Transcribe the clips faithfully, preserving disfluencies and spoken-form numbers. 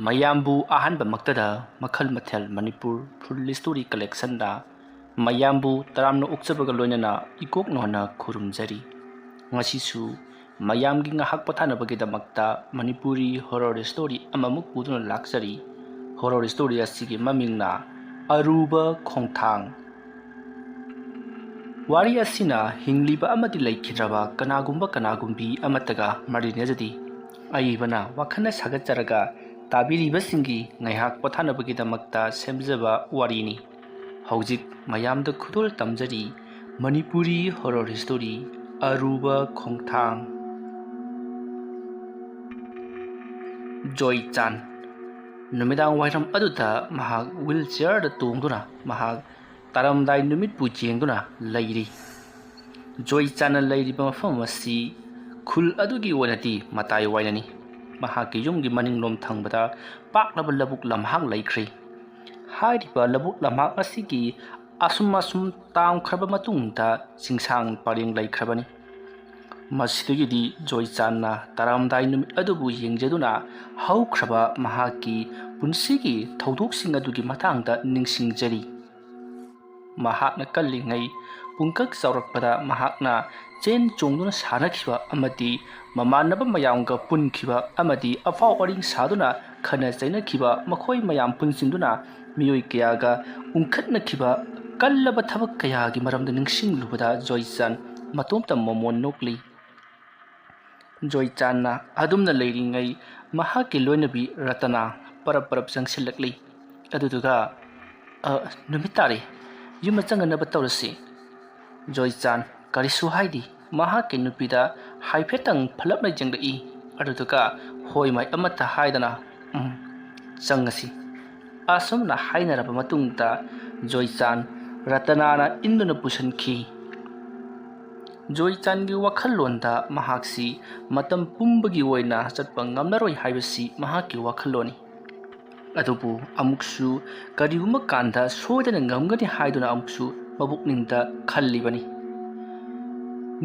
ꯃꯌꯥꯝꯕꯨ ꯑꯍꯥꯟꯕꯃꯛꯇꯗ ꯃꯈꯜ ꯃꯊꯦꯜ ꯃꯅꯤꯄꯨꯔ ꯐꯨꯜ ꯁ꯭ꯇꯣꯔꯤ ꯀꯂꯦꯛꯁꯟꯗ ꯃꯌꯥꯝꯕꯨ ꯇꯔꯥꯝꯅ ꯑꯣꯛꯆꯕꯒ ꯂꯣꯏꯅꯅ ꯏꯀꯣꯛ ꯅꯣꯟꯅ ꯈꯨꯔꯨꯝꯖꯔꯤ꯫ ꯉꯁꯤꯁꯨ ꯃꯌꯥꯝꯒꯤ ꯉꯥꯏꯍꯥꯛ ꯄꯣꯊꯥꯅꯕꯒꯤꯗꯃꯛꯇ ꯃꯅꯤꯄꯨꯔꯤ ꯍꯣꯔꯣꯔ ꯁ꯭ꯇꯣꯔꯤ ꯑꯃꯃꯨꯛ ꯄꯨꯗꯨꯅ ꯂꯥꯛꯆꯔꯤ꯫ ꯍꯣꯔꯣꯔ ꯁ꯭ꯇꯣꯔꯤ ꯑꯁꯤꯒꯤ ꯃꯃꯤꯡꯅ ꯑꯔꯨꯕ ꯈꯣꯡꯊꯥꯡ꯫ ꯋꯥꯔꯤ ꯑꯁꯤꯅ ꯍꯤꯡꯂꯤꯕ ꯑꯃꯗꯤ ꯂꯩꯈꯤꯗ꯭ꯔꯕ ꯀꯅꯥꯒꯨꯝꯕ ꯀꯅꯥꯒꯨꯝꯕꯤ ꯑꯃꯠꯇꯒ ꯃꯔꯤ ꯂꯩꯅꯖꯗꯦ꯫ ꯑꯏꯕꯅ ꯋꯥꯈꯜꯅ ꯁꯥꯒꯠꯆꯔꯒ ꯇꯥꯕꯤꯔꯤꯕꯁꯤꯡꯒꯤ ꯉꯥꯏꯍꯥꯛ ꯄꯣꯊꯥꯅꯕꯒꯤꯗꯃꯛꯇ ꯁꯦꯝꯖꯕ ꯋꯥꯔꯤꯅꯤ꯫ ꯍꯧꯖꯤꯛ ꯃꯌꯥꯝꯗ ꯈꯨꯗꯣꯜ ꯇꯝꯖꯔꯤ ꯃꯅꯤꯄꯨꯔꯤ ꯍꯣꯔꯣꯔ ꯁ꯭ꯇꯣꯔꯤ ꯑꯔꯨꯕ ꯈꯣꯡꯊꯥꯡ꯫ ꯖꯣꯏꯆꯥꯟ꯫ ꯅꯨꯃꯤꯗꯥꯡ ꯋꯥꯏꯔꯝ ꯑꯗꯨꯗ ꯃꯍꯥꯛ ꯋꯤꯜ ꯆꯤꯌꯔꯗ ꯇꯣꯡꯗꯨꯅ ꯃꯍꯥꯛ ꯇꯥꯔꯝꯗꯥꯏ ꯅꯨꯃꯤꯠꯄꯨ ꯌꯦꯡꯗꯨꯅ ꯂꯩꯔꯤ꯫ ꯖꯣꯏꯆꯥꯟꯅ ꯂꯩꯔꯤꯕ ꯃꯐꯝ ꯑꯁꯤ ꯈꯨꯜ ꯑꯗꯨꯒꯤ ꯑꯣꯏꯅꯗꯤ ꯃꯇꯥꯏ ꯋꯥꯏꯅꯅꯤ꯫ ꯃꯍꯥꯛꯀꯤ ꯌꯨꯝꯒꯤ ꯃꯅꯤꯡꯂꯣꯝ ꯊꯪꯕꯗ ꯄꯥꯛꯂꯕ ꯂꯧꯕꯨꯛ ꯂꯝꯍꯥꯡ ꯂꯩꯈ꯭ꯔꯦ꯫ ꯍꯥꯏꯔꯤꯕ ꯂꯧꯕꯨꯛ ꯂꯝꯍꯥꯡ ꯑꯁꯤꯒꯤ ꯑꯁꯨꯝ ꯑꯁꯨꯝ ꯇꯥꯝꯈ꯭ꯔꯕ ꯃꯇꯨꯡꯗ ꯆꯤꯡꯁꯥꯡ ꯄꯔꯦꯡ ꯂꯩꯈ꯭ꯔꯕꯅꯤ꯫ ꯃꯁꯤꯗꯒꯤꯗꯤ ꯖꯣꯏꯆꯥꯟꯅ ꯇꯥꯔꯝꯗꯥꯏ ꯅꯨꯃꯤꯠ ꯑꯗꯨꯕꯨ ꯌꯦꯡꯖꯗꯨꯅ ꯍꯧꯈ꯭ꯔꯕ ꯃꯍꯥꯛꯀꯤ ꯄꯨꯟꯁꯤꯒꯤ ꯊꯧꯗꯣꯛꯁꯤꯡ ꯑꯗꯨꯒꯤ ꯃꯇꯥꯡꯗ ꯅꯤꯡꯁꯤꯡꯖꯔꯤ꯫ ꯃꯍꯥꯛꯅ ꯀꯜꯂꯤꯉꯩ ꯄꯨꯡꯀꯛ ꯆꯥꯎꯔꯛꯄꯗ ꯃꯍꯥꯛꯅ ꯆꯦꯟ ꯆꯣꯡꯗꯨꯅ ꯁꯥꯟꯅꯈꯤꯕ ꯑꯃꯗꯤ ꯃꯃꯥꯟꯅꯕ ꯃꯌꯥꯝꯒ ꯄꯨꯟꯈꯤꯕ ꯑꯃꯗꯤ ꯑꯐꯥꯎ ꯑꯔꯤꯡ ꯁꯥꯗꯨꯅ ꯈꯠꯅ ꯆꯩꯅꯈꯤꯕ ꯃꯈꯣꯏ ꯃꯌꯥꯝ ꯄꯨꯟꯁꯤꯟꯗꯨꯅ ꯃꯤꯑꯣꯏ ꯀꯌꯥꯒ ꯎꯪꯈꯠꯅꯈꯤꯕ ꯀꯜꯂꯕ ꯊꯕꯛ ꯀꯌꯥꯒꯤ ꯃꯔꯝꯗ ꯅꯤꯡꯁꯤꯡꯂꯨꯕꯗ ꯖꯣꯏꯆꯥꯟ ꯃꯇꯣꯝꯇ ꯃꯃꯣꯟ ꯅꯣꯛꯂꯤ꯫ ꯖꯣꯏꯆꯥꯟꯅ ꯑꯗꯨꯝꯅ ꯂꯩꯔꯤꯉꯩ ꯃꯍꯥꯛꯀꯤ ꯂꯣꯏꯅꯕꯤ ꯔꯇꯅꯥ ꯄꯔꯞ ꯄꯔꯞ ꯆꯪꯁꯤꯜꯂꯛꯂꯤ꯫ ꯑꯗꯨꯗꯨꯒ, "ꯑ, ꯅꯨꯃꯤꯠ ꯇꯥꯔꯦ꯫ ꯌꯨꯝꯗ ꯆꯪꯅꯅꯕ ꯇꯧꯔꯁꯤ꯫" ꯖꯣꯏꯆꯥꯟ ꯀꯔꯤꯁꯨ ꯍꯥꯏꯗꯦ꯫ ꯃꯍꯥꯛꯀꯤ ꯅꯨꯄꯤꯗ ꯍꯥꯏꯐꯦꯠꯇꯪ ꯐꯠꯂꯞꯅ ꯌꯦꯡꯂꯛꯏ꯫ ꯑꯗꯨꯗꯨꯒ ꯍꯣꯏ ꯃꯥꯏ ꯑꯃꯠꯇ ꯍꯥꯏꯗꯅ, "ꯎꯝ, ꯆꯪꯉꯁꯤ꯫" ꯑꯁꯨꯝꯅ ꯍꯥꯏꯅꯔꯕ ꯃꯇꯨꯡꯗ ꯖꯣꯏꯆꯥꯟ ꯔꯇꯅꯥꯅ ꯏꯟꯗꯨꯅ ꯄꯨꯁꯤꯟꯈꯤ꯫ ꯖꯣꯏꯆꯥꯟꯒꯤ ꯋꯥꯈꯜꯂꯣꯟꯗ ꯃꯍꯥꯛꯁꯤ ꯃꯇꯝ ꯄꯨꯝꯕꯒꯤ ꯑꯣꯏꯅ ꯆꯠꯄ ꯉꯝꯂꯔꯣꯏ ꯍꯥꯏꯕꯁꯤ ꯃꯍꯥꯛꯀꯤ ꯋꯥꯈꯜꯂꯣꯟꯅꯤ꯫ ꯑꯗꯨꯕꯨ ꯑꯃꯨꯛꯁꯨ ꯀꯔꯤꯒꯨꯝꯕ ꯀꯥꯟꯗ ꯁꯣꯏꯗꯅ ꯉꯝꯒꯅꯤ ꯍꯥꯏꯗꯨꯅ ꯑꯃꯨꯛꯁꯨ ꯃꯕꯨꯛꯅꯤꯡꯗ ꯈꯜꯂꯤꯕꯅꯤ꯫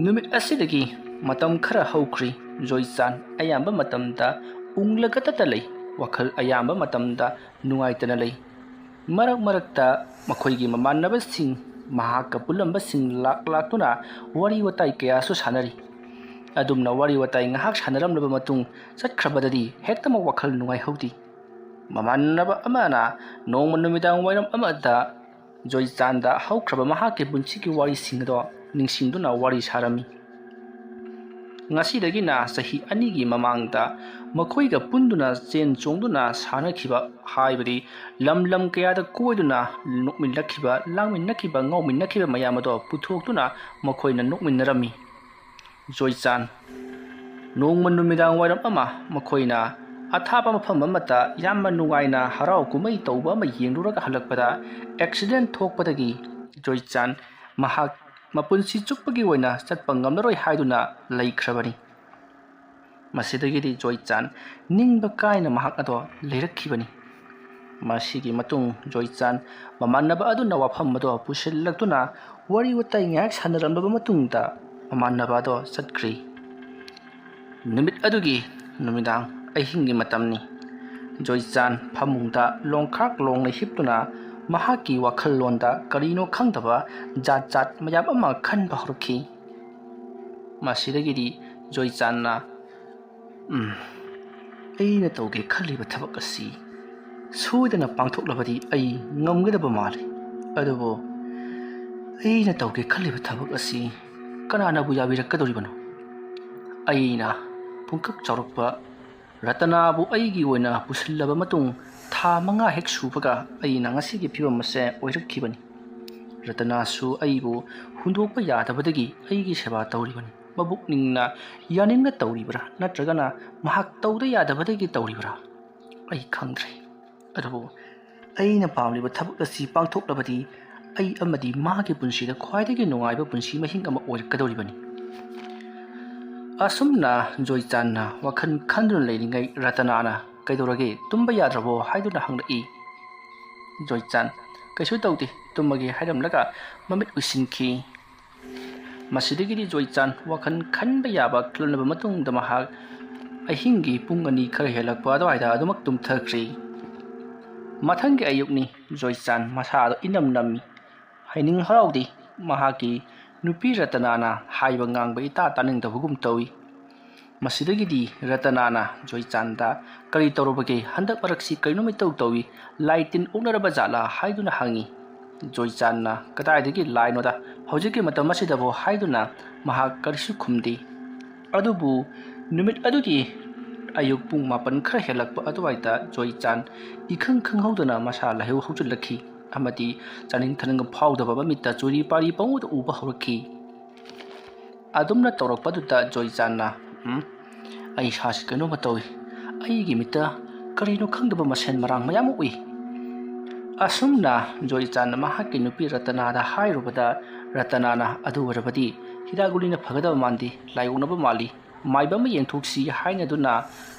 ꯅꯨꯃꯤꯠ ꯑꯁꯤꯗꯒꯤ ꯃꯇꯝ ꯈꯔ ꯍꯧꯈ꯭ꯔꯤ꯫ ꯖꯣꯏꯆꯥꯟ ꯑꯌꯥꯝꯕ ꯃꯇꯝꯗ ꯎꯪꯂꯒꯇꯇ ꯂꯩ꯫ ꯋꯥꯈꯜ ꯑꯌꯥꯝꯕ ꯃꯇꯝꯗ ꯅꯨꯡꯉꯥꯏꯇꯅ ꯂꯩ꯫ ꯃꯔꯛ ꯃꯔꯛꯇ ꯃꯈꯣꯏꯒꯤ ꯃꯃꯥꯟꯅꯕꯁꯤꯡ, ꯃꯍꯥꯛꯀ ꯄꯨꯜꯂꯝꯕꯁꯤꯡ ꯂꯥꯛ ꯂꯥꯛꯇꯨꯅ ꯋꯥꯔꯤ ꯋꯥꯇꯥꯏ ꯀꯌꯥꯁꯨ ꯁꯥꯟꯅꯔꯤ꯫ ꯑꯗꯨꯝꯅ ꯋꯥꯔꯤ ꯋꯥꯇꯥꯏ ꯉꯥꯏꯍꯥꯛ ꯁꯥꯟꯅꯔꯝꯂꯕ ꯃꯇꯨꯡ ꯆꯠꯈ꯭ꯔꯕꯗꯗꯤ ꯍꯦꯛꯇꯃꯛ ꯋꯥꯈꯜ ꯅꯨꯡꯉꯥꯏꯍꯧꯗꯦ꯫ ꯃꯃꯥꯟꯅꯕ ꯑꯃꯅ ꯅꯣꯡꯃ ꯅꯨꯃꯤꯗꯥꯡ ꯋꯥꯏꯔꯝ ꯑꯃꯗ ꯖꯣꯏꯆꯥꯟꯗ ꯍꯧꯈ꯭ꯔꯕ ꯃꯍꯥꯛꯀꯤ ꯄꯨꯟꯁꯤꯒꯤ ꯋꯥꯔꯤꯁꯤꯡ ꯑꯗꯣ ꯅꯤꯡꯁꯤꯡꯗꯨꯅ ꯋꯥꯔꯤ ꯁꯥꯔꯝꯃꯤ꯫ ꯉꯁꯤꯗꯒꯤꯅ ꯆꯍꯤ ꯑꯅꯤꯒꯤ ꯃꯃꯥꯡꯗ ꯃꯈꯣꯏꯒ ꯄꯨꯟꯗꯨꯅ ꯆꯦꯟ ꯆꯣꯡꯗꯨꯅ ꯁꯥꯟꯅꯈꯤꯕ, ꯍꯥꯏꯕꯗꯤ ꯂꯝ ꯂꯝ ꯀꯌꯥꯗ ꯀꯣꯏꯗꯨꯅ ꯅꯣꯛꯃꯤꯟꯅꯈꯤꯕ, ꯂꯥꯡꯃꯤꯟꯅꯈꯤꯕ, ꯉꯥꯎꯃꯤꯟꯅꯈꯤꯕ ꯃꯌꯥꯝ ꯑꯗꯣ ꯄꯨꯊꯣꯛꯇꯨꯅ ꯃꯈꯣꯏꯅ ꯅꯣꯛꯃꯤꯟꯅꯔꯝꯃꯤ꯫ ꯖꯣꯏꯆꯥꯟ꯫ ꯅꯣꯡꯃ ꯅꯨꯃꯤꯗꯥꯡ ꯋꯥꯏꯔꯝ ꯑꯃ ꯃꯈꯣꯏꯅ ꯑꯊꯥꯞꯄ ꯃꯐꯝ ꯑꯃꯗ ꯌꯥꯝꯅ ꯅꯨꯡꯉꯥꯏꯅ ꯍꯔꯥꯎ ꯀꯨꯝꯍꯩ ꯇꯧꯕ ꯑꯃ ꯌꯦꯡꯂꯨꯔꯒ ꯍꯜꯂꯛꯄꯗ, ꯑꯦꯛꯁꯤꯗꯦꯟ ꯊꯣꯛꯄꯗꯒꯤ ꯖꯣꯏꯆꯥꯟ ꯃꯍꯥꯛ ꯃꯄꯨꯟꯁꯤ ꯆꯨꯞꯄꯒꯤ ꯑꯣꯏꯅ ꯆꯠꯄ ꯉꯝꯂꯔꯣꯏ ꯍꯥꯏꯗꯨꯅ ꯂꯩꯈ꯭ꯔꯕꯅꯤ꯫ ꯃꯁꯤꯗꯒꯤꯗꯤ ꯖꯣꯏꯆꯥꯟ ꯅꯤꯡꯕ ꯀꯥꯏꯅ ꯃꯍꯥꯛ ꯑꯗꯣ ꯂꯩꯔꯛꯈꯤꯕꯅꯤ꯫ ꯃꯁꯤꯒꯤ ꯃꯇꯨꯡ ꯖꯣꯏꯆꯥꯟ ꯃꯃꯥꯟꯅꯕ ꯑꯗꯨꯅ ꯋꯥꯐꯝ ꯑꯗꯣ ꯄꯨꯁꯤꯜꯂꯛꯇꯨꯅ ꯋꯥꯔꯤ ꯋꯥꯇꯥꯏ ꯉꯥꯏꯍꯥꯛ ꯁꯥꯟꯅꯔꯝꯂꯕ ꯃꯇꯨꯡꯗ, ꯃꯃꯥꯟꯅꯕ ꯑꯗꯣ ꯆꯠꯈ꯭ꯔꯤ꯫ ꯅꯨꯃꯤꯠ ꯑꯗꯨꯒꯤ ꯅꯨꯃꯤꯗꯥꯡ ꯑꯍꯤꯡꯒꯤ ꯃꯇꯝꯅꯤ꯫ ꯖꯣꯏꯆꯥꯟ ꯐꯃꯨꯡꯗ ꯂꯣꯡꯈꯥꯛ ꯂꯣꯡꯅ ꯍꯤꯞꯇꯨꯅ ꯃꯍꯥꯛꯀꯤ ꯋꯥꯈꯜꯂꯣꯟꯗ ꯀꯔꯤꯅꯣ ꯈꯪꯗꯕ ꯖꯥꯠ ꯖꯥꯠ ꯃꯌꯥꯝ ꯑꯃ ꯈꯟꯕ ꯍꯧꯔꯛꯈꯤ꯫ ꯃꯁꯤꯗꯒꯤꯗꯤ ꯖꯣꯏꯆꯥꯟꯅ, "ꯎꯝ, ꯑꯩꯅ ꯇꯧꯒꯦ ꯈꯜꯂꯤꯕ ꯊꯕꯛ ꯑꯁꯤ ꯁꯣꯏꯗꯅ ꯄꯥꯡꯊꯣꯛꯂꯕꯗꯤ ꯑꯩ ꯉꯝꯒꯗꯕ ꯃꯥꯜꯂꯤ꯫ ꯑꯗꯨꯕꯨ ꯑꯩꯅ ꯇꯧꯒꯦ ꯈꯜꯂꯤꯕ ꯊꯕꯛ ꯑꯁꯤ ꯀꯅꯥꯅꯕꯨ ꯌꯥꯕꯤꯔꯛꯀꯗꯧꯔꯤꯕꯅꯣ? ꯑꯩꯅ ꯄꯨꯡꯀꯛ ꯆꯥꯎꯔꯛꯄ ꯔꯇꯅꯥꯕꯨ ꯑꯩꯒꯤ ꯑꯣꯏꯅ ꯄꯨꯁꯤꯜꯂꯕ ꯃꯇꯨꯡ ꯊꯥ ꯃꯉꯥ ꯍꯦꯛ ꯁꯨꯕꯒ ꯑꯩꯅ ꯉꯁꯤꯒꯤ ꯐꯤꯕꯝ ꯑꯁꯦ ꯑꯣꯏꯔꯛꯈꯤꯕꯅꯤ꯫ ꯔꯇꯅꯥꯁꯨ ꯑꯩꯕꯨ ꯍꯨꯟꯗꯣꯛꯄ ꯌꯥꯗꯕꯗꯒꯤ ꯑꯩꯒꯤ ꯁꯦꯕꯥ ꯇꯧꯔꯤꯕꯅꯤ꯫ ꯃꯕꯨꯛꯅꯤꯡꯅ ꯌꯥꯅꯤꯡꯅ ꯇꯧꯔꯤꯕ꯭ꯔꯥ, ꯅꯠꯇ꯭ꯔꯒꯅ ꯃꯍꯥꯛ ꯇꯧꯗ ꯌꯥꯗꯕꯗꯒꯤ ꯇꯧꯔꯤꯕ꯭ꯔꯥ? ꯑꯩ ꯈꯪꯗ꯭ꯔꯦ꯫ ꯑꯗꯨꯕꯨ ꯑꯩꯅ ꯄꯥꯝꯂꯤꯕ ꯊꯕꯛ ꯑꯁꯤ ꯄꯥꯡꯊꯣꯛꯂꯕꯗꯤ ꯑꯩ ꯑꯃꯗꯤ ꯃꯥꯒꯤ ꯄꯨꯟꯁꯤꯗ ꯈ꯭ꯋꯥꯏꯗꯒꯤ ꯅꯨꯡꯉꯥꯏꯕ ꯄꯨꯟꯁꯤ ꯃꯍꯤꯡ ꯑꯃ ꯑꯣꯏꯔꯛꯀꯗꯧꯔꯤꯕꯅꯤ꯫" ꯑꯁꯨꯝꯅ ꯖꯣꯏꯆꯥꯟꯅ ꯋꯥꯈꯜ ꯈꯟꯗꯨꯅ ꯂꯩꯔꯤꯉꯩ, ꯔꯇꯅꯥꯅ, "ꯀꯩꯗꯧꯔꯒꯦ, ꯇꯨꯝꯕ ꯌꯥꯗ꯭ꯔꯕꯣ?" ꯍꯥꯏꯗꯨꯅ ꯍꯪꯂꯛꯏ꯫ ꯖꯣꯏꯆꯥꯟ, "ꯀꯩꯁꯨ ꯇꯧꯗꯦ, ꯇꯨꯝꯃꯒꯦ" ꯍꯥꯏꯔꯝꯂꯒ ꯃꯃꯤꯠ ꯎꯏꯁꯤꯟꯈꯤ꯫ ꯃꯁꯤꯗꯒꯤꯗꯤ ꯖꯣꯏꯆꯥꯟ ꯋꯥꯈꯜ ꯈꯟꯕ ꯌꯥꯕ ꯈꯜꯂꯕ ꯃꯇꯨꯡꯗ ꯃꯍꯥꯛ ꯑꯍꯤꯡꯒꯤ ꯄꯨꯡ ꯑꯅꯤ ꯈꯔ ꯍꯦꯜꯂꯛꯄ ꯑꯗꯨꯋꯥꯏꯗ ꯑꯗꯨꯃꯛ ꯇꯨꯝꯊꯈ꯭ꯔꯦ꯫ ꯃꯊꯪꯒꯤ ꯑꯌꯨꯛꯅꯤ꯫ ꯖꯣꯏꯆꯥꯟ ꯃꯁꯥꯗꯣ ꯏꯅꯝ ꯅꯝꯃꯤ꯫ ꯍꯥꯏꯅꯤꯡ ꯍꯔꯥꯎꯗꯦ꯫ ꯃꯍꯥꯛꯀꯤ ꯅꯨꯄꯤ ꯔꯇꯅꯥꯅ ꯍꯥꯏꯕ ꯉꯥꯡꯕ ꯏꯇꯥ ꯇꯥꯅꯤꯡꯗꯕꯒꯨꯝ ꯇꯧꯏ꯫ ꯃꯁꯤꯗꯒꯤꯗꯤ ꯔꯇꯅꯥꯅ ꯖꯣꯏꯆꯥꯟꯗ, "ꯀꯔꯤ ꯇꯧꯔꯕꯒꯦ? ꯍꯟꯗꯛ ꯃꯔꯛꯁꯤ ꯀꯔꯤꯅꯣꯝ ꯏꯇꯧ ꯇꯧꯏ꯫ ꯂꯥꯏ ꯇꯤꯟ ꯑꯣꯛꯅꯔꯕ ꯖꯥꯠꯂꯥ?" ꯍꯥꯏꯗꯨꯅ ꯍꯪꯉꯤ꯫ ꯖꯣꯏꯆꯥꯟꯅ, "ꯀꯗꯥꯏꯗꯒꯤ ꯂꯥꯏꯅꯣꯗ, ꯍꯧꯖꯤꯛꯀꯤ ꯃꯇꯝ ꯑꯁꯤꯗꯕꯨ?" ꯍꯥꯏꯗꯨꯅ ꯃꯍꯥꯛ ꯀꯔꯤꯁꯨ ꯈꯨꯝꯗꯦ꯫ ꯑꯗꯨꯕꯨ ꯅꯨꯃꯤꯠ ꯑꯗꯨꯒꯤ ꯑꯌꯨꯛ ꯄꯨꯡ ꯃꯥꯄꯟ ꯈꯔ ꯍꯦꯜꯂꯛꯄ ꯑꯗꯨꯋꯥꯏꯗ ꯖꯣꯏꯆꯥꯟ ꯏꯈꯪ ꯈꯪꯍꯧꯗꯅ ꯃꯁꯥ ꯂꯥꯏꯍꯧ ꯍꯧꯖꯤꯜꯂꯛꯈꯤ ꯑꯃꯗꯤ ꯆꯥꯅꯤꯡ ꯊꯛꯅꯤꯡ ꯐꯥꯎꯗꯕ ꯃꯃꯤꯠꯇ ꯆꯨꯔꯤ ꯄꯥꯔꯤ ꯄꯪꯎꯗ ꯎꯕ ꯍꯧꯔꯛꯈꯤ꯫ ꯑꯗꯨꯝꯅ ꯇꯧꯔꯛꯄꯗꯨꯗ ꯖꯣꯏꯆꯥꯟꯅ, "ꯎꯝ, ꯑꯩ ꯏꯁꯥꯁꯤ ꯀꯩꯅꯣꯝꯃ ꯇꯧꯏ꯫ ꯑꯩꯒꯤ ꯃꯤꯠꯇ ꯀꯔꯤꯅꯣ ꯈꯪꯗꯕ ꯃꯁꯦꯟ ꯃꯔꯥꯡ ꯃꯌꯥꯝ ꯑꯃ ꯎꯏ꯫" ꯑꯁꯨꯝꯅ ꯖꯣꯏꯆꯥꯟꯅ ꯃꯍꯥꯛꯀꯤ ꯅꯨꯄꯤ ꯔꯇꯅꯥꯗ ꯍꯥꯏꯔꯨꯕꯗ, ꯔꯇꯅꯥꯅ, "ꯑꯗꯨ ꯑꯣꯏꯔꯕꯗꯤ ꯍꯤꯗꯥꯛ ꯒꯨꯂꯤꯅ ꯐꯒꯗꯕ ꯃꯥꯟꯗꯦ, ꯂꯥꯏ ꯑꯣꯛꯅꯕ ꯃꯥꯜꯂꯤ, ꯃꯥꯏꯕ ꯑꯃ ꯌꯦꯡꯊꯣꯛꯁꯤ" ꯍꯥꯏꯅꯗꯨꯅ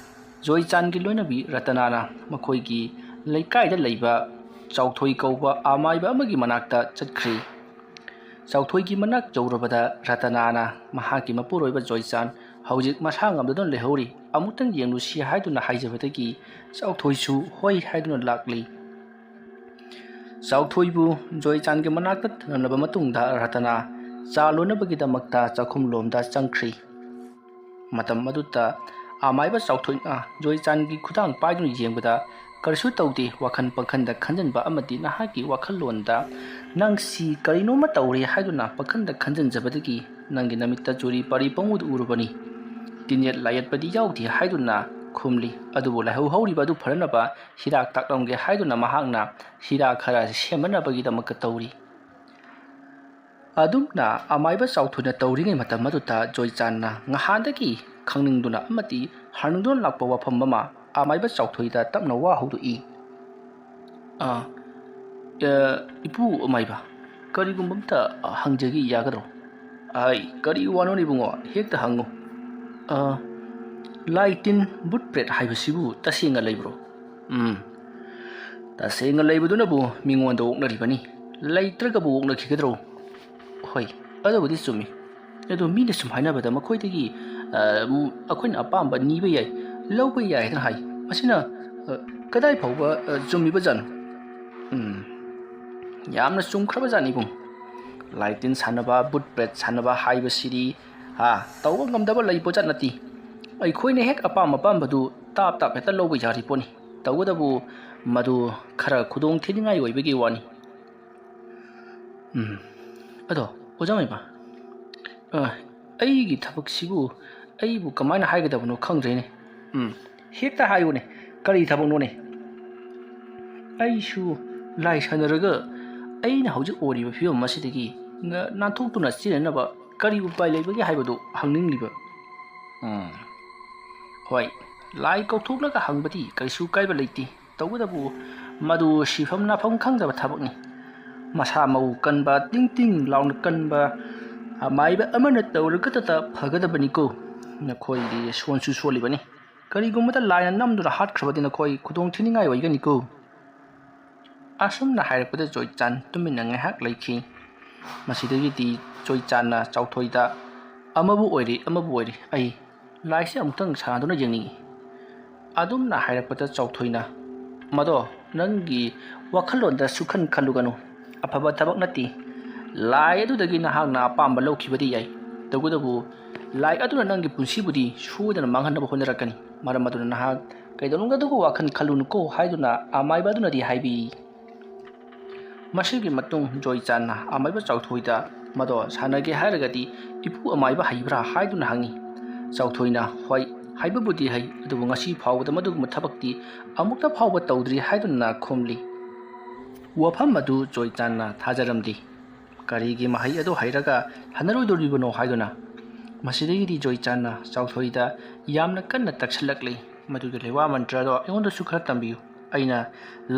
ꯖꯣꯏꯆꯥꯟꯒꯤ ꯂꯣꯏꯅꯕꯤ ꯔꯇꯅꯥꯅ ꯃꯈꯣꯏꯒꯤ ꯂꯩꯀꯥꯏꯗ ꯂꯩꯕ ꯆꯥꯎꯊꯣꯏ ꯀꯧꯕ ꯑꯃꯥꯏꯕ ꯑꯃꯒꯤ ꯃꯅꯥꯛꯇ ꯆꯠꯈ꯭ꯔꯦ꯫ ꯆꯥꯎꯊꯣꯏꯒꯤ ꯃꯅꯥꯛ ꯌꯧꯔꯕꯗ ꯔꯇꯅꯥꯅ ꯃꯍꯥꯛꯀꯤ ꯃꯄꯨꯔꯣꯏꯕ ꯖꯣꯏꯆꯥꯟ ꯍꯧꯖꯤꯛ ꯃꯁꯥ ꯉꯝꯗꯗꯨꯅ ꯂꯩꯍꯧꯔꯤ, ꯑꯃꯨꯛꯇꯪ ꯌꯦꯡꯂꯨꯁꯤ ꯍꯥꯏꯗꯨꯅ ꯍꯥꯏꯖꯕꯗꯒꯤ ꯆꯥꯎꯊꯣꯏꯁꯨ ꯍꯣꯏ ꯍꯥꯏꯗꯨꯅ ꯂꯥꯛꯂꯤ꯫ ꯆꯥꯎꯊꯣꯏꯕꯨ ꯖꯣꯏꯆꯥꯟꯒꯤ ꯃꯅꯥꯛꯇ ꯊꯝꯂꯕ ꯃꯇꯨꯡꯗ ꯔꯇꯅꯥ ꯆꯥ ꯂꯣꯟꯅꯕꯒꯤꯗꯃꯛꯇ ꯆꯥꯛꯈꯨꯝ ꯂꯣꯝꯗ ꯆꯪꯈ꯭ꯔꯤ꯫ ꯃꯇꯝ ꯑꯗꯨꯗ ꯑꯃꯥꯏꯕ ꯆꯥꯎꯊꯣꯏꯅ ꯖꯣꯏꯆꯥꯟꯒꯤ ꯈꯨꯗꯥꯡ ꯄꯥꯏꯗꯨꯅ ꯌꯦꯡꯕꯗ, "ꯀꯔꯤꯁꯨ ꯇꯧꯗꯦ, ꯋꯥꯈꯜ ꯄꯪꯈꯟꯗ ꯈꯟꯖꯟꯕ ꯑꯃꯗꯤ ꯅꯍꯥꯛꯀꯤ ꯋꯥꯈꯜꯂꯣꯟꯗ ꯅꯪꯁꯤ ꯀꯔꯤꯅꯣꯝꯃ ꯇꯧꯔꯦ ꯍꯥꯏꯗꯨꯅ ꯄꯪꯈꯟꯗ ꯈꯟꯖꯟꯖꯕꯗꯒꯤ ꯅꯪꯒꯤ ꯅꯃꯤꯠꯇ ꯆꯨꯔꯤ ꯄꯥꯔꯤ ꯄꯪꯎꯗ ꯎꯔꯨꯕꯅꯤ꯫ ꯇꯤꯟꯌꯦꯠ ꯂꯥꯏꯌꯦꯠꯄꯗꯤ ꯌꯥꯎꯗꯦ" ꯍꯥꯏꯗꯨꯅ ꯈꯨꯝꯂꯤ꯫ ꯑꯗꯨꯕꯨ ꯂꯥꯏꯍꯧ ꯍꯧꯔꯤꯕ ꯑꯗꯨ ꯐꯅꯅꯕ ꯍꯤꯗꯥꯛ ꯇꯥꯛꯂꯝꯒꯦ ꯍꯥꯏꯗꯨꯅ ꯃꯍꯥꯛꯅ ꯍꯤꯗꯥꯛ ꯈꯔ ꯁꯦꯝꯅꯅꯕꯒꯤꯗꯃꯛꯇ ꯇꯧꯔꯤ꯫ ꯑꯗꯨꯝꯅ ꯑꯃꯥꯏꯕ ꯆꯥꯎꯊꯣꯏꯅ ꯇꯧꯔꯤꯉꯩ ꯃꯇꯝ ꯑꯗꯨꯗ ꯖꯣꯏꯆꯥꯟꯅ ꯉꯍꯥꯟꯗꯒꯤ ꯈꯪꯅꯤꯡꯗꯨꯅ ꯑꯃꯗꯤ ꯍꯪꯅꯤꯡꯗꯨꯅ ꯂꯥꯛꯄ ꯋꯥꯐꯝ ꯑꯃ ꯑꯃꯥꯏꯕ ꯆꯥꯎꯊꯣꯏꯗ ꯇꯞꯅ ꯋꯥ ꯍꯧꯗꯣꯛꯏ꯫ "ꯑ, ꯑ, ꯏꯄꯨ ꯑꯃꯥꯏꯕ, ꯀꯔꯤꯒꯨꯝꯕ ꯑꯝꯇ ꯍꯪꯖꯒꯦ ꯌꯥꯒꯗ꯭ꯔꯣ?" "ꯑꯥꯏ, ꯀꯔꯤ ꯋꯥꯅꯣꯅꯦ ꯏꯕꯨꯡꯉꯣ? ꯍꯦꯛꯇ ꯍꯪꯉꯨ꯫" "ꯑ, ꯂꯥꯏ ꯇꯤꯟ ꯚꯨꯠ ꯄ꯭ꯔꯦꯠ ꯍꯥꯏꯕꯁꯤꯕꯨ ꯇꯁꯦꯡꯅ ꯂꯩꯕ꯭ꯔꯣ?" "ꯎꯝ, ꯇꯁꯦꯡꯅ ꯂꯩꯕꯗꯨꯅꯕꯨ ꯃꯤꯉꯣꯟꯗ ꯑꯣꯛꯅꯔꯤꯕꯅꯤ꯫ ꯂꯩꯇ꯭ꯔꯒꯕꯨ ꯑꯣꯛꯅꯈꯤꯒꯗ꯭ꯔꯣ?" "ꯍꯣꯏ, ꯑꯗꯨꯕꯨꯗꯤ ꯆꯨꯝꯃꯤ꯫ ꯑꯗꯨ ꯃꯤꯅ ꯁꯨꯝ ꯍꯥꯏꯅꯕꯗ ꯃꯈꯣꯏꯗꯒꯤ ꯑ, ꯎꯝ, ꯑꯩꯈꯣꯏꯅ ꯑꯄꯥꯝꯕ ꯅꯤꯕ ꯌꯥꯏ, ꯂꯧꯕ ꯌꯥꯏ ꯍꯥꯏꯅ ꯍꯥꯏ꯫ ꯃꯁꯤꯅ, ꯑ, ꯀꯗꯥꯏ ꯐꯥꯎꯕ, ꯑ, ꯆꯨꯝꯃꯤꯕꯖꯥꯠꯅꯣ? ꯎꯝ, ꯌꯥꯝꯅ ꯆꯨꯝꯈ꯭ꯔꯕꯖꯥꯠꯅꯤ ꯏꯕꯨꯡ꯫ ꯂꯥꯏ ꯇꯤꯟ ꯁꯥꯟꯅꯕ, ꯕꯨꯠ ꯄ꯭ꯔꯦꯠ ꯁꯥꯟꯅꯕ ꯍꯥꯏꯕꯁꯤꯗꯤ, ꯍꯥ, ꯇꯧꯕ ꯉꯝꯗꯕ ꯂꯩꯕꯖꯥꯠ ꯅꯠꯇꯦ꯫ ꯑꯩꯈꯣꯏꯅ ꯍꯦꯛ ꯑꯄꯥꯝ ꯑꯄꯥꯝꯕꯗꯨ ꯇꯥꯞ ꯇꯥꯞ ꯍꯦꯛꯇ ꯂꯧꯕ ꯌꯥꯔꯤ ꯄꯣꯠꯅꯤ꯫ ꯇꯧꯕꯇꯕꯨ ꯃꯗꯨ ꯈꯔ ꯈꯨꯗꯣꯡ ꯊꯤꯅꯤꯡꯉꯥꯏ ꯑꯣꯏꯕꯒꯤ ꯋꯥꯅꯤ꯫ ꯎꯝ, ꯑꯗꯣ ꯑꯣꯖꯥ ꯃꯩꯃ, ꯑ, ꯑꯩꯒꯤ ꯊꯕꯛꯁꯤꯕꯨ ꯑꯩꯕꯨ ꯀꯃꯥꯏꯅ ꯍꯥꯏꯒꯗꯕꯅꯣ ꯈꯪꯗ꯭ꯔꯦꯅꯦ꯫ ꯎꯝ, ꯍꯦꯛꯇ ꯍꯥꯏꯌꯨꯅꯦ, ꯀꯔꯤ ꯊꯕꯛꯅꯣꯅꯦ? ꯑꯩꯁꯨ ꯂꯥꯏ ꯁꯥꯟꯅꯔꯒ ꯑꯩꯅ ꯍꯧꯖꯤꯛ ꯑꯣꯏꯔꯤꯕ ꯐꯤꯕꯝ ꯑꯁꯤꯗꯒꯤ ꯅ-, ꯅꯥꯟꯊꯣꯛꯇꯨꯅ ꯆꯦꯟꯅꯅꯕ ꯀꯔꯤ ꯎꯄꯥꯏ ꯂꯩꯕꯒꯦ ꯍꯥꯏꯕꯗꯨ ꯍꯪꯅꯤꯡꯂꯤꯕ꯫ ꯎꯝ, ꯍꯣꯏ, ꯂꯥꯏ ꯀꯧꯊꯣꯛꯂꯒ ꯍꯪꯕꯗꯤ ꯀꯔꯤꯁꯨ ꯀꯥꯏꯕ ꯂꯩꯇꯦ꯫ ꯇꯧꯕꯇꯕꯨ ꯃꯗꯨ ꯁꯤꯐꯝ ꯅꯥꯐꯝ ꯈꯪꯗꯕ ꯊꯕꯛꯅꯤ꯫ ꯃꯁꯥ ꯃꯎ ꯀꯟꯕ, ꯇꯤꯡ ꯇꯤꯡ ꯂꯥꯎꯅ ꯀꯟꯕ ꯑꯃꯥꯏꯕ ꯑꯃꯅ ꯇꯧꯔꯒꯇꯇ ꯐꯒꯗꯕꯅꯤꯀꯣ꯫ ꯅꯈꯣꯏꯗꯤ ꯁꯣꯟꯁꯨ ꯁꯣꯜꯂꯤꯕꯅꯤ꯫ ꯀꯔꯤꯒꯨꯝꯕꯗ ꯂꯥꯏꯅ ꯅꯝꯗꯨꯅ ꯍꯥꯠꯈ꯭ꯔꯕꯗꯤ ꯅꯈꯣꯏ ꯈꯨꯗꯣꯡ ꯊꯤꯅꯤꯡꯉꯥꯏ ꯑꯣꯏꯒꯅꯤꯀꯣ꯫ ꯑꯁꯨꯝꯅ ꯍꯥꯏꯔꯛꯄꯗ ꯖꯣꯏꯆꯥꯟ ꯇꯨꯃꯤꯟꯅ ꯉꯥꯏꯍꯥꯛ ꯂꯩꯈꯤ꯫ ꯃꯁꯤꯗꯒꯤꯗꯤ ꯖꯣꯏꯆꯥꯟꯅ ꯆꯥꯎꯊꯣꯏꯗ, "ꯑꯃꯕꯨ ꯑꯣꯏꯔꯦ, ꯑꯃꯕꯨ ꯑꯣꯏꯔꯦ, ꯑꯩ ꯂꯥꯏꯁꯦ ꯑꯃꯨꯛꯇꯪ ꯁꯥꯟꯅꯗꯨꯅ ꯌꯦꯡꯅꯤꯡꯏ"꯫ ꯑꯗꯨꯝꯅ ꯍꯥꯏꯔꯛꯄꯗ ꯆꯥꯎꯊꯣꯏꯅ, "ꯃꯗꯣ ꯅꯪꯒꯤ ꯋꯥꯈꯜꯂꯣꯟꯗ ꯁꯨꯈꯟ ꯈꯜꯂꯨꯒꯅꯨ꯫ ꯑꯐꯕ ꯊꯕꯛ ꯅꯠꯇꯦ꯫ ꯂꯥꯏ ꯑꯗꯨꯗꯒꯤ ꯅꯍꯥꯛꯅ ꯑꯄꯥꯝꯕ ꯂꯧꯈꯤꯕꯗꯤ ꯌꯥꯏ꯫ ꯇꯧꯕꯇꯕꯨ ꯂꯥꯏ ꯑꯗꯨꯅ ꯅꯪꯒꯤ ꯄꯨꯟꯁꯤꯕꯨꯗꯤ ꯁꯣꯏꯗꯅ ꯃꯥꯡꯍꯟꯅꯕ ꯍꯣꯠꯅꯔꯛꯀꯅꯤ꯫ ꯃꯔꯝ ꯑꯗꯨꯅ ꯅꯍꯥꯛ ꯀꯩꯗꯧꯅꯨꯡꯗ ꯑꯗꯨꯒ ꯋꯥꯈꯜ ꯈꯜꯂꯨꯅꯨꯀꯣ" ꯍꯥꯏꯗꯨꯅ ꯑꯃꯥꯏꯕ ꯑꯗꯨꯅꯗꯤ ꯍꯥꯏꯕꯤ꯫ ꯃꯁꯤꯒꯤ ꯃꯇꯨꯡ ꯖꯣꯏꯆꯥꯟꯅ ꯑꯃꯥꯏꯕ ꯆꯥꯎꯊꯣꯏꯗ, "ꯃꯗꯣ ꯁꯥꯟꯅꯒꯦ ꯍꯥꯏꯔꯒꯗꯤ ꯏꯄꯨ ꯑꯃꯥꯏꯕ ꯍꯩꯕ꯭ꯔꯥ?" ꯍꯥꯏꯗꯨꯅ ꯍꯪꯉꯤ꯫ ꯆꯥꯎꯊꯣꯏꯅ, "ꯍꯣꯏ, ꯍꯩꯕꯕꯨꯗꯤ ꯍꯩ, ꯑꯗꯨꯕꯨ ꯉꯁꯤ ꯐꯥꯎꯕꯗ ꯃꯗꯨꯒꯨꯝꯕ ꯊꯕꯛꯇꯤ ꯑꯃꯨꯛꯇ ꯐꯥꯎꯕ ꯇꯧꯗ꯭ꯔꯤ" ꯍꯥꯏꯗꯨꯅ ꯈꯨꯝꯂꯤ꯫ ꯋꯥꯐꯝ ꯑꯗꯨ ꯖꯣꯏꯆꯥꯟꯅ ꯊꯥꯖꯔꯝꯗꯦ꯫ ꯀꯔꯤꯒꯤ ꯃꯍꯩ ꯑꯗꯨ ꯍꯩꯔꯒ ꯁꯥꯟꯅꯔꯣꯏꯗꯣꯔꯤꯕꯅꯣ ꯍꯥꯏꯗꯨꯅ꯫ ꯃꯁꯤꯗꯒꯤꯗꯤ ꯖꯣꯏꯆꯥꯟꯅ ꯆꯥꯎꯊꯣꯏꯗ ꯌꯥꯝꯅ ꯀꯟꯅ ꯇꯛꯁꯤꯜꯂꯛꯂꯤ꯫ "ꯃꯗꯨꯒꯤ ꯂꯩꯋꯥ ꯃꯟꯇ꯭ꯔꯗꯣ ꯑꯩꯉꯣꯟꯗꯁꯨ ꯈꯔ ꯇꯝꯕꯤꯌꯨ꯫ ꯑꯩꯅ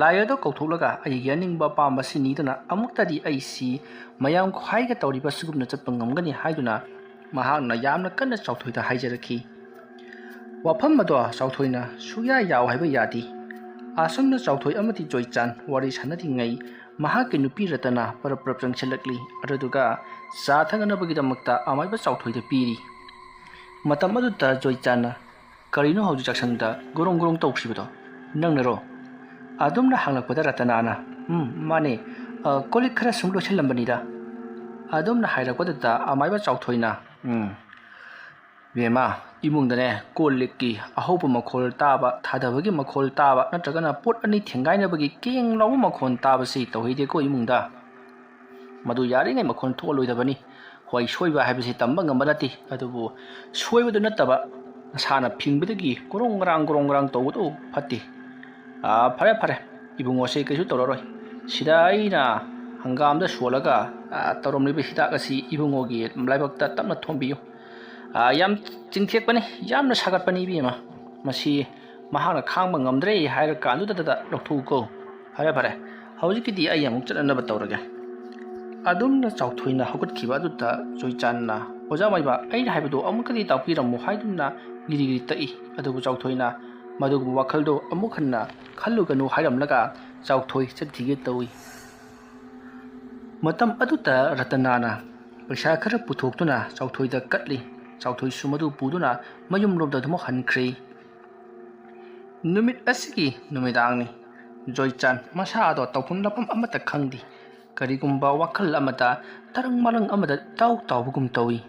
ꯂꯥꯏ ꯑꯗꯣ ꯀꯧꯊꯣꯛꯂꯒ ꯑꯩꯒꯤ ꯑꯅꯤꯡꯕ ꯑꯄꯥꯝꯕꯁꯤ ꯅꯤꯗꯨꯅ ꯑꯃꯨꯛꯇꯗꯤ ꯑꯩꯁꯤ ꯃꯌꯥꯝ ꯈ꯭ꯋꯥꯏꯒ ꯇꯧꯔꯤꯕ ꯁꯤꯒꯨꯝꯅ ꯆꯠꯄ ꯉꯝꯒꯅꯤ" ꯍꯥꯏꯗꯨꯅ ꯃꯍꯥꯛꯅ ꯌꯥꯝꯅ ꯀꯟꯅ ꯆꯥꯎꯊꯣꯏꯗ ꯍꯥꯏꯖꯔꯛꯈꯤ꯫ ꯋꯥꯐꯝ ꯑꯗꯣ ꯆꯥꯎꯊꯣꯏꯅ ꯁꯨꯌꯥ ꯌꯥꯎ ꯍꯥꯏꯕ ꯌꯥꯗꯦ꯫ ꯑꯁꯨꯝꯅ ꯆꯥꯎꯊꯣꯏ ꯑꯃꯗꯤ ꯖꯣꯏꯆꯥꯟ ꯋꯥꯔꯤ ꯁꯥꯟꯅꯔꯤꯉꯩ ꯃꯍꯥꯛꯀꯤ ꯅꯨꯄꯤ ꯔꯇꯅ ꯄꯔꯞ ꯄꯔꯞ ꯆꯪꯁꯤꯜꯂꯛꯂꯤ꯫ ꯑꯗꯨꯗꯨꯒ ꯆꯥ ꯊꯛꯅꯅꯕꯒꯤꯗꯃꯛꯇ ꯑꯃꯥꯏꯕ ꯆꯥꯎꯊꯣꯏꯗ ꯄꯤꯔꯤ꯫ ꯃꯇꯝ ꯑꯗꯨꯗ ꯖꯣꯏꯆꯥꯟꯅ, "ꯀꯔꯤꯅꯣ ꯍꯧꯖꯤꯛ ꯆꯥꯛꯁꯪꯗ ꯒꯣꯔꯣꯡ ꯒꯣꯔꯣꯡ ꯇꯧꯈ꯭ꯔꯤꯕꯗꯣ? ꯅꯪꯅꯔꯣ?" ꯑꯗꯨꯝꯅ ꯍꯪꯂꯛꯄꯗ ꯔꯇꯅꯥꯅ, "ꯎꯝ, ꯃꯥꯅꯦ꯫ ꯑ, ꯀꯣꯜ ꯂꯤꯛ ꯈꯔ ꯁꯨꯝ ꯂꯣꯏꯁꯤꯜꯂꯝꯕꯅꯤꯗ"꯫ ꯑꯗꯨꯝꯅ ꯍꯥꯏꯔꯛꯄꯗꯨꯗ ꯑꯃꯥꯏꯕ ꯆꯥꯎꯊꯣꯏꯅ, "ꯎꯝ, ꯕꯦꯝꯃ, ꯏꯃꯨꯡꯗꯅꯦ ꯀꯣꯜ ꯂꯤꯛꯀꯤ ꯑꯍꯧꯕ ꯃꯈꯣꯜ ꯇꯥꯕ, ꯊꯥꯗꯕꯒꯤ ꯃꯈꯣꯜ ꯇꯥꯕ, ꯅꯠꯇ꯭ꯔꯒꯅ ꯄꯣꯠ ꯑꯅꯤ ꯊꯦꯡꯒꯥꯏꯅꯕꯒꯤ ꯀꯦꯡ ꯂꯥꯎꯕ ꯃꯈꯣꯜ ꯇꯥꯕꯁꯤ ꯇꯧꯍꯩꯗꯦꯀꯣ ꯏꯃꯨꯡꯗ꯫ ꯃꯗꯨ ꯌꯥꯔꯤꯉꯩ ꯃꯈꯣꯜ ꯊꯣꯛꯍꯜꯂꯣꯏꯗꯕꯅꯤ꯫ ꯍꯣꯏ, ꯁꯣꯏꯕ ꯍꯥꯏꯕꯁꯤ ꯇꯝꯕ ꯉꯝꯕ ꯅꯠꯇꯦ, ꯑꯗꯨꯕꯨ ꯁꯣꯏꯕꯗꯨ ꯅꯠꯇꯕ ꯅꯁꯥꯅ ꯐꯤꯡꯕꯗꯒꯤ ꯒꯣꯔꯣꯡ ꯒꯔꯥꯡ ꯒꯣꯔꯣꯡ ꯒꯔꯥꯡ ꯇꯧꯕꯗꯨ ꯐꯠꯇꯦ꯫ ꯑꯥ, ꯐꯔꯦ, ꯐꯔꯦ, ꯏꯕꯨꯡꯉꯣꯁꯦ ꯀꯩꯁꯨ ꯇꯧꯔꯔꯣꯏ꯫ ꯁꯤꯗ ꯑꯩꯅ ꯍꯪꯒꯥꯝꯗ ꯁꯣꯜꯂꯒ, ꯑꯥ, ꯇꯧꯔꯝꯂꯤꯕ ꯍꯤꯗꯥꯛ ꯑꯁꯤ ꯏꯕꯨꯡꯉꯣꯒꯤ ꯂꯥꯏꯕꯛꯇ ꯇꯞꯅ ꯊꯣꯝꯕꯤꯌꯨ꯫ ꯑꯥ, ꯌꯥꯝ ꯆꯤꯡꯊꯦꯛꯄꯅꯤ, ꯌꯥꯝꯅ ꯁꯥꯒꯠꯄꯅꯤ ꯏꯕꯦꯝꯃ꯫ ꯃꯁꯤ ꯃꯍꯥꯛꯅ ꯈꯥꯡꯕ ꯉꯝꯗ꯭ꯔꯦ ꯍꯥꯏꯔ ꯀꯥꯟꯗꯨꯗ ꯂꯧꯊꯣꯛꯎꯀꯣ꯫ ꯐꯔꯦ, ꯐꯔꯦ, ꯍꯧꯖꯤꯛꯀꯤꯗꯤ ꯑꯩ ꯑꯃꯨꯛ ꯆꯠꯅꯅꯕ ꯇꯧꯔꯒꯦ"꯫ ꯑꯗꯨꯝꯅ ꯆꯥꯎꯊꯣꯏꯅ ꯍꯧꯒꯠꯈꯤꯕ ꯑꯗꯨꯗ ꯖꯣꯏꯆꯥꯟꯅ, "ꯑꯣꯖꯥ ꯃꯥꯏꯕ, ꯑꯩꯅ ꯍꯥꯏꯕꯗꯨ ꯑꯃꯨꯛꯀꯗꯤ ꯇꯥꯛꯄꯤꯔꯝꯃꯨ" ꯍꯥꯏꯗꯨꯅ ꯒꯤꯔꯤ ꯒꯤꯔꯤ ꯇꯛꯏ꯫ ꯑꯗꯨꯕꯨ ꯆꯥꯎꯊꯣꯏꯅ ꯃꯗꯨꯒꯨꯝꯕ ꯋꯥꯈꯜꯗꯣ ꯑꯃꯨꯛ ꯍꯟꯅ ꯈꯜꯂꯨꯒꯅꯨ ꯍꯥꯏꯔꯝꯂꯒ ꯆꯥꯎꯊꯣꯏ ꯆꯠꯈꯤꯒꯦ ꯇꯧꯏ꯫ ꯃꯇꯝ ꯑꯗꯨꯗ ꯔꯇꯅꯥꯅ ꯄꯩꯁꯥ ꯈꯔ ꯄꯨꯊꯣꯛꯇꯨꯅ ꯆꯥꯎꯊꯣꯏꯗ ꯀꯠꯂꯤ꯫ ꯆꯥꯎꯊꯣꯏꯁꯨ ꯃꯗꯨ ꯄꯨꯗꯨꯅ ꯃꯌꯨꯝꯂꯣꯝꯗ ꯑꯗꯨꯃꯛ ꯍꯟꯈ꯭ꯔꯦ꯫ ꯅꯨꯃꯤꯠ ꯑꯁꯤꯒꯤ ꯅꯨꯃꯤꯗꯥꯡꯅꯤ꯫ ꯖꯣꯏꯆꯥꯟ ꯃꯁꯥꯗꯣ ꯇꯧꯐꯝ ꯂꯥꯛꯐꯝ ꯑꯃꯠꯇ ꯈꯪꯗꯦ꯫ ꯀꯔꯤꯒꯨꯝꯕ ꯋꯥꯈꯜ ꯑꯃꯗ, ꯇꯔꯪ ꯃꯔꯪ ꯑꯃꯗ ꯇꯥꯎ ꯇꯥꯎꯕꯒꯨꯝ ꯇꯧꯏ꯫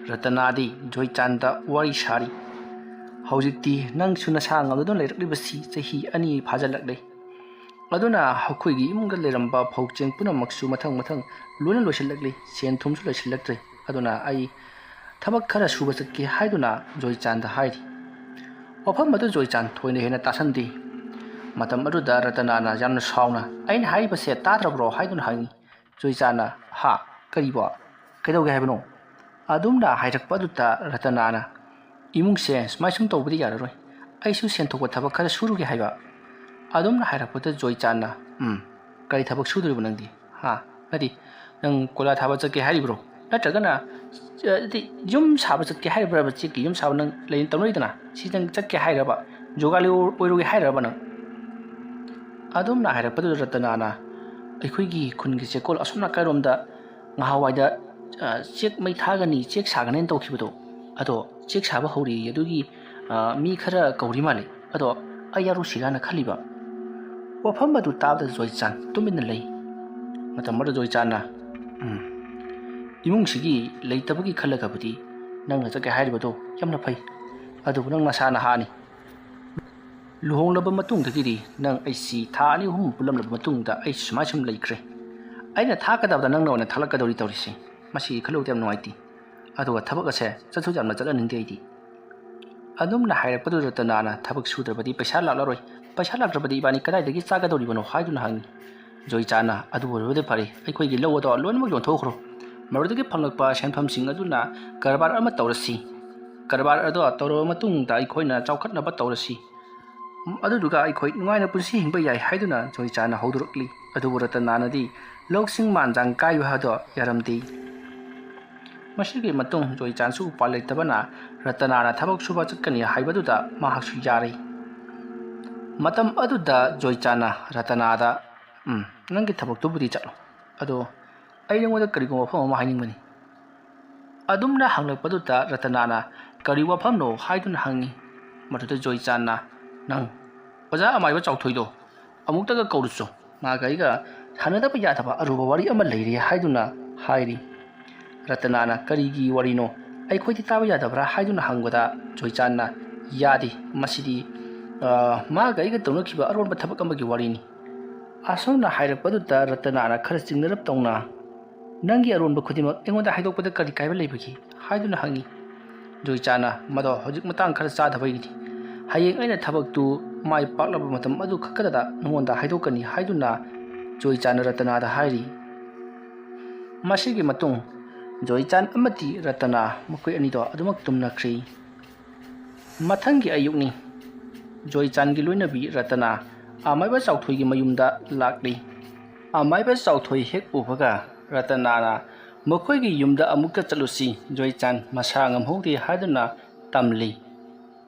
ꯔꯇꯅꯥꯗꯤ ꯖꯣꯏꯆꯥꯟꯗ ꯋꯥꯔꯤ ꯁꯥꯔꯤ꯫ "ꯍꯧꯖꯤꯛꯇꯤ ꯅꯪꯁꯨ ꯅꯁꯥ ꯉꯝꯗꯨꯅ ꯂꯩꯔꯛꯂꯤꯕꯁꯤ ꯆꯍꯤ ꯑꯅꯤ ꯐꯥꯖꯤꯜꯂꯛꯂꯦ꯫ ꯑꯗꯨꯅ ꯑꯩꯈꯣꯏꯒꯤ ꯏꯃꯨꯡꯗ ꯂꯩꯔꯝꯕ ꯐꯧ ꯆꯦꯡ ꯄꯨꯝꯅꯃꯛꯁꯨ ꯃꯊꯪ ꯃꯊꯪ ꯂꯣꯏꯅ ꯂꯣꯏꯁꯤꯜꯂꯛꯂꯤ꯫ ꯁꯦꯟ ꯊꯨꯝꯁꯨ ꯂꯩꯁꯤꯜꯂꯛꯇ꯭ꯔꯦ꯫ ꯑꯗꯨꯅ ꯑꯩ ꯊꯕꯛ ꯈꯔ ꯁꯨꯕ ꯆꯠꯀꯦ" ꯍꯥꯏꯗꯨꯅ ꯖꯣꯏꯆꯥꯟꯗ ꯍꯥꯏꯔꯤ꯫ ꯋꯥꯐꯝ ꯑꯗꯨ ꯖꯣꯏꯆꯥꯟ ꯊꯣꯏꯅ ꯍꯦꯟꯅ ꯇꯥꯁꯟꯗꯦ꯫ ꯃꯇꯝ ꯑꯗꯨꯗ ꯔꯇꯅꯥꯅ ꯌꯥꯝꯅ ꯁꯥꯎꯅ, "ꯑꯩꯅ ꯍꯥꯏꯔꯤꯕꯁꯦ ꯇꯥꯗ꯭ꯔꯕ꯭ꯔꯣ?" ꯍꯥꯏꯗꯨꯅ ꯍꯪꯉꯤ꯫ ꯖꯣꯏꯆꯥꯟꯅ, "ꯍꯥ? ꯀꯔꯤꯕꯣ? ꯀꯩꯗꯧꯒꯦ ꯍꯥꯏꯕꯅꯣ?" ꯑꯗꯨꯝꯅ ꯍꯥꯏꯔꯛꯄ ꯑꯗꯨꯗ ꯔꯇꯅꯥꯅ, "ꯏꯃꯨꯡꯁꯦ ꯁꯨꯃꯥꯏ ꯁꯨꯝ ꯇꯧꯕꯗꯤ ꯌꯥꯔꯔꯣꯏ꯫ ꯑꯩꯁꯨ ꯁꯦꯟ ꯊꯣꯛꯄ ꯊꯕꯛ ꯈꯔ ꯁꯨꯔꯨꯒꯦ" ꯍꯥꯏꯕ꯫ ꯑꯗꯨꯝꯅ ꯍꯥꯏꯔꯛꯄꯗ ꯖꯣꯏꯆꯥꯟꯅ, "ꯎꯝ, ꯀꯔꯤ ꯊꯕꯛ ꯁꯨꯗꯣꯔꯤꯕ ꯅꯪꯗꯤ? ꯍꯥ? ꯅꯠꯇꯦ, ꯅꯪ ꯀꯣꯏꯂꯥ ꯊꯥꯕ ꯆꯠꯀꯦ ꯍꯥꯏꯔꯤꯕ꯭ꯔꯣ? ꯅꯠꯇ꯭ꯔꯒꯅ, ꯑ, ꯅꯠꯇꯦ, ꯌꯨꯝ ꯁꯥꯕ ꯆꯠꯀꯦ ꯍꯥꯏꯔꯤꯕ꯭ꯔꯕ? ꯆꯦꯛꯀꯤ ꯌꯨꯝ ꯁꯥꯕ ꯅꯪ ꯂꯩ ꯇꯧꯅꯔꯤꯗꯅ, ꯁꯤ ꯅꯪ ꯆꯠꯀꯦ ꯍꯥꯏꯔꯕ? ꯖꯨꯒꯥꯂꯤ ꯑꯣꯏ-, ꯑꯣꯏꯔꯨꯒꯦ ꯍꯥꯏꯔꯕ ꯅꯪ?" ꯑꯗꯨꯝꯅ ꯍꯥꯏꯔꯛꯄꯗꯨꯗ ꯔꯇꯅꯥꯅ, "ꯑꯩꯈꯣꯏꯒꯤ ꯈꯨꯟꯒꯤ ꯆꯦꯛꯀꯣꯜ ꯑꯁꯣꯝ ꯅꯥꯀꯜꯔꯣꯝꯗ ꯉꯍꯥꯟꯋꯥꯏꯗ, ꯑ, ꯆꯦꯛ ꯃꯩ ꯊꯥꯒꯅꯤ, ꯆꯦꯛ ꯁꯥꯒꯅꯦꯅ ꯇꯧꯈꯤꯕꯗꯣ, ꯑꯗꯣ ꯆꯦꯛ ꯁꯥꯕ ꯍꯧꯔꯤ, ꯑꯗꯨꯒꯤ ꯃꯤ ꯈꯔ ꯀꯧꯔꯤ ꯃꯥꯜꯂꯤ꯫ ꯑꯗꯣ ꯑꯩ ꯌꯥꯎꯔꯨꯁꯤꯔꯥꯅ ꯈꯜꯂꯤꯕ꯫ ꯋꯥꯐꯝ ꯑꯗꯨ ꯇꯥꯕꯗ ꯖꯣꯏꯆꯥꯟ ꯇꯨꯃꯤꯟꯅ ꯂꯩ꯫ ꯃꯇꯝ ꯑꯗꯨ ꯖꯣꯏꯆꯥꯟꯅ, "ꯎꯝ, ꯏꯃꯨꯡꯁꯤꯒꯤ ꯂꯩꯇꯕꯒꯤ ꯈꯜꯂꯒꯕꯨꯗꯤ ꯅꯪꯅ ꯆꯠꯀꯦ ꯍꯥꯏꯔꯤꯕꯗꯣ ꯌꯥꯝꯅ ꯐꯩ꯫ ꯑꯗꯨꯕꯨ ꯅꯪ ꯅꯁꯥ ꯅꯍꯥꯅꯤ꯫ ꯂꯨꯍꯣꯡꯂꯕ ꯃꯇꯨꯡꯗꯒꯤꯗꯤ ꯅꯪ ꯑꯩꯁꯤ ꯊꯥ ꯑꯅꯤ ꯑꯍꯨꯝ ꯄꯨꯜꯂꯝꯂꯕ ꯃꯇꯨꯡꯗ ꯑꯩ ꯁꯨꯃꯥꯏ ꯁꯨꯝ ꯂꯩꯈ꯭ꯔꯦ꯫ ꯑꯩꯅ ꯊꯥꯛꯀꯗꯕꯗ ꯅꯪꯅ ꯑꯣꯏꯅ ꯊꯥꯛꯂꯛꯀꯗꯧꯔꯤ ꯇꯧꯔꯤꯁꯤ꯫ ꯃꯁꯤ ꯈꯜꯂꯨꯕꯗ ꯌꯥꯝ ꯅꯨꯡꯉꯥꯏꯇꯦ꯫ ꯑꯗꯨꯒ ꯊꯕꯛ ꯑꯁꯦ ꯆꯠꯁꯨ ꯌꯥꯝꯅ ꯆꯠꯍꯟꯅꯤꯡꯗꯦ ꯑꯩꯗꯤ꯫" ꯑꯗꯨꯝꯅ ꯍꯥꯏꯔꯛꯄꯗꯨꯗ ꯔꯇꯅꯥꯅ, "ꯊꯕꯛ ꯁꯨꯗ꯭ꯔꯕꯗꯤ ꯄꯩꯁꯥ ꯂꯥꯛꯂꯔꯣꯏ꯫ ꯄꯩꯁꯥ ꯂꯥꯛꯇ꯭ꯔꯕꯗꯤ ꯏꯕꯥꯅꯤ ꯀꯗꯥꯏꯗꯒꯤ ꯆꯥꯒꯗꯧꯔꯤꯕꯅꯣ?" ꯍꯥꯏꯗꯨꯅ ꯍꯪꯉꯤ꯫ ꯖꯣꯏꯆꯥꯟꯅ, "ꯑꯗꯨ ꯑꯣꯏꯔꯕꯗꯤ ꯐꯔꯦ, ꯑꯩꯈꯣꯏꯒꯤ ꯂꯧ ꯑꯗꯣ ꯂꯣꯏꯅꯃꯛ ꯌꯣꯟꯊꯣꯛꯈ꯭ꯔꯣ꯫ ꯃꯗꯨꯗꯒꯤ ꯐꯪꯂꯛꯄ ꯁꯦꯟꯐꯝꯁꯤꯡ ꯑꯗꯨꯅ ꯀꯔꯕꯥꯔ ꯑꯃ ꯇꯧꯔꯁꯤ꯫ ꯀꯔꯕꯥꯔ ꯑꯗꯣ ꯇꯧꯔꯕ ꯃꯇꯨꯡꯗ ꯑꯩꯈꯣꯏꯅ ꯆꯥꯎꯈꯠꯅꯕ ꯇꯧꯔꯁꯤ꯫ ꯑꯗꯨꯗꯨꯒ ꯑꯩꯈꯣꯏ ꯅꯨꯡꯉꯥꯏꯅ ꯄꯨꯟꯁꯤ ꯍꯤꯡꯕ ꯌꯥꯏ" ꯍꯥꯏꯗꯨꯅ ꯖꯣꯏꯆꯥꯟꯅ ꯍꯧꯗꯣꯔꯛꯂꯤ꯫ ꯑꯗꯨꯕꯨ ꯔꯇꯅꯥꯅꯗꯤ ꯂꯧꯁꯤꯡ ꯃꯥꯟ ꯆꯥꯡ ꯀꯥꯏꯌꯨ ꯍꯥꯏꯕꯗꯣ ꯌꯥꯔꯝꯗꯦ꯫ ꯃꯁꯤꯒꯤ ꯃꯇꯨꯡ ꯖꯣꯏꯆꯥꯟꯁꯨ ꯎꯄꯥꯏ ꯂꯩꯇꯕꯅ ꯔꯇꯅꯥꯅ ꯊꯕꯛ ꯁꯨꯕ ꯆꯠꯀꯅꯤ ꯍꯥꯏꯕꯗꯨꯗ ꯃꯍꯥꯛꯁꯨ ꯌꯥꯔꯦ꯫ ꯃꯇꯝ ꯑꯗꯨꯗ ꯖꯣꯏꯆꯥꯟꯅ ꯔꯇꯅꯥꯗ, "ꯎꯝ, ꯅꯪꯒꯤ ꯊꯕꯛꯇꯨꯕꯨꯗꯤ ꯆꯠꯂꯣ꯫ ꯑꯗꯣ ꯑꯩ ꯅꯉꯣꯟꯗ ꯀꯔꯤꯒꯨꯝꯕ ꯋꯥꯐꯝ ꯑꯃ ꯍꯥꯏꯅꯤꯡꯕꯅꯤ꯫" ꯑꯗꯨꯝꯅ ꯍꯪꯂꯛꯄꯗꯨꯗ ꯔꯇꯅꯥꯅ, "ꯀꯔꯤ ꯋꯥꯐꯝꯅꯣ?" ꯍꯥꯏꯗꯨꯅ ꯍꯪꯉꯤ꯫ ꯃꯗꯨꯗ ꯖꯣꯏꯆꯥꯟꯅ, "ꯅꯪ ꯑꯣꯖꯥ ꯑꯃꯥꯏꯕ ꯆꯥꯎꯊꯣꯏꯗꯣ ꯑꯃꯨꯛꯇꯒ ꯀꯧꯔꯨꯆꯣ꯫ ꯃꯥꯒ ꯑꯩꯒ ꯁꯥꯟꯅꯗꯕ ꯌꯥꯗꯕ ꯑꯔꯨꯕ ꯋꯥꯔꯤ ꯑꯃ ꯂꯩꯔꯤ" ꯍꯥꯏꯗꯨꯅ ꯍꯥꯏꯔꯤ꯫ ꯔꯇꯅꯥꯅ, "ꯀꯔꯤꯒꯤ ꯋꯥꯔꯤꯅꯣ? ꯑꯩꯈꯣꯏꯗꯤ ꯇꯥꯕ ꯌꯥꯗꯕ꯭ꯔꯥ?" ꯍꯥꯏꯗꯨꯅ ꯍꯪꯕꯗ ꯖꯣꯏꯆꯥꯟꯅ, "ꯌꯥꯗꯦ, ꯃꯁꯤꯗꯤ, ꯑ, ꯃꯥꯒ ꯑꯩꯒ ꯇꯧꯅꯈꯤꯕ ꯑꯔꯣꯟꯕ ꯊꯕꯛ ꯑꯃꯒꯤ ꯋꯥꯔꯤꯅꯤ꯫" ꯑꯁꯨꯝꯅ ꯍꯥꯏꯔꯛꯄꯗꯨꯗ ꯔꯇꯅꯥꯅ ꯈꯔ ꯆꯤꯡꯅꯔꯞ ꯇꯧꯅ, "ꯅꯪꯒꯤ ꯑꯔꯣꯟꯕ ꯈꯨꯗꯤꯡꯃꯛ ꯑꯩꯉꯣꯟꯗ ꯍꯥꯏꯗꯣꯛꯄꯗ ꯀꯔꯤ ꯀꯥꯏꯕ ꯂꯩꯕꯒꯦ?" ꯍꯥꯏꯗꯨꯅ ꯍꯪꯉꯤ꯫ ꯖꯣꯏꯆꯥꯟꯅ, "ꯃꯗꯣ ꯍꯧꯖꯤꯛ ꯃꯇꯥꯡ ꯈꯔ ꯆꯥꯗꯕꯒꯤꯅꯤ꯫ ꯍꯌꯦꯡ ꯑꯩꯅ ꯊꯕꯛꯇꯨ ꯃꯥꯏ ꯄꯥꯛꯂꯕ ꯃꯇꯝ ꯑꯗꯨ ꯈꯛꯇꯗ ꯅꯉꯣꯟꯗ ꯍꯥꯏꯗꯣꯛꯀꯅꯤ" ꯍꯥꯏꯗꯨꯅ ꯖꯣꯏꯆꯥꯟꯅ ꯔꯇꯅꯥꯗ ꯍꯥꯏꯔꯤ꯫ ꯃꯁꯤꯒꯤ ꯃꯇꯨꯡ ꯖꯣꯏꯆꯥꯟ ꯑꯃꯗꯤ ꯔꯇꯅꯥ ꯃꯈꯣꯏ ꯑꯅꯤꯗꯣ ꯑꯗꯨꯃꯛ ꯇꯨꯝꯅꯈ꯭ꯔꯤ꯫ ꯃꯊꯪꯒꯤ ꯑꯌꯨꯛꯅꯤ꯫ ꯖꯣꯏꯆꯥꯟꯒꯤ ꯂꯣꯏꯅꯕꯤ ꯔꯇꯅꯥ ꯑꯃꯥꯏꯕ ꯆꯥꯎꯊꯣꯏꯒꯤ ꯃꯌꯨꯝꯗ ꯂꯥꯛꯂꯤ꯫ ꯑꯃꯥꯏꯕ ꯆꯥꯎꯊꯣꯏ ꯍꯦꯛ ꯎꯕꯒ ꯔꯇꯅꯥꯅ, "ꯃꯈꯣꯏꯒꯤ ꯌꯨꯝꯗ ꯑꯃꯨꯛꯇ ꯆꯠꯂꯨꯁꯤ, ꯖꯣꯏꯆꯥꯟ ꯃꯁꯥ ꯉꯝꯍꯧꯗꯦ" ꯍꯥꯏꯗꯨꯅ ꯇꯝꯂꯤ꯫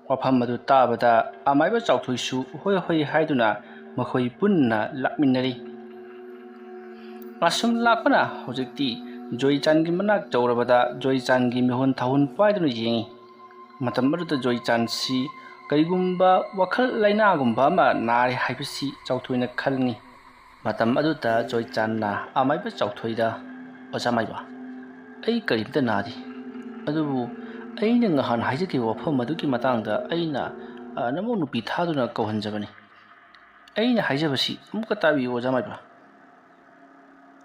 ꯋꯥꯐꯝ ꯑꯗꯨ ꯇꯥꯕꯗ ꯑꯃꯥꯏꯕ ꯆꯥꯎꯊꯣꯏꯁꯨ "ꯍꯣꯏ, ꯍꯣꯏ" ꯍꯥꯏꯗꯨꯅ ꯃꯈꯣꯏ ꯄꯨꯟꯅ ꯂꯥꯛꯃꯤꯟꯅꯔꯤ꯫ ꯑꯁꯨꯝ ꯂꯥꯛꯄꯅ ꯍꯧꯖꯤꯛꯇꯤ ꯖꯣꯏꯆꯥꯟꯒꯤ ꯃꯅꯥꯛ ꯌꯧꯔꯕꯗ ꯖꯣꯏꯆꯥꯟꯒꯤ ꯃꯤꯍꯨꯟ ꯊꯥꯍꯨꯟ ꯄꯥꯏꯗꯨꯅ ꯌꯦꯡꯉꯤ꯫ ꯃꯇꯝ ꯑꯗꯨꯗ ꯖꯣꯏꯆꯥꯟꯁꯤ ꯀꯔꯤꯒꯨꯝꯕ ꯋꯥꯈꯜ ꯂꯥꯏꯅꯥꯒꯨꯝꯕ ꯑꯃ ꯅꯥꯔꯦ ꯍꯥꯏꯕꯁꯤ ꯆꯥꯎꯊꯣꯏꯅ ꯈꯪꯉꯤ꯫ ꯃꯇꯝ ꯑꯗꯨꯗ ꯖꯣꯏꯆꯥꯟꯅ ꯑꯃꯥꯏꯕ ꯆꯥꯎꯊꯣꯏꯗ, "ꯑꯣꯖꯥ ꯃꯥꯏꯕ, ꯑꯩ ꯀꯔꯤꯝꯇ ꯅꯥꯗꯦ, ꯑꯗꯨꯕꯨ ꯑꯩꯅ ꯉꯍꯥꯟ ꯍꯥꯏꯖꯈꯤꯕ ꯋꯥꯐꯝ ꯑꯗꯨꯒꯤ ꯃꯇꯥꯡꯗ ꯑꯩꯅ, ꯑ, ꯅꯃꯧ ꯅꯨꯄꯤ ꯊꯥꯗꯨꯅ ꯀꯧꯍꯟꯖꯕꯅꯤ꯫ ꯑꯩꯅ ꯍꯥꯏꯖꯕꯁꯤ ꯑꯃꯨꯛꯀ ꯇꯥꯕꯤꯌꯨ, ꯑꯣꯖꯥ ꯃꯥꯏꯕ꯫"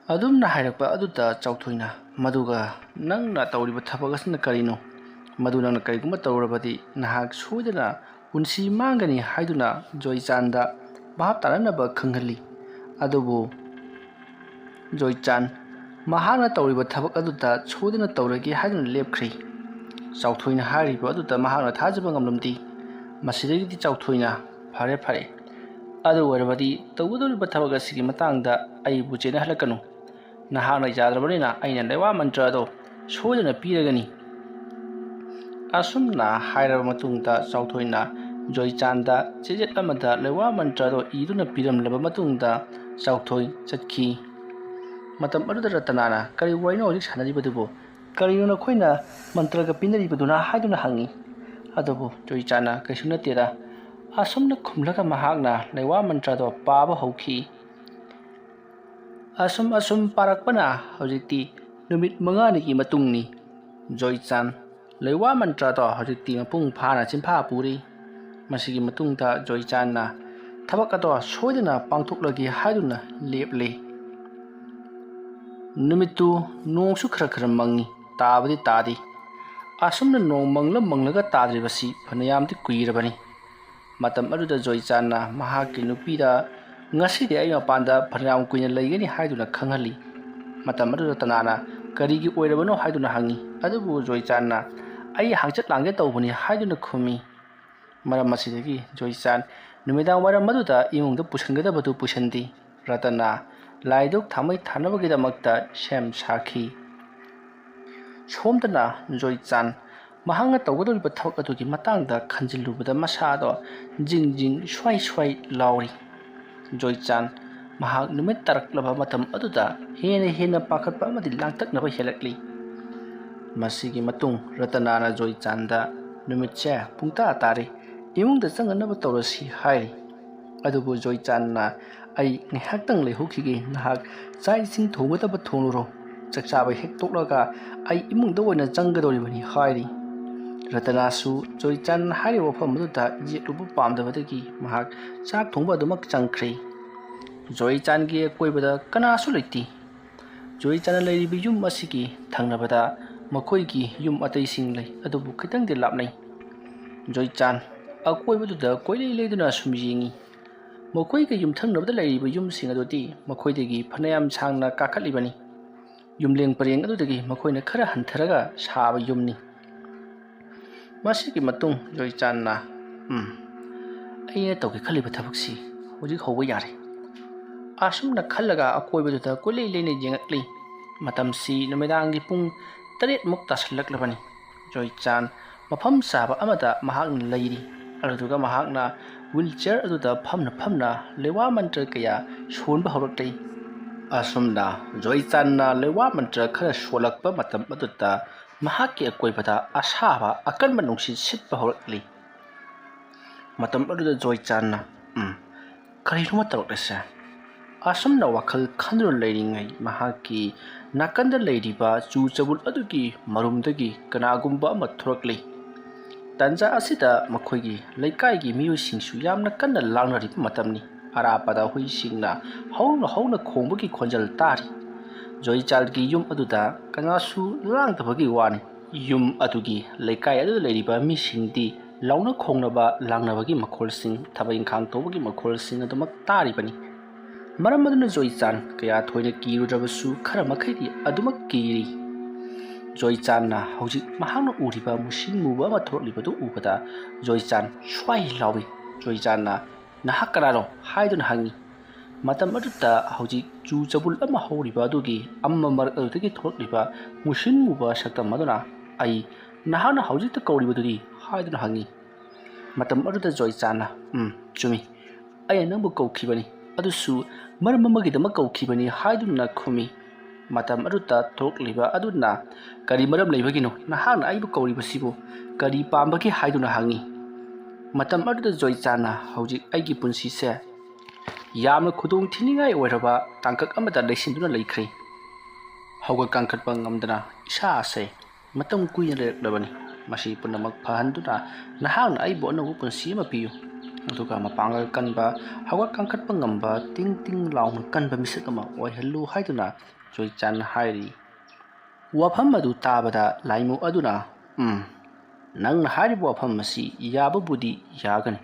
ꯑꯗꯨꯝꯅ ꯍꯥꯏꯔꯛꯄ ꯑꯗꯨꯗ ꯆꯥꯎꯊꯣꯏꯅ, "ꯃꯗꯨꯒ ꯅꯪꯅ ꯇꯧꯔꯤꯕ ꯊꯕꯛ ꯑꯁꯤꯅ ꯀꯔꯤꯅꯣ? ꯃꯗꯨ ꯅꯪꯅ ꯀꯔꯤꯒꯨꯝꯕ ꯇꯧꯔꯕꯗꯤ ꯅꯍꯥꯛ ꯁꯣꯏꯗꯅ ꯄꯨꯟꯁꯤ ꯃꯥꯡꯒꯅꯤ" ꯍꯥꯏꯗꯨꯅ ꯖꯣꯏꯆꯥꯟꯗ ꯚꯥꯞ ꯇꯥꯅꯅꯕ ꯈꯪꯍꯜꯂꯤ꯫ ꯑꯗꯨꯕꯨ ꯖꯣꯏꯆꯥꯟ ꯃꯍꯥꯛꯅ ꯇꯧꯔꯤꯕ ꯊꯕꯛ ꯑꯗꯨꯗ ꯁꯣꯏꯗꯅ ꯇꯧꯔꯒꯦ ꯍꯥꯏꯗꯨꯅ ꯂꯦꯞꯈ꯭ꯔꯦ꯫ ꯆꯥꯎꯊꯣꯏꯅ ꯍꯥꯏꯔꯤꯕ ꯑꯗꯨꯗ ꯃꯍꯥꯛꯅ ꯊꯥꯖꯕ ꯉꯝꯂꯝꯗꯦ꯫ ꯃꯁꯤꯗꯒꯤꯗꯤ ꯆꯥꯎꯊꯣꯏꯅ, "ꯐꯔꯦ, ꯐꯔꯦ, ꯑꯗꯨ ꯑꯣꯏꯔꯕꯗꯤ ꯇꯧꯒꯗꯧꯔꯤꯕ ꯊꯕꯛ ꯑꯁꯤꯒꯤ ꯃꯇꯥꯡꯗ ꯑꯩꯕꯨ ꯆꯦꯟꯅꯍꯜꯂꯛꯀꯅꯨ꯫ ꯅꯍꯥꯛꯅ ꯌꯥꯗ꯭ꯔꯕꯅꯤꯅ ꯑꯩꯅ ꯂꯩꯋꯥ ꯃꯟꯇ꯭ꯔ ꯑꯗꯣ ꯁꯣꯏꯗꯅ ꯄꯤꯔꯒꯅꯤ꯫" ꯑꯁꯨꯝꯅ ꯍꯥꯏꯔꯕ ꯃꯇꯨꯡꯗ ꯆꯥꯎꯊꯣꯏꯅ ꯖꯣꯏꯆꯥꯟꯗ ꯆꯦꯖꯦꯠ ꯑꯃꯗ ꯂꯩꯋꯥ ꯃꯟꯇ꯭ꯔ ꯑꯗꯣ ꯏꯗꯨꯅ ꯄꯤꯔꯝꯂꯕ ꯃꯇꯨꯡꯗ ꯆꯥꯎꯊꯣꯏ ꯆꯠꯈꯤ꯫ ꯃꯇꯝ ꯑꯗꯨꯗ ꯔꯇꯅꯥꯅ, "ꯀꯔꯤ ꯋꯥꯔꯤꯅꯣ ꯍꯧꯖꯤꯛ ꯁꯥꯟꯅꯔꯤꯕꯗꯨꯕꯨ? ꯀꯔꯤꯅꯣ ꯅꯈꯣꯏꯅ ꯃꯟꯇ꯭ꯔꯒ ꯄꯤꯅꯔꯤꯕꯗꯨꯅ?" ꯍꯥꯏꯗꯨꯅ ꯍꯪꯉꯤ꯫ ꯑꯗꯨꯕꯨ ꯖꯣꯏꯆꯥꯟꯅ, "ꯀꯩꯁꯨ ꯅꯠꯇꯦꯗ꯫" ꯑꯁꯨꯝꯅ ꯈꯨꯝꯂꯒ ꯃꯍꯥꯛꯅ ꯂꯩꯋꯥ ꯃꯟꯇ꯭ꯔꯗꯣ ꯄꯥꯕ ꯍꯧꯈꯤ꯫ ꯑꯁꯨꯝ ꯑꯁꯨꯝ ꯄꯥꯔꯛꯄꯅ ꯍꯧꯖꯤꯛꯇꯤ ꯅꯨꯃꯤꯠ ꯃꯉꯥꯅꯤꯒꯤ ꯃꯇꯨꯡꯅꯤ꯫ ꯖꯣꯏꯆꯥꯟ ꯂꯩꯋꯥ ꯃꯟꯇ꯭ꯔꯗꯣ ꯍꯧꯖꯤꯛꯇꯤ ꯃꯄꯨꯡ ꯐꯥꯅ ꯆꯤꯟꯐꯥ ꯄꯨꯔꯤ꯫ ꯃꯁꯤꯒꯤ ꯃꯇꯨꯡꯗ ꯖꯣꯏꯆꯥꯟꯅ ꯊꯕꯛ ꯑꯗꯣ ꯁꯣꯏꯗꯅ ꯄꯥꯡꯊꯣꯛꯂꯒꯦ ꯍꯥꯏꯗꯨꯅ ꯂꯦꯞꯂꯦ꯫ ꯅꯨꯃꯤꯠꯇꯨ ꯅꯣꯡꯁꯨ ꯈꯔ ꯈꯔ ꯃꯪꯉꯤ, ꯇꯥꯕꯗꯤ ꯇꯥꯗꯦ꯫ ꯑꯁꯨꯝꯅ ꯅꯣꯡ ꯃꯪꯂ ꯃꯪꯂꯒ ꯇꯥꯗ꯭ꯔꯤꯕꯁꯤ ꯐꯅꯌꯥꯝꯗꯤ ꯀꯨꯏꯔꯕꯅꯤ꯫ ꯃꯇꯝ ꯑꯗꯨꯗ ꯖꯣꯏꯆꯥꯟꯅ ꯃꯍꯥꯛꯀꯤ ꯅꯨꯄꯤꯗ, "ꯉꯁꯤꯗꯤ ꯑꯩ ꯃꯄꯥꯟꯗ ꯐꯅꯌꯥꯝ ꯀꯨꯏꯅ ꯂꯩꯒꯅꯤ" ꯍꯥꯏꯗꯨꯅ ꯈꯪꯍꯜꯂꯤ꯫ ꯃꯇꯝ ꯑꯗꯨꯗ ꯇꯅꯥꯅ, "ꯀꯔꯤꯒꯤ ꯑꯣꯏꯔꯕꯅꯣ?" ꯍꯥꯏꯗꯨꯅ ꯍꯪꯉꯤ꯫ ꯑꯗꯨꯕꯨ ꯖꯣꯏꯆꯥꯟꯅ, "ꯑꯩ ꯍꯪꯆꯤꯠ ꯂꯥꯡꯒꯦ ꯇꯧꯕꯅꯤ" ꯍꯥꯏꯗꯨꯅ ꯈꯨꯝꯃꯤ꯫ ꯃꯔꯝ ꯑꯁꯤꯗꯒꯤ ꯖꯣꯏꯆꯥꯟ ꯅꯨꯃꯤꯗꯥꯡ ꯋꯥꯏꯔꯝ ꯑꯗꯨꯗ ꯏꯃꯨꯡꯗ ꯄꯨꯁꯤꯟꯒꯗꯕꯗꯨ ꯄꯨꯁꯤꯟꯗꯦ꯫ ꯔꯇꯅꯥ ꯂꯥꯏꯗꯨꯛ ꯊꯥꯃꯩ ꯊꯥꯅꯕꯒꯤꯗꯃꯛꯇ ꯁꯦꯝ ꯁꯥꯈꯤ꯫ ꯁꯣꯝꯗꯅ ꯖꯣꯏꯆꯥꯟ ꯃꯍꯥꯛꯅ ꯇꯧꯒꯗꯧꯔꯤꯕ ꯊꯕꯛ ꯑꯗꯨꯒꯤ ꯃꯇꯥꯡꯗ ꯈꯟꯖꯤꯜꯂꯨꯕꯗ ꯃꯁꯥꯗꯣ ꯖꯤꯡ ꯖꯤꯡ ꯁ꯭ꯋꯥꯏ ꯁ꯭ꯋꯥꯏ ꯂꯥꯎꯔꯤ꯫ ꯖꯣꯏꯆꯥꯟ ꯃꯍꯥꯛ ꯅꯨꯃꯤꯠ ꯇꯥꯔꯛꯂꯕ ꯃꯇꯝ ꯑꯗꯨꯗ ꯍꯦꯟꯅ ꯍꯦꯟꯅ ꯄꯥꯈꯠꯄ ꯑꯃꯗꯤ ꯂꯥꯡꯇꯛꯅꯕ ꯍꯦꯜꯂꯛꯂꯤ꯫ ꯃꯁꯤꯒꯤ ꯃꯇꯨꯡ ꯔꯇꯅꯥꯅ ꯖꯣꯏꯆꯥꯟꯗ ꯅꯨꯃꯤꯠꯁꯦ ꯄꯨꯡ ꯇꯔꯥ ꯇꯥꯔꯦ, ꯏꯃꯨꯡꯗ ꯆꯪꯉꯅꯕ ꯇꯧꯔꯁꯤ ꯍꯥꯏꯔꯤ꯫ ꯑꯗꯨꯕꯨ ꯖꯣꯏꯆꯥꯟꯅ, "ꯑꯩ ꯉꯥꯏꯍꯥꯛꯇꯪ ꯂꯩꯍꯧꯈꯤꯒꯦ, ꯅꯍꯥꯛ ꯆꯥꯛ ꯏꯁꯤꯡ ꯊꯣꯡꯒꯗꯕ ꯊꯣꯡꯂꯨꯔꯣ, ꯆꯥꯛ ꯆꯥꯕ ꯍꯦꯛ ꯇꯣꯛꯂꯒ ꯑꯩ ꯏꯃꯨꯡꯗ ꯑꯣꯏꯅ ꯆꯪꯒꯗꯧꯔꯤꯕꯅꯤ" ꯍꯥꯏꯔꯤ꯫ ꯔꯇꯅꯥꯁꯨ ꯖꯣꯏꯆꯥꯟꯅ ꯍꯥꯏꯔꯤꯕ ꯋꯥꯐꯝ ꯑꯗꯨꯗ ꯌꯦꯠꯂꯨꯕ ꯄꯥꯝꯗꯕꯗꯒꯤ ꯃꯍꯥꯛ ꯆꯥꯛ ꯊꯣꯡꯕ ꯑꯗꯨꯃꯛ ꯆꯪꯈ꯭ꯔꯦ꯫ ꯖꯣꯏꯆꯥꯟꯒꯤ ꯑꯀꯣꯏꯕꯗ ꯀꯅꯥꯁꯨ ꯂꯩꯇꯦ꯫ ꯖꯣꯏꯆꯥꯟꯅ ꯂꯩꯔꯤꯕ ꯌꯨꯝ ꯑꯁꯤꯒꯤ ꯊꯪꯅꯕꯗ ꯃꯈꯣꯏꯒꯤ ꯌꯨꯝ ꯑꯇꯩꯁꯤꯡ ꯂꯩ, ꯑꯗꯨꯕꯨ ꯈꯤꯇꯪꯗꯤ ꯂꯥꯞꯅꯩ꯫ ꯖꯣꯏꯆꯥꯟ ꯑꯀꯣꯏꯕꯗꯨꯗ ꯀꯣꯏꯂꯩ ꯂꯩꯗꯨꯅ ꯁꯨꯝ ꯌꯦꯡꯏ꯫ ꯃꯈꯣꯏꯒꯤ ꯌꯨꯝꯊꯪꯅꯕꯗ ꯂꯩꯔꯤꯕ ꯌꯨꯝꯁꯤꯡ ꯑꯗꯨꯗꯤ ꯃꯈꯣꯏꯗꯒꯤ ꯐꯅꯌꯥꯝ ꯁꯥꯡꯅ ꯀꯥꯈꯠꯂꯤꯕꯅꯤ꯫ ꯌꯨꯝꯂꯦꯡ ꯄꯔꯦꯡ ꯑꯗꯨꯗꯒꯤ ꯃꯈꯣꯏꯅ ꯈꯔ ꯍꯟꯊꯔꯒ ꯁꯥꯕ ꯌꯨꯝꯅꯤ꯫ ꯃꯁꯤꯒꯤ ꯃꯇꯨꯡ ꯖꯣꯏꯆꯥꯟꯅ, "ꯎꯝ, ꯑꯩꯅ ꯇꯧꯒꯦ ꯈꯜꯂꯤꯕ ꯊꯕꯛꯁꯤ ꯍꯧꯖꯤꯛ ꯍꯧꯕ ꯌꯥꯔꯦ"꯫ ꯑꯁꯨꯝꯅ ꯈꯜꯂꯒ ꯑꯀꯣꯏꯕꯗꯨꯗ ꯀꯣꯏꯂꯩ ꯂꯩꯅ ꯌꯦꯡꯉꯛꯂꯤ꯫ ꯃꯇꯝꯁꯤ ꯅꯨꯃꯤꯗꯥꯡꯒꯤ ꯄꯨꯡ ꯇꯔꯦꯠꯃꯨꯛ ꯇꯥꯁꯜꯂꯛꯂꯕꯅꯤ꯫ ꯖꯣꯏꯆꯥꯟ ꯃꯐꯝ ꯆꯥꯕ ꯑꯃꯗ ꯃꯍꯥꯛꯅ ꯂꯩꯔꯤ꯫ ꯑꯗꯨꯗꯨꯒ ꯃꯍꯥꯛꯅ ꯋꯤꯜ ꯆꯤꯌꯔ ꯑꯗꯨꯗ ꯐꯝꯅ ꯐꯝꯅ ꯂꯩꯋꯥ ꯃꯟꯇ꯭ꯔ ꯀꯌꯥ ꯁꯣꯟꯕ ꯍꯧꯔꯛꯂꯤ꯫ ꯑꯁꯨꯝꯅ ꯖꯣꯏꯆꯥꯟꯅ ꯂꯩꯋꯥ ꯃꯟꯇ꯭ꯔ ꯈꯔ ꯁꯣꯜꯂꯛꯄ ꯃꯇꯝ ꯑꯗꯨꯗ ꯃꯍꯥꯛꯀꯤ ꯑꯀꯣꯏꯕꯗ ꯑꯁꯥꯕ ꯑꯀꯟꯕ ꯅꯨꯡꯁꯤꯠ ꯁꯤꯠꯄ ꯍꯧꯔꯛꯂꯤ꯫ ꯃꯇꯝ ꯑꯗꯨꯗ ꯖꯣꯏꯆꯥꯟꯅ, "ꯎꯝ, ꯀꯔꯤꯅꯣꯃ ꯇꯧꯔꯛꯂꯤꯁꯦ?" ꯑꯁꯨꯝꯅ ꯋꯥꯈꯜ ꯈꯟꯗꯨꯅ ꯂꯩꯔꯤꯉꯩ ꯃꯍꯥꯛꯀꯤ ꯅꯥꯀꯟꯗ ꯂꯩꯔꯤꯕ ꯆꯨ ꯆꯕꯨꯜ ꯑꯗꯨꯒꯤ ꯃꯔꯨꯝꯗꯒꯤ ꯀꯅꯥꯒꯨꯝꯕ ꯑꯃ ꯊꯣꯔꯛꯂꯤ꯫ ꯇꯟꯖꯥ ꯑꯁꯤꯗ ꯃꯈꯣꯏꯒꯤ ꯂꯩꯀꯥꯏꯒꯤ ꯃꯤꯑꯣꯏꯁꯤꯡꯁꯨ ꯌꯥꯝꯅ ꯀꯟꯅ ꯂꯥꯡꯅꯔꯤꯕ ꯃꯇꯝꯅꯤ꯫ ꯑꯔꯥꯞꯄꯗ ꯍꯨꯏꯁꯤꯡꯅ ꯍꯧꯅ ꯍꯧꯅ ꯈꯣꯡꯕꯒꯤ ꯈꯣꯟꯖꯦꯜ ꯇꯥꯔꯤ꯫ ꯖꯣꯏꯆꯥꯟꯒꯤ ꯌꯨꯝ ꯑꯗꯨꯗ ꯀꯅꯥꯁꯨ ꯂꯥꯡꯗꯕꯒꯤ ꯋꯥꯅꯤ꯫ ꯌꯨꯝ ꯑꯗꯨꯒꯤ ꯂꯩꯀꯥꯏ ꯑꯗꯨꯗ ꯂꯩꯔꯤꯕ ꯃꯤꯁꯤꯡꯗꯤ ꯂꯥꯎꯅ ꯈꯣꯡꯅꯕ, ꯂꯥꯡꯅꯕꯒꯤ ꯃꯈꯣꯜꯁꯤꯡ, ꯊꯕꯛ ꯏꯪꯈꯥꯡ ꯇꯧꯕꯒꯤ ꯃꯈꯣꯜꯁꯤꯡ ꯑꯗꯨꯃꯛ ꯇꯥꯔꯤꯕꯅꯤ꯫ ꯃꯔꯝ ꯑꯗꯨꯅ ꯖꯣꯏꯆꯥꯟ ꯀꯌꯥ ꯊꯣꯏꯅ ꯀꯤꯔꯨꯗ꯭ꯔꯕꯁꯨ ꯈꯔ ꯃꯈꯩꯗꯤ ꯑꯗꯨꯃꯛ ꯀꯤꯔꯤ꯫ ꯖꯣꯏꯆꯥꯟꯅ ꯍꯧꯖꯤꯛ ꯃꯍꯥꯛꯅ ꯎꯔꯤꯕ ꯃꯨꯁꯤꯟ ꯃꯨꯕ ꯑꯃ ꯊꯣꯛꯂꯛꯂꯤꯕꯗꯨ ꯎꯕꯗ ꯖꯣꯏꯆꯥꯟ ꯁ꯭ꯋꯥꯏ ꯂꯥꯎꯏ꯫ ꯖꯣꯏꯆꯥꯟꯅ, "ꯅꯍꯥꯛ ꯀꯅꯥꯅꯣ?" ꯍꯥꯏꯗꯨꯅ ꯍꯪꯉꯤ꯫ ꯃꯇꯝ ꯑꯗꯨꯗ ꯍꯧꯖꯤꯛ ꯆꯨ ꯆꯕꯨꯜ ꯑꯃ ꯍꯧꯔꯤꯕ ꯑꯗꯨꯒꯤ ꯑꯃꯝꯕ ꯃꯔꯛ ꯑꯗꯨꯗꯒꯤ ꯊꯣꯛꯂꯛꯂꯤꯕ ꯃꯨꯁꯤꯟ ꯃꯨꯕ ꯁꯛꯇꯝ ꯑꯗꯨꯅ, "ꯑꯩ ꯅꯍꯥꯛꯅ ꯍꯧꯖꯤꯛꯇ ꯀꯧꯔꯤꯕꯗꯨꯗꯤ?" ꯍꯥꯏꯗꯨꯅ ꯍꯪꯉꯤ꯫ ꯃꯇꯝ ꯑꯗꯨꯗ ꯖꯣꯏꯆꯥꯟꯅ, "ꯎꯝ, ꯆꯨꯝꯃꯤ꯫ ꯑꯩꯅ ꯅꯪꯕꯨ ꯀꯧꯈꯤꯕꯅꯤ, ꯑꯗꯨꯁꯨ ꯃꯔꯝ ꯑꯃꯒꯤꯗꯃꯛ ꯀꯧꯈꯤꯕꯅꯤ" ꯍꯥꯏꯗꯨꯅ ꯈꯨꯝꯃꯤ꯫ ꯃꯇꯝ ꯑꯗꯨꯗ ꯊꯣꯛꯂꯤꯕ ꯑꯗꯨꯅ, "ꯀꯔꯤ ꯃꯔꯝ ꯂꯩꯕꯒꯤꯅꯣ ꯅꯍꯥꯛꯅ ꯑꯩꯕꯨ ꯀꯧꯔꯤꯕꯁꯤꯕꯨ? ꯀꯔꯤ ꯄꯥꯝꯕꯒꯦ ꯍꯥꯏꯗꯨꯅ ꯍꯪꯉꯤ꯫ ꯃꯇꯝ ꯑꯗꯨꯗ ꯖꯣꯏꯆꯥꯟꯅ ꯍꯧꯖꯤꯛ ꯑꯩꯒꯤ ꯄꯨꯟꯁꯤꯁꯦ ꯌꯥꯝꯅ ꯈꯨꯗꯣꯡ ꯊꯤꯅꯤꯡꯉꯥꯏ ꯑꯣꯏꯔꯕ ꯇꯥꯡꯀꯛ ꯑꯃꯗ ꯂꯩꯁꯤꯟꯗꯨꯅ ꯂꯩꯈ꯭ꯔꯦ꯫ ꯍꯧꯒꯠ ꯀꯥꯡꯈꯠꯄ ꯉꯝꯗꯅ ꯏꯁꯥ ꯑꯁꯦ ꯃꯇꯝ ꯀꯨꯏꯅ ꯂꯩꯔꯛꯂꯕꯅꯤ꯫ ꯃꯁꯤ ꯄꯨꯝꯅꯃꯛ ꯐꯍꯟꯗꯨꯅ ꯅꯍꯥꯛꯅ ꯑꯩꯕꯨ ꯑꯅꯧꯕ ꯄꯨꯟꯁꯤ ꯑꯃ ꯄꯤꯌꯨ꯫ ꯑꯗꯨꯒ ꯃꯄꯥꯡꯒꯜ ꯀꯟꯕ, ꯍꯧꯒꯠ ꯀꯥꯡꯈꯠꯄ ꯉꯝꯕ, ꯇꯤꯡ ꯇꯤꯡ ꯂꯥꯎꯅ ꯀꯟꯕ ꯃꯤꯁꯛ ꯑꯃ ꯑꯣꯏꯍꯜꯂꯨ ꯍꯥꯏꯗꯨꯅ ꯖꯣꯏꯆꯥꯟꯅ ꯍꯥꯏꯔꯤ꯫ ꯋꯥꯐꯝ ꯑꯗꯨ ꯇꯥꯕꯗ ꯂꯥꯏꯃꯨ ꯑꯗꯨꯅ, "ꯎꯝ, ꯅꯪꯅ ꯍꯥꯏꯔꯤꯕ ꯋꯥꯐꯝ ꯑꯁꯤ ꯌꯥꯕꯕꯨꯗꯤ ꯌꯥꯒꯅꯤ,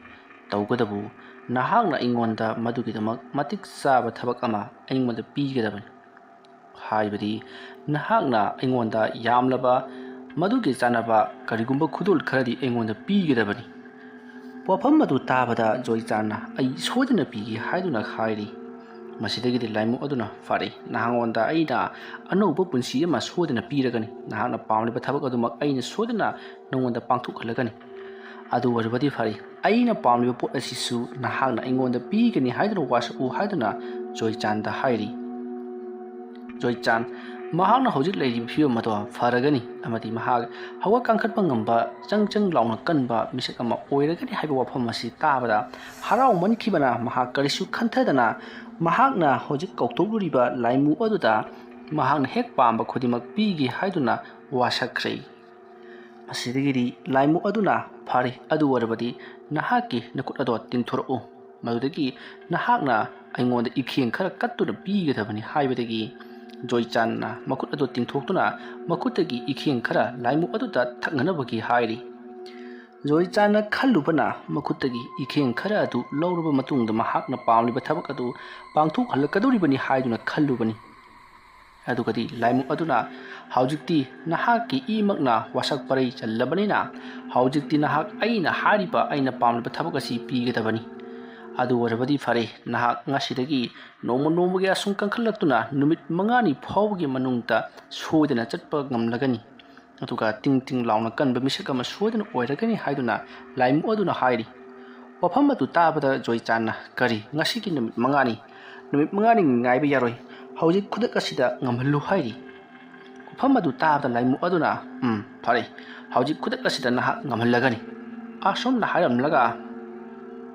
ꯇꯧꯕꯇꯕꯨ ꯅꯍꯥꯛꯅ ꯑꯩꯉꯣꯟꯗ ꯃꯗꯨꯒꯤꯗꯃꯛ ꯃꯇꯤꯛ ꯆꯥꯕ ꯊꯕꯛ ꯑꯃ ꯑꯩꯉꯣꯟꯗ ꯄꯤꯒꯗꯕꯅꯤ꯫ ꯍꯥꯏꯕꯗꯤ ꯅꯍꯥꯛꯅ ꯑꯩꯉꯣꯟꯗ ꯌꯥꯝꯂꯕ ꯃꯗꯨꯒꯤ ꯆꯥꯟꯅꯕ ꯀꯔꯤꯒꯨꯝꯕ ꯈꯨꯗꯣꯜ ꯈꯔꯗꯤ ꯑꯩꯉꯣꯟꯗ ꯄꯤꯒꯗꯕꯅꯤ꯫" ꯋꯥꯐꯝ ꯑꯗꯨ ꯇꯥꯕꯗ ꯖꯣꯏꯆꯥꯟꯅ, "ꯑꯩ ꯁꯣꯏꯗꯅ ꯄꯤꯒꯦ" ꯍꯥꯏꯗꯨꯅ ꯍꯥꯏꯔꯤ꯫ ꯃꯁꯤꯗꯒꯤꯗꯤ ꯂꯥꯏꯃꯨ ꯑꯗꯨꯅ, "ꯐꯔꯦ, ꯅꯍꯥꯛꯉꯣꯟꯗ ꯑꯩꯅ ꯑꯅꯧꯕ ꯄꯨꯟꯁꯤ ꯑꯃ ꯁꯣꯏꯗꯅ ꯄꯤꯔꯒꯅꯤ꯫ ꯅꯍꯥꯛꯅ ꯄꯥꯝꯂꯤꯕ ꯊꯕꯛ ꯑꯗꯨꯃꯛ ꯑꯩꯅ ꯁꯣꯏꯗꯅ ꯅꯉꯣꯟꯗ ꯄꯥꯡꯊꯣꯛꯍꯜꯂꯒꯅꯤ꯫ ꯑꯗꯨ ꯑꯣꯏꯔꯕꯗꯤ ꯐꯔꯦ, ꯑꯩꯅ ꯄꯥꯝꯂꯤꯕ ꯄꯣꯠ ꯑꯁꯤꯁꯨ ꯅꯍꯥꯛꯅ ꯑꯩꯉꯣꯟꯗ ꯄꯤꯒꯅꯤ ꯍꯥꯏꯗꯨꯅ ꯋꯥꯁꯛꯎ" ꯍꯥꯏꯗꯨꯅ ꯖꯣꯏꯆꯥꯟꯗ ꯍꯥꯏꯔꯤ꯫ ꯖꯣꯏꯆꯥꯟ ꯃꯍꯥꯛꯅ ꯍꯧꯖꯤꯛ ꯂꯩꯔꯤꯕ ꯐꯤꯕꯝ ꯑꯗꯣ ꯐꯔꯒꯅꯤ ꯑꯃꯗꯤ ꯃꯍꯥꯛ ꯍꯧꯒꯠ ꯀꯥꯡꯈꯠꯄ ꯉꯝꯕ, ꯆꯪ ꯆꯪ ꯂꯥꯎꯅ ꯀꯟꯕ ꯃꯤꯁꯛ ꯑꯃ ꯑꯣꯏꯔꯒꯅꯤ ꯍꯥꯏꯕ ꯋꯥꯐꯝ ꯑꯁꯤ ꯇꯥꯕꯗ ꯍꯔꯥꯎꯃꯟꯈꯤꯕꯅ ꯃꯍꯥꯛ ꯀꯔꯤꯁꯨ ꯈꯟꯊꯗꯅ ꯃꯍꯥꯛꯅ ꯍꯧꯖꯤꯛ ꯀꯧꯊꯣꯛꯂꯨꯔꯤꯕ ꯂꯥꯏꯃꯨ ꯑꯗꯨꯗ ꯃꯍꯥꯛꯅ ꯍꯦꯛ ꯄꯥꯝꯕ ꯈꯨꯗꯤꯡꯃꯛ ꯄꯤꯒꯦ ꯍꯥꯏꯗꯨꯅ ꯋꯥꯁꯛꯈ꯭ꯔꯦ꯫ ꯃꯁꯤꯗꯒꯤꯗꯤ ꯂꯥꯏꯃꯨ ꯑꯗꯨꯅ, "ꯐꯔꯦ, ꯑꯗꯨ ꯑꯣꯏꯔꯕꯗꯤ ꯅꯍꯥꯛꯀꯤ ꯅꯈꯨꯠ ꯑꯗꯣ ꯇꯤꯡꯊꯣꯔꯛꯎ꯫ ꯃꯗꯨꯗꯒꯤ ꯅꯍꯥꯛꯅ ꯑꯩꯉꯣꯟꯗ ꯏꯈꯦꯡ ꯈꯔ ꯀꯠꯇꯨꯅ ꯄꯤꯒꯗꯕꯅꯤ" ꯍꯥꯏꯕꯗꯒꯤ ꯖꯣꯏꯆꯥꯟꯅ ꯃꯈꯨꯠ ꯑꯗꯨ ꯇꯤꯡꯊꯣꯛꯇꯨꯅ ꯃꯈꯨꯠꯇꯒꯤ ꯏꯈꯦꯡ ꯈꯔ ꯂꯥꯏꯃꯨ ꯑꯗꯨꯗ ꯊꯛꯅꯅꯕꯒꯤ ꯍꯥꯏꯔꯤ꯫ ꯖꯣꯏꯆꯥꯟꯅ ꯈꯜꯂꯨꯕꯅ ꯃꯈꯨꯠꯇꯒꯤ ꯏꯈꯦꯡ ꯈꯔ ꯑꯗꯨ ꯂꯧꯔꯕ ꯃꯇꯨꯡꯗ ꯃꯍꯥꯛꯅ ꯄꯥꯝꯂꯤꯕ ꯊꯕꯛ ꯑꯗꯨ ꯄꯥꯡꯊꯣꯛꯍꯜꯂꯛꯀꯗꯧꯔꯤꯕꯅꯤ ꯍꯥꯏꯗꯨꯅ ꯈꯜꯂꯨꯕꯅꯤ꯫ ꯑꯗꯨꯒꯗꯤ ꯂꯥꯏꯃꯨ ꯑꯗꯨꯅ, "ꯍꯧꯖꯤꯛꯇꯤ ꯅꯍꯥꯛꯀꯤ ꯏꯃꯛꯅ ꯋꯥꯁꯛ ꯄꯔꯩ ꯆꯜꯂꯕꯅꯤꯅ ꯍꯧꯖꯤꯛꯇꯤ ꯅꯍꯥꯛ ꯑꯩꯅ ꯍꯥꯏꯔꯤꯕ, ꯑꯩꯅ ꯄꯥꯝꯂꯤꯕ ꯊꯕꯛ ꯑꯁꯤ ꯄꯤꯒꯗꯕꯅꯤ꯫ ꯑꯗꯨ ꯑꯣꯏꯔꯕꯗꯤ ꯐꯔꯦ, ꯅꯍꯥꯛ ꯉꯁꯤꯗꯒꯤ ꯅꯣꯡꯃ ꯅꯣꯡꯃꯒꯤ ꯑꯁꯨꯝ ꯀꯟꯈꯠꯂꯛꯇꯨꯅ ꯅꯨꯃꯤꯠ ꯃꯉꯥꯅꯤ ꯐꯥꯎꯕꯒꯤ ꯃꯅꯨꯡꯗ ꯁꯣꯏꯗꯅ ꯆꯠꯄ ꯉꯝꯂꯒꯅꯤ꯫ ꯑꯗꯨꯒ ꯇꯤꯡ ꯇꯤꯡ ꯂꯥꯎꯅ ꯀꯟꯕ ꯃꯤꯁꯛ ꯑꯃ ꯁꯣꯏꯗꯅ ꯑꯣꯏꯔꯒꯅꯤ" ꯍꯥꯏꯗꯨꯅ ꯂꯥꯏꯃꯨ ꯑꯗꯨꯅ ꯍꯥꯏꯔꯤ꯫ ꯋꯥꯐꯝ ꯑꯗꯨ ꯇꯥꯕꯗ ꯖꯣꯏꯆꯥꯟꯅ, "ꯀꯔꯤ, ꯉꯁꯤꯒꯤ ꯅꯨꯃꯤꯠ ꯃꯉꯥꯅꯤ? ꯅꯨꯃꯤꯠ ꯃꯉꯥꯅꯤ ꯉꯥꯏꯕ ꯌꯥꯔꯣꯏ꯫ ꯍꯧꯖꯤꯛ ꯈꯨꯗꯛ ꯑꯁꯤꯗ ꯉꯝꯍꯜꯂꯨ" ꯍꯥꯏꯔꯤ꯫ ꯃꯐꯝ ꯑꯗꯨ ꯇꯥꯕꯗ ꯂꯥꯏꯃꯨ ꯑꯗꯨꯅ, "ꯎꯝ, ꯐꯔꯦ, ꯍꯧꯖꯤꯛ ꯈꯨꯗꯛ ꯑꯁꯤꯗ ꯅꯍꯥꯛ ꯉꯝꯍꯜꯂꯒꯅꯤ," ꯑꯁꯨꯝꯅ ꯍꯥꯏꯔꯝꯂꯒ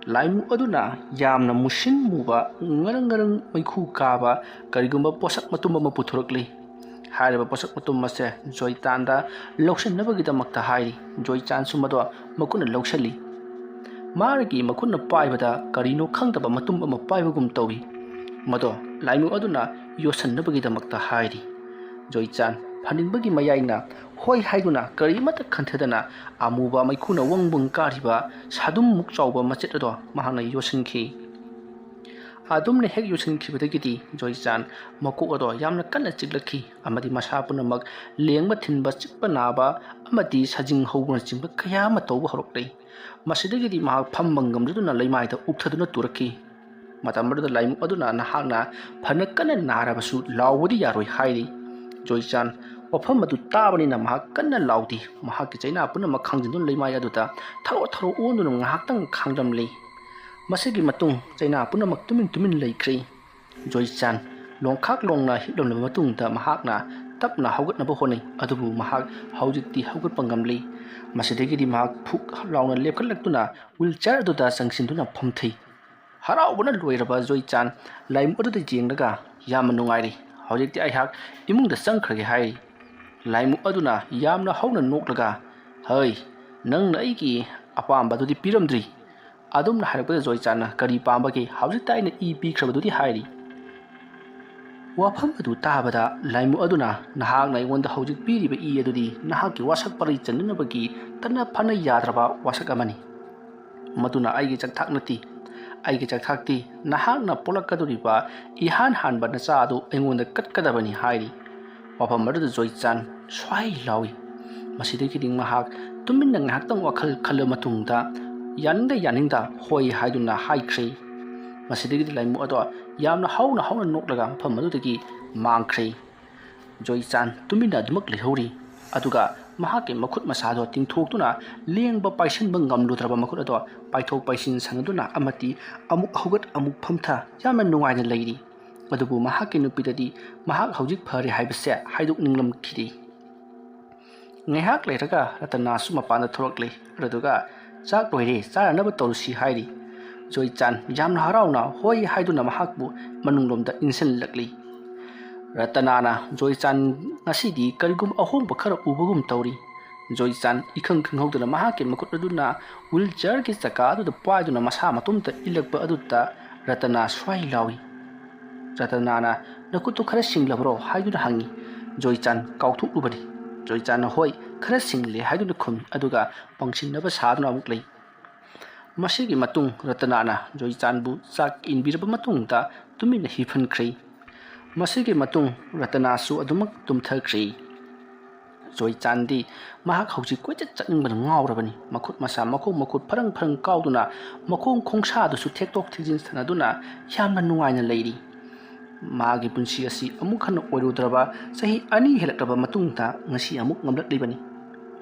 ꯂꯥꯏꯃꯨ ꯑꯗꯨꯅ ꯌꯥꯝꯅ ꯃꯨꯁꯤꯟ ꯃꯨꯕ, ꯉꯔꯪ ꯉꯔꯪ ꯃꯩꯈꯨ ꯀꯥꯕ ꯀꯔꯤꯒꯨꯝꯕ ꯄꯣꯠꯁꯛ ꯃꯇꯨꯝ ꯑꯃ ꯄꯨꯊꯣꯔꯛꯂꯤ꯫ ꯍꯥꯏꯔꯤꯕ ꯄꯣꯠꯁꯛ ꯃꯇꯨꯝ ꯑꯁꯦ ꯖꯣꯏꯆꯥꯟꯗ ꯂꯧꯁꯤꯟꯅꯕꯒꯤꯗꯃꯛꯇ ꯍꯥꯏꯔꯤ꯫ ꯖꯣꯏꯆꯥꯟꯁꯨ ꯃꯗꯣ ꯃꯈꯨꯠꯅ ꯂꯧꯁꯤꯜꯂꯤ꯫ ꯃꯥꯒꯤ ꯃꯈꯨꯠꯅ ꯄꯥꯏꯕꯗ ꯀꯔꯤꯅꯣ ꯈꯪꯗꯕ ꯃꯇꯨꯝ ꯑꯃ ꯄꯥꯏꯕꯒꯨꯝ ꯇꯧꯏ꯫ ꯃꯗꯣ ꯂꯥꯏꯃꯨ ꯑꯗꯨꯅ ꯌꯣꯠꯁꯤꯟꯅꯕꯒꯤꯗꯃꯛꯇ ꯍꯥꯏꯔꯤ꯫ ꯖꯣꯏꯆꯥꯟ ꯐꯅꯤꯡꯕꯒꯤ ꯃꯌꯥꯏꯅ ꯍꯣꯏ ꯍꯥꯏꯗꯨꯅ ꯀꯔꯤꯃꯠꯇ ꯈꯟꯊꯗꯅ ꯑꯃꯨꯕ ꯃꯩꯈꯨꯅ ꯋꯪ ꯋꯪ ꯀꯥꯔꯤꯕ ꯁꯥꯗꯨꯝꯃꯨꯛ ꯆꯥꯎꯕ ꯃꯆꯦꯠ ꯑꯗꯣ ꯃꯍꯥꯛꯅ ꯌꯣꯠꯁꯤꯟꯈꯤ꯫ ꯑꯗꯨꯝꯅ ꯍꯦꯛ ꯌꯣꯠꯁꯤꯟꯈꯤꯕꯗꯒꯤꯗꯤ ꯖꯣꯏꯆꯥꯟ ꯃꯀꯣꯛ ꯑꯗꯣ ꯌꯥꯝꯅ ꯀꯟꯅ ꯆꯤꯛꯂꯛꯈꯤ ꯑꯃꯗꯤ ꯃꯁꯥ ꯄꯨꯝꯅꯃꯛ ꯂꯦꯡꯕ ꯊꯤꯟꯕ, ꯆꯤꯛꯄ ꯅꯥꯕ ꯑꯃꯗꯤ ꯁꯥꯖꯤꯡ ꯍꯧꯕꯅꯆꯤꯡꯕ ꯀꯌꯥ ꯑꯃ ꯇꯧꯕ ꯍꯧꯔꯛꯂꯦ꯫ ꯃꯁꯤꯗꯒꯤꯗꯤ ꯃꯍꯥꯛ ꯐꯝꯕ ꯉꯝꯗꯗꯨꯅ ꯂꯩꯃꯥꯏꯗ ꯎꯞꯊꯗꯨꯅ ꯇꯨꯔꯛꯈꯤ꯫ ꯃꯇꯝ ꯑꯗꯨꯗ ꯂꯥꯏꯃꯨ ꯑꯗꯨꯅ ꯅꯍꯥꯛꯅ ꯐꯅ ꯀꯟꯅ ꯅꯥꯔꯕꯁꯨ ꯂꯥꯎꯕꯗꯤ ꯌꯥꯔꯣꯏ ꯍꯥꯏꯔꯤ꯫ ꯖꯣꯏꯆꯥꯟ ꯋꯥꯐꯝ ꯑꯗꯨ ꯇꯥꯕꯅꯤꯅ ꯃꯍꯥꯛ ꯀꯟꯅ ꯂꯥꯎꯗꯦ꯫ ꯃꯍꯥꯛꯀꯤ ꯆꯩꯅꯥ ꯄꯨꯝꯅꯃꯛ ꯈꯥꯡꯖꯤꯟꯗꯨꯅ ꯂꯩꯃꯥꯏ ꯑꯗꯨꯗ ꯊꯔꯣ ꯊꯔꯣ ꯑꯣꯟꯗꯨꯅ ꯉꯥꯏꯍꯥꯛꯇꯪ ꯈꯥꯡꯂꯝꯂꯤ꯫ ꯃꯁꯤꯒꯤ ꯃꯇꯨꯡ ꯆꯩꯅꯥ ꯄꯨꯝꯅꯃꯛ ꯇꯨꯃꯤꯟ ꯇꯨꯃꯤꯟ ꯂꯩꯈ꯭ꯔꯦ꯫ ꯖꯣꯏꯆꯥꯟ ꯂꯣꯡꯈꯥꯛ ꯂꯣꯡꯅ ꯍꯤꯞꯂꯝꯂꯕ ꯃꯇꯨꯡꯗ ꯃꯍꯥꯛꯅ ꯇꯞꯅ ꯍꯧꯒꯠꯅꯕ ꯍꯣꯠꯅꯩ, ꯑꯗꯨꯕꯨ ꯃꯍꯥꯛ ꯍꯧꯖꯤꯛꯇꯤ ꯍꯧꯒꯠꯄ ꯉꯝꯂꯤ꯫ ꯃꯁꯤꯗꯒꯤꯗꯤ ꯃꯍꯥꯛ ꯐꯨꯛ ꯂꯥꯎꯅ ꯂꯦꯞꯈꯠꯂꯛꯇꯨꯅ ꯋꯤꯜꯆꯤꯌꯥꯔ ꯑꯗꯨꯗ ꯆꯪꯁꯤꯟꯗꯨꯅ ꯐꯝꯊꯩ꯫ ꯍꯔꯥꯎꯕꯅ ꯂꯣꯏꯔꯕ ꯖꯣꯏꯆꯥꯟ ꯂꯥꯏꯃꯨ ꯑꯗꯨꯗ ꯌꯦꯡꯂꯒ, "ꯌꯥꯝꯅ ꯅꯨꯡꯉꯥꯏꯔꯦ, ꯍꯧꯖꯤꯛꯇꯤ ꯑꯩꯍꯥꯛ ꯏꯃꯨꯡꯗ ꯆꯪꯈ꯭ꯔꯒꯦ" ꯍꯥꯏꯔꯤ꯫ ꯂꯥꯏꯃꯨ ꯑꯗꯨꯅ ꯌꯥꯝꯅ ꯍꯧꯅ ꯅꯣꯛꯂꯒ, "ꯍꯩ, ꯅꯪꯅ ꯑꯩꯒꯤ ꯑꯄꯥꯝꯕꯗꯨꯗꯤ ꯄꯤꯔꯝꯗ꯭ꯔꯤ꯫ ꯑꯗꯨꯝꯅ ꯍꯥꯏꯔꯛꯄꯗ ꯖꯣꯏꯆꯥꯟꯅ, 'ꯀꯔꯤ ꯄꯥꯝꯕꯒꯦ? ꯍꯧꯖꯤꯛꯇ ꯑꯩꯅ ꯏ ꯄꯤꯈ꯭ꯔꯕꯗꯨꯗꯤ' ꯍꯥꯏꯔꯤ꯫ ꯋꯥꯐꯝ ꯑꯗꯨ ꯇꯥꯕꯗ ꯂꯥꯏꯃꯨ ꯑꯗꯨꯅ, "ꯅꯍꯥꯛꯅ ꯑꯩꯉꯣꯟꯗ ꯍꯧꯖꯤꯛ ꯄꯤꯔꯤꯕ ꯏ ꯑꯗꯨꯗꯤ ꯅꯍꯥꯛꯀꯤ ꯋꯥꯁꯛ ꯄꯔꯩ ꯆꯟꯅꯅꯕꯒꯤ ꯇꯠꯅ ꯐꯅ ꯌꯥꯗ꯭ꯔꯕ ꯋꯥꯁꯛ ꯑꯃꯅꯤ꯫ ꯃꯗꯨꯅ ꯑꯩꯒꯤ ꯆꯥꯛꯊꯥꯛ ꯅꯠꯇꯦ꯫ ꯑꯩꯒꯤ ꯆꯥꯛꯊꯥꯛꯇꯤ ꯅꯍꯥꯛꯅ ꯄꯣꯛꯂꯛꯀꯗꯧꯔꯤꯕ ꯏꯍꯥꯟ ꯍꯥꯟꯕ ꯅꯆꯥ ꯑꯗꯨ ꯑꯩꯉꯣꯟꯗ ꯀꯠꯀꯗꯕꯅꯤ" ꯍꯥꯏꯔꯤ꯫ ꯋꯥꯐꯝ ꯑꯗꯨꯗ ꯖꯣꯏꯆꯥꯟ ꯁ꯭ꯋꯥꯏ ꯂꯥꯎꯏ꯫ ꯃꯁꯤꯗꯒꯤꯗꯤ ꯃꯍꯥꯛ ꯇꯨꯃꯤꯟꯅ ꯉꯥꯏꯍꯥꯛꯇꯪ ꯋꯥꯈꯜ ꯈꯜꯂꯕ ꯃꯇꯨꯡꯗ ꯌꯥꯅꯤꯡꯗ ꯌꯥꯅꯤꯡꯗ ꯍꯣꯏ ꯍꯥꯏꯗꯨꯅ ꯍꯥꯏꯈ꯭ꯔꯦ꯫ ꯃꯁꯤꯗꯒꯤꯗꯤ ꯂꯥꯏꯃꯨ ꯑꯗꯣ ꯌꯥꯝꯅ ꯍꯧꯅ ꯍꯧꯅ ꯅꯣꯛꯂꯒ ꯃꯐꯝ ꯑꯗꯨꯗꯒꯤ ꯃꯥꯡꯈ꯭ꯔꯦ꯫ ꯖꯣꯏꯆꯥꯟ ꯇꯨꯃꯤꯟꯅ ꯑꯗꯨꯃꯛ ꯂꯩꯍꯧꯔꯤ꯫ ꯑꯗꯨꯒ ꯃꯍꯥꯛꯀꯤ ꯃꯈꯨꯠ ꯃꯁꯥꯗꯣ ꯇꯤꯡꯊꯣꯛꯇꯨꯅ ꯂꯦꯡꯕ ꯄꯥꯏꯁꯤꯟꯕ ꯉꯝꯂꯨꯗ꯭ꯔꯕ ꯃꯈꯨꯠ ꯑꯗꯣ ꯄꯥꯏꯊꯣꯛ ꯄꯥꯏꯁꯤꯟ ꯁꯥꯟꯅꯗꯨꯅ ꯑꯃꯗꯤ ꯑꯃꯨꯛ ꯍꯧꯒꯠ ꯑꯃꯨꯛ ꯐꯝꯊ ꯌꯥꯝꯅ ꯅꯨꯡꯉꯥꯏꯅ ꯂꯩꯔꯤ꯫ ꯑꯗꯨꯕꯨ ꯃꯍꯥꯛꯀꯤ ꯅꯨꯄꯤꯗꯗꯤ ꯃꯍꯥꯛ ꯍꯧꯖꯤꯛ ꯐꯔꯦ ꯍꯥꯏꯕꯁꯦ ꯍꯥꯏꯗꯣꯛꯅꯤꯡꯂꯝꯈꯤꯗꯦ꯫ ꯉꯥꯏꯍꯥꯛ ꯂꯩꯔꯒ ꯔꯇꯅꯥꯁꯨ ꯃꯄꯥꯟꯗ ꯊꯣꯛꯂꯛꯂꯦ꯫ ꯑꯗꯨꯒ "ꯆꯥꯛ ꯂꯣꯏꯔꯦ, ꯆꯥꯔꯅꯕ ꯇꯧꯔꯁꯤ" ꯍꯥꯏꯔꯤ꯫ ꯖꯣꯏꯆꯥꯟ ꯌꯥꯝꯅ ꯍꯔꯥꯎꯅ "ꯍꯣꯏ" ꯍꯥꯏꯗꯨꯅ ꯃꯍꯥꯛꯄꯨ ꯃꯅꯨꯡꯂꯣꯝꯗ ꯏꯟꯁꯤꯜꯂꯛꯂꯤ꯫ ꯔꯇꯅꯥꯅ "ꯖꯣꯏꯆꯥꯟ, ꯉꯁꯤꯗꯤ ꯀꯔꯤꯒꯨꯝꯕ ꯑꯍꯣꯡꯕ ꯈꯔ ꯎꯕꯒꯨꯝ ꯇꯧꯔꯤ"꯫ ꯖꯣꯏꯆꯥꯟ ꯏꯈꯪ ꯈꯪꯍꯧꯗꯅ ꯃꯍꯥꯛꯀꯤ ꯃꯈꯨꯠ ꯑꯗꯨꯅ ꯋꯤꯜ ꯆꯤꯌꯔꯒꯤ ꯆꯀꯥ ꯑꯗꯨꯗ ꯄꯥꯏꯗꯨꯅ ꯃꯁꯥ ꯃꯇꯣꯝꯇ ꯏꯜꯂꯛꯄ ꯑꯗꯨꯗ ꯔꯇꯅꯥ ꯁ꯭ꯋꯥꯏ ꯂꯥꯎꯏ꯫ ꯔꯇꯅꯥꯅ "ꯅꯈꯨꯠꯇꯨ ꯈꯔ ꯁꯤꯡꯂꯕ꯭ꯔꯣ?" ꯍꯥꯏꯗꯨꯅ ꯍꯪꯉꯤ꯫ ꯖꯣꯏꯆꯥꯟ ꯀꯥꯎꯊꯣꯛꯂꯨꯕꯅꯤ꯫ ꯖꯣꯏꯆꯥꯟꯅ "ꯍꯣꯏ, ꯈꯔ ꯁꯤꯡꯂꯦ" ꯍꯥꯏꯗꯨꯅ ꯈꯨꯝꯃꯤ, ꯑꯗꯨꯒ ꯄꯪꯁꯤꯟꯅꯕ ꯁꯥꯗꯨꯅ ꯑꯃꯨꯛ ꯂꯩ꯫ ꯃꯁꯤꯒꯤ ꯃꯇꯨꯡ ꯔꯇꯅꯥꯅ ꯖꯣꯏꯆꯥꯟꯕꯨ ꯆꯥꯛ ꯏꯟꯕꯤꯔꯕ ꯃꯇꯨꯡꯗ ꯇꯨꯃꯤꯟꯅ ꯍꯤꯞꯍꯟꯈ꯭ꯔꯦ꯫ ꯃꯁꯤꯒꯤ ꯃꯇꯨꯡ ꯔꯇꯅꯥꯁꯨ ꯑꯗꯨꯃꯛ ꯇꯨꯝꯊꯈ꯭ꯔꯦ꯫ ꯖꯣꯏꯆꯥꯟꯗꯤ ꯃꯍꯥꯛ ꯍꯧꯖꯤꯛ ꯀꯣꯏꯆꯠ ꯆꯠꯅꯤꯡꯕꯅ ꯉꯥꯎꯔꯕꯅꯤ꯫ ꯃꯈꯨꯠ ꯃꯁꯥ ꯃꯈꯣꯡ ꯃꯈꯨꯠ ꯐꯔꯪ ꯐꯔꯪ ꯀꯥꯎꯗꯨꯅ ꯃꯈꯣꯡ ꯈꯣꯡꯁꯥꯗꯨꯁꯨ ꯊꯦꯛꯇꯣꯛ ꯊꯦꯛꯆꯤꯟ ꯁꯥꯟꯅꯗꯨꯅ ꯌꯥꯝꯅ ꯅꯨꯡꯉꯥꯏꯅ ꯂꯩꯔꯤ꯫ ꯃꯥꯒꯤ ꯄꯨꯟꯁꯤ ꯑꯁꯤ ꯑꯃꯨꯛ ꯍꯟꯅ ꯑꯣꯏꯔꯨꯗ꯭ꯔꯕ ꯆꯍꯤ ꯑꯅꯤ ꯍꯦꯜꯂꯛꯂꯕ ꯃꯇꯨꯡꯗ ꯉꯁꯤ ꯑꯃꯨꯛ ꯉꯝꯂꯛꯂꯤꯕꯅꯤ꯫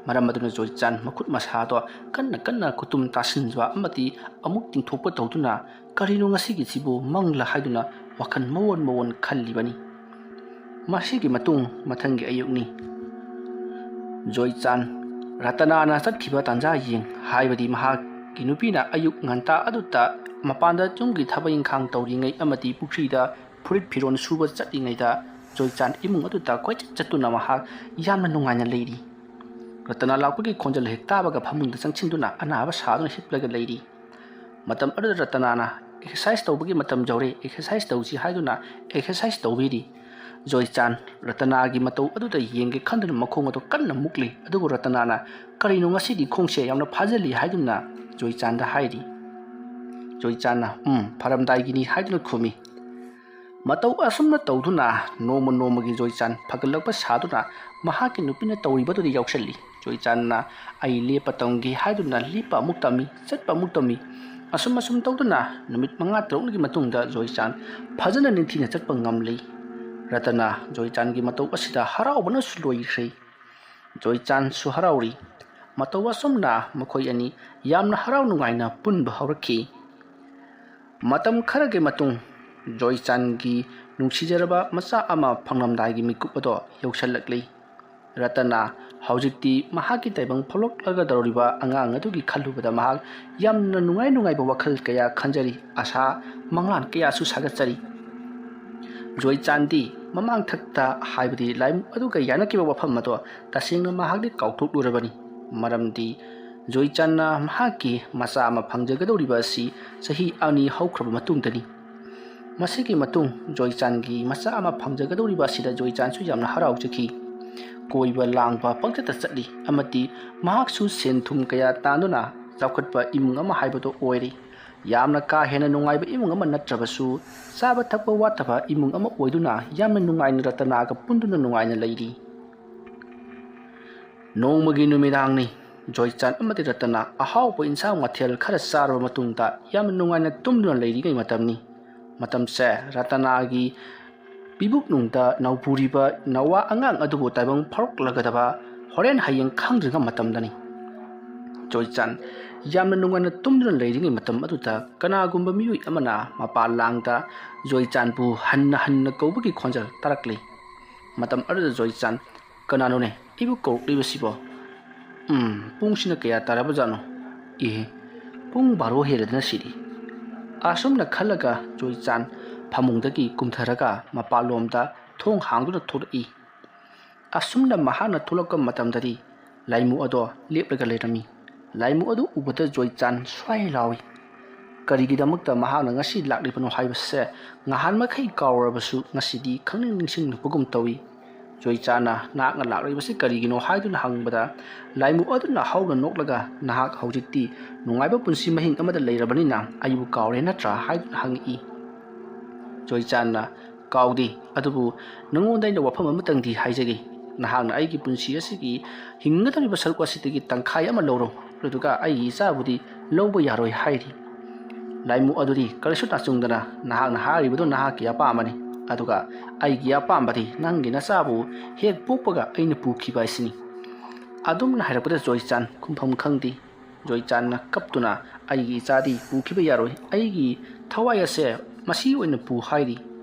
ꯃꯔꯝ ꯑꯗꯨꯅ ꯖꯣꯏꯆꯥꯟ ꯃꯈꯨꯠ ꯃꯁꯥꯗꯣ ꯀꯟꯅ ꯀꯟꯅ ꯈꯨꯇꯨꯝ ꯇꯥꯁꯤꯟꯕ ꯑꯃꯗꯤ ꯑꯃꯨꯛ ꯇꯤꯡꯊꯣꯛꯄ ꯇꯧꯗꯨꯅ "ꯀꯔꯤꯅꯣ ꯉꯁꯤꯒꯤꯁꯤꯕꯨ ꯃꯪꯂ?" ꯍꯥꯏꯗꯨꯅ ꯋꯥꯈꯜ ꯃꯑꯣꯟ ꯃꯑꯣꯟ ꯈꯜꯂꯤꯕꯅꯤ꯫ ꯃꯁꯤꯒꯤ ꯃꯇꯨꯡ ꯃꯊꯪꯒꯤ ꯑꯌꯨꯛꯅꯤ꯫ ꯖꯣꯏꯆꯥꯟ ꯔꯇꯅꯥꯅ ꯆꯠꯈꯤꯕ ꯇꯥꯟꯖꯥ ꯌꯦꯡ, ꯍꯥꯏꯕꯗꯤ ꯃꯍꯥꯛꯀꯤ ꯅꯨꯄꯤꯅ ꯑꯌꯨꯛ ꯉꯟꯇꯥ ꯑꯗꯨꯗ ꯃꯄꯥꯟꯗ ꯌꯨꯝꯒꯤ ꯊꯕꯛ ꯏꯪꯈꯥꯡ ꯇꯧꯔꯤꯉꯩ ꯑꯃꯗꯤ ꯄꯨꯈ꯭ꯔꯤꯗ ꯐꯨꯔꯤꯠ ꯐꯤꯔꯣꯜ ꯁꯨꯕ ꯆꯠꯂꯤꯉꯩꯗ ꯖꯣꯏꯆꯥꯟ ꯏꯃꯨꯡ ꯑꯗꯨꯗ ꯀꯣꯏꯆꯠ ꯆꯠꯇꯨꯅ ꯃꯍꯥꯛ ꯌꯥꯝꯅ ꯅꯨꯡꯉꯥꯏꯅ ꯂꯩꯔꯤ꯫ ꯔꯇꯅꯥ ꯂꯥꯛꯄꯒꯤ ꯈꯣꯟꯖꯦꯜ ꯍꯦꯛ ꯇꯥꯕꯒ ꯐꯃꯨꯡꯗ ꯆꯪꯁꯤꯟꯗꯨꯅ ꯑꯅꯥꯕ ꯁꯥꯗꯨꯅ ꯍꯤꯞꯂꯒ ꯂꯩꯔꯤ꯫ ꯃꯇꯝ ꯑꯗꯨꯗ ꯔꯇꯅꯥꯅ "ꯑꯦꯛꯁꯔꯁꯥꯏꯁ ꯇꯧꯕꯒꯤ ꯃꯇꯝ ꯌꯧꯔꯦ, ꯑꯦꯛꯁꯔꯁꯥꯏꯁ ꯇꯧꯁꯤ" ꯍꯥꯏꯗꯨꯅ ꯑꯦꯛꯁꯔꯁꯥꯏꯁ ꯇꯧꯕꯤꯔꯤ꯫ ꯖꯣꯏꯆꯥꯟ ꯔꯇꯅꯥꯒꯤ ꯃꯇꯧ ꯑꯗꯨꯗ ꯌꯦꯡꯒꯦ ꯈꯟꯗꯨꯅ ꯃꯈꯣꯡ ꯑꯗꯨ ꯀꯟꯅ ꯃꯨꯛꯂꯤ꯫ ꯑꯗꯨꯕꯨ ꯔꯇꯅꯥꯅ "ꯀꯔꯤꯅꯣ ꯉꯁꯤꯗꯤ ꯈꯣꯡꯁꯦ ꯌꯥꯝꯅ ꯐꯥꯖꯤꯜꯂꯤ" ꯍꯥꯏꯗꯨꯅ ꯖꯣꯏꯆꯥꯟꯗ ꯍꯥꯏꯔꯤ꯫ ꯖꯣꯏꯆꯥꯟꯅ "ꯎꯝ, ꯐꯔꯝꯗꯥꯏꯒꯤꯅꯤ" ꯍꯥꯏꯗꯨꯅ ꯈꯨꯝꯃꯤ꯫ ꯃꯇꯧ ꯑꯁꯨꯝꯅ ꯇꯧꯗꯨꯅ ꯅꯣꯡꯃ ꯅꯣꯡꯃꯒꯤ ꯖꯣꯏꯆꯥꯟ ꯐꯒꯠꯂꯛꯄ ꯁꯥꯗꯨꯅ ꯃꯍꯥꯛꯀꯤ ꯅꯨꯄꯤꯅ ꯇꯧꯔꯤꯕꯗꯨꯗ ꯌꯥꯎꯁꯜꯂꯤ꯫ ꯖꯣꯏꯆꯥꯟꯅ "ꯑꯩ ꯂꯦꯞꯄ ꯇꯝꯒꯦ" ꯍꯥꯏꯗꯨꯅ ꯂꯦꯞꯄ ꯑꯃꯨꯛ ꯇꯝꯃꯤ, ꯆꯠꯄ ꯑꯃꯨꯛ ꯇꯝꯃꯤ꯫ ꯑꯁꯨꯝ ꯑꯁꯨꯝ ꯇꯧꯗꯨꯅ ꯅꯨꯃꯤꯠ ꯃꯉꯥ ꯇꯔꯨꯛꯅꯤꯒꯤ ꯃꯇꯨꯡꯗ ꯖꯣꯏꯆꯥꯟ ꯐꯖꯅ ꯅꯤꯡꯊꯤꯅ ꯆꯠꯄ ꯉꯝꯂꯤ꯫ ꯔꯇꯅꯥ ꯖꯣꯏꯆꯥꯟꯒꯤ ꯃꯇꯧ ꯑꯁꯤꯗ ꯍꯔꯥꯎꯕꯅꯁꯨ ꯂꯣꯏꯈ꯭ꯔꯦ꯫ ꯖꯣꯏꯆꯥꯟꯁꯨ ꯍꯔꯥꯎꯔꯤ꯫ ꯃꯇꯧ ꯑꯁꯨꯝꯅ ꯃꯈꯣꯏ ꯑꯅꯤ ꯌꯥꯝꯅ ꯍꯔꯥꯎ ꯅꯨꯡꯉꯥꯏꯅ ꯄꯨꯟꯕ ꯍꯧꯔꯛꯈꯤ꯫ ꯃꯇꯝ ꯈꯔꯒꯤ ꯃꯇꯨꯡ ꯖꯣꯏꯆꯥꯟꯒꯤ ꯅꯨꯡꯁꯤꯖꯔꯕ ꯃꯆꯥ ꯑꯃ ꯐꯪꯂꯝꯗꯥꯏꯒꯤ ꯃꯤꯀꯨꯞ ꯑꯗꯣ ꯌꯧꯁꯜꯂꯛꯂꯤ꯫ ꯔꯇꯅꯥ ꯍꯧꯖꯤꯛꯇꯤ ꯃꯍꯥꯛꯀꯤ ꯇꯥꯏꯕꯪ ꯐꯥꯎꯂꯛꯂꯒꯗꯧꯔꯤꯕ ꯑꯉꯥꯡ ꯑꯗꯨꯒꯤ ꯈꯜꯂꯨꯕꯗ ꯃꯍꯥꯛ ꯌꯥꯝꯅ ꯅꯨꯡꯉꯥꯏ ꯅꯨꯡꯉꯥꯏꯕ ꯋꯥꯈꯜ ꯀꯌꯥ ꯈꯟꯖꯔꯤ, ꯑꯁꯥ ꯃꯪꯂꯥꯟ ꯀꯌꯥꯁꯨ ꯁꯥꯒꯠꯆꯔꯤ꯫ ꯖꯣꯏꯆꯥꯟꯗꯤ ꯃꯃꯥꯡꯊꯛꯇ, ꯍꯥꯏꯕꯗꯤ ꯂꯥꯏꯃꯨ ꯑꯗꯨꯒ ꯌꯥꯅꯈꯤꯕ ꯋꯥꯐꯝ ꯑꯗꯣ ꯇꯁꯦꯡꯅ ꯃꯍꯥꯛꯇꯤ ꯀꯥꯎꯊꯣꯛꯂꯨꯔꯕꯅꯤ꯫ ꯃꯔꯝꯗꯤ ꯖꯣꯏꯆꯥꯟꯅ ꯃꯍꯥꯛꯀꯤ ꯃꯆꯥ ꯑꯃ ꯐꯪꯖꯒꯗꯧꯔꯤꯕ ꯑꯁꯤ ꯆꯍꯤ ꯑꯅꯤ ꯍꯧꯈ꯭ꯔꯕ ꯃꯇꯨꯡꯗꯅꯤ꯫ ꯃꯁꯤꯒꯤ ꯃꯇꯨꯡ ꯖꯣꯏꯆꯥꯟꯒꯤ ꯃꯆꯥ ꯑꯃ ꯐꯪꯖꯒꯗꯧꯔꯤꯕ ꯑꯁꯤꯗ ꯖꯣꯏꯆꯥꯟꯁꯨ ꯌꯥꯝꯅ ꯍꯔꯥꯎꯖꯈꯤ꯫ ꯀꯣꯏꯕ ꯂꯥꯡꯕ ꯄꯪꯆꯠꯇ ꯆꯠꯂꯤ ꯑꯃꯗꯤ ꯃꯍꯥꯛꯁꯨ ꯁꯦꯟ ꯊꯨꯝ ꯀꯌꯥ ꯇꯥꯟꯗꯨꯅ ꯆꯥꯎꯈꯠꯄ ꯏꯃꯨꯡ ꯑꯃ ꯍꯥꯏꯕꯗꯨ ꯑꯣꯏꯔꯤ꯫ ꯌꯥꯝꯅ ꯀꯥ ꯍꯦꯟꯅ ꯅꯨꯡꯉꯥꯏꯕ ꯏꯃꯨꯡ ꯑꯃ ꯅꯠꯇ꯭ꯔꯕꯁꯨ, ꯆꯥꯕ ꯊꯛꯄ ꯋꯥꯠꯇꯕ ꯏꯃꯨꯡ ꯑꯃ ꯑꯣꯏꯗꯨꯅ ꯌꯥꯝꯅ ꯅꯨꯡꯉꯥꯏꯅ ꯔꯇꯅꯥꯒ ꯄꯨꯟꯗꯨꯅ ꯅꯨꯡꯉꯥꯏꯅ ꯂꯩꯔꯤ꯫ ꯅꯣꯡꯃꯒꯤ ꯅꯨꯃꯤꯗꯥꯡꯅꯤ꯫ ꯖꯣꯏꯆꯥꯟ ꯑꯃꯗꯤ ꯔꯇꯅꯥ ꯑꯍꯥꯎꯕ ꯏꯟꯁꯥꯡ ꯃꯊꯦꯜ ꯈꯔ ꯆꯥꯔꯕ ꯃꯇꯨꯡꯗ ꯌꯥꯝꯅ ꯅꯨꯡꯉꯥꯏꯅ ꯇꯨꯝꯗꯨꯅ ꯂꯩꯔꯤꯉꯩ ꯃꯇꯝꯅꯤ꯫ ꯃꯇꯝꯁꯦ ꯔꯇꯅꯥꯒꯤ ꯄꯤꯕꯨꯛꯅꯨꯡꯗ ꯅꯧꯄꯨꯔꯤꯕ ꯅꯋꯥ ꯑꯉꯥꯡ ꯑꯗꯨꯕꯨ ꯇꯥꯏꯕꯪ ꯐꯥꯎꯔꯛꯂꯒꯗꯕ ꯍꯣꯔꯦꯟ ꯍꯌꯦꯡ ꯈꯪꯗ꯭ꯔꯤꯉꯩ ꯃꯇꯝꯗꯅꯤ꯫ ꯖꯣꯏꯆꯥꯟ ꯌꯥꯝꯅ ꯅꯨꯡꯉꯥꯏꯅ ꯇꯨꯝꯗꯨꯅ ꯂꯩꯔꯤꯉꯩ ꯃꯇꯝ ꯑꯗꯨꯗ ꯀꯅꯥꯒꯨꯝꯕ ꯃꯤꯑꯣꯏ ꯑꯃꯅ ꯃꯄꯥꯟ ꯂꯥꯡꯗ ꯖꯣꯏꯆꯥꯟꯕꯨ ꯍꯟꯅ ꯍꯟꯅ ꯀꯧꯕꯒꯤ ꯈꯣꯟꯖꯦꯜ ꯇꯥꯔꯛꯂꯤ꯫ ꯃꯇꯝ ꯑꯗꯨꯗ ꯖꯣꯏꯆꯥꯟ "ꯀꯅꯥꯅꯣꯅꯦ ꯑꯩꯕꯨ ꯀꯧꯔꯛꯂꯤꯕꯁꯤꯕꯣ? ꯎꯝ, ꯄꯨꯡꯁꯤꯅ ꯀꯌꯥ ꯇꯥꯔꯕꯖꯥꯠꯅꯣ? ꯏꯍꯦ, ꯄꯨꯡ ꯕꯥꯔꯣ ꯍꯦꯜꯂꯗꯅ ꯁꯤꯗꯤ꯫" ꯑꯁꯨꯝꯅ ꯈꯜꯂꯒ ꯖꯣꯏꯆꯥꯟ ꯐꯃꯨꯡꯗꯒꯤ ꯀꯨꯝꯊꯔꯒ ꯃꯄꯥꯟꯂꯣꯝꯗ ꯊꯣꯡ ꯍꯥꯡꯗꯨꯅ ꯊꯣꯛꯂꯛꯏ꯫ ꯑꯁꯨꯝꯅ ꯃꯍꯥꯛꯅ ꯊꯣꯛꯂꯛꯄ ꯃꯇꯝꯗꯗꯤ ꯂꯥꯏꯃꯨ ꯑꯗꯣ ꯂꯦꯞꯂꯒ ꯂꯩꯔꯝꯃꯤ꯫ ꯂꯥꯏꯃꯨ ꯑꯗꯨ ꯎꯕꯗ ꯖꯣꯏꯆꯥꯟ ꯁ꯭ꯋꯥꯏ ꯂꯥꯎꯏ꯫ ꯀꯔꯤꯒꯤꯗꯃꯛꯇ ꯃꯍꯥꯛꯅ ꯉꯁꯤ ꯂꯥꯛꯂꯤꯕꯅꯣ ꯍꯥꯏꯕꯁꯦ ꯉꯍꯥꯟ ꯃꯈꯩ ꯀꯥꯎꯔꯕꯁꯨ ꯉꯁꯤꯗꯤ ꯈꯪꯅꯤꯡ ꯅꯤꯡꯁꯤꯡꯂꯛꯄꯒꯨꯝ ꯇꯧꯏ꯫ ꯖꯣꯏꯆꯥꯟꯅ "ꯅꯍꯥꯛꯅ ꯂꯥꯛꯂꯤꯕꯁꯤ ꯀꯔꯤꯒꯤꯅꯣ?" ꯍꯥꯏꯗꯨꯅ ꯍꯪꯕꯗ, ꯂꯥꯏꯃꯨ ꯑꯗꯨꯅ ꯍꯧꯅ ꯅꯣꯛꯂꯒ, "ꯅꯍꯥꯛ ꯍꯧꯖꯤꯛꯇꯤ ꯅꯨꯡꯉꯥꯏꯕ ꯄꯨꯟꯁꯤ ꯃꯍꯤꯡ ꯑꯃꯗ ꯂꯩꯔꯕꯅꯤꯅ ꯑꯩꯕꯨ ꯀꯥꯎꯔꯦ ꯅꯠꯇ꯭ꯔꯥ?" ꯍꯥꯏꯗꯨꯅ ꯍꯪꯉꯛꯏ꯫ ꯖꯣꯏꯆꯥꯟꯅ, "ꯀꯥꯎꯗꯦ, ꯑꯗꯨꯕꯨ ꯅꯉꯣꯟꯗ ꯑꯩꯅ ꯋꯥꯐꯝ ꯑꯃꯇꯪꯗꯤ ꯍꯥꯏꯖꯒꯦ꯫ ꯅꯍꯥꯛꯅ ꯑꯩꯒꯤ ꯄꯨꯟꯁꯤ ꯑꯁꯤꯒꯤ ꯍꯤꯡꯒꯗꯧꯔꯤꯕ ꯁꯔꯨꯛ ꯑꯁꯤꯗꯒꯤ ꯇꯪꯈꯥꯏ ꯑꯃ ꯂꯧꯔꯣ, ꯑꯗꯨꯗꯨꯒ ꯑꯩꯒꯤ ꯏꯆꯥꯕꯨꯗꯤ ꯂꯧꯕ ꯌꯥꯔꯣꯏ ꯍꯥꯏꯔꯤ꯫" ꯂꯥꯏꯃꯨ ꯑꯗꯨꯗꯤ ꯀꯔꯤꯁꯨ ꯇꯥꯆꯨꯡꯗꯅ, "ꯅꯍꯥꯛꯅ ꯍꯥꯏꯔꯤꯕꯗꯨ ꯅꯍꯥꯛꯀꯤ ꯑꯄꯥꯝꯕꯅꯤ, ꯑꯗꯨꯒ ꯑꯩꯒꯤ ꯑꯄꯥꯝꯕꯗꯤ ꯅꯪꯒꯤ ꯅꯆꯥꯕꯨ ꯍꯦꯛ ꯄꯣꯛꯄꯒ ꯑꯩꯅ ꯄꯨꯈꯤꯕ ꯍꯥꯏꯁꯤꯅꯤ꯫" ꯑꯗꯨꯝꯅ ꯍꯥꯏꯔꯛꯄꯗ ꯖꯣꯏꯆꯥꯟ ꯈꯨꯝꯐꯝ ꯈꯪꯗꯦ꯫ ꯖꯣꯏꯆꯥꯟꯅ ꯀꯞꯇꯨꯅ, "ꯑꯩꯒꯤ ꯏꯆꯥꯗꯤ ꯄꯨꯈꯤꯕ ꯌꯥꯔꯣꯏ, ꯑꯩꯒꯤ ꯊꯋꯥꯏ ꯑꯁꯦ ꯃꯁꯤ ꯑꯣꯏꯅ ꯄꯨ ꯍꯥꯏꯔꯤ꯫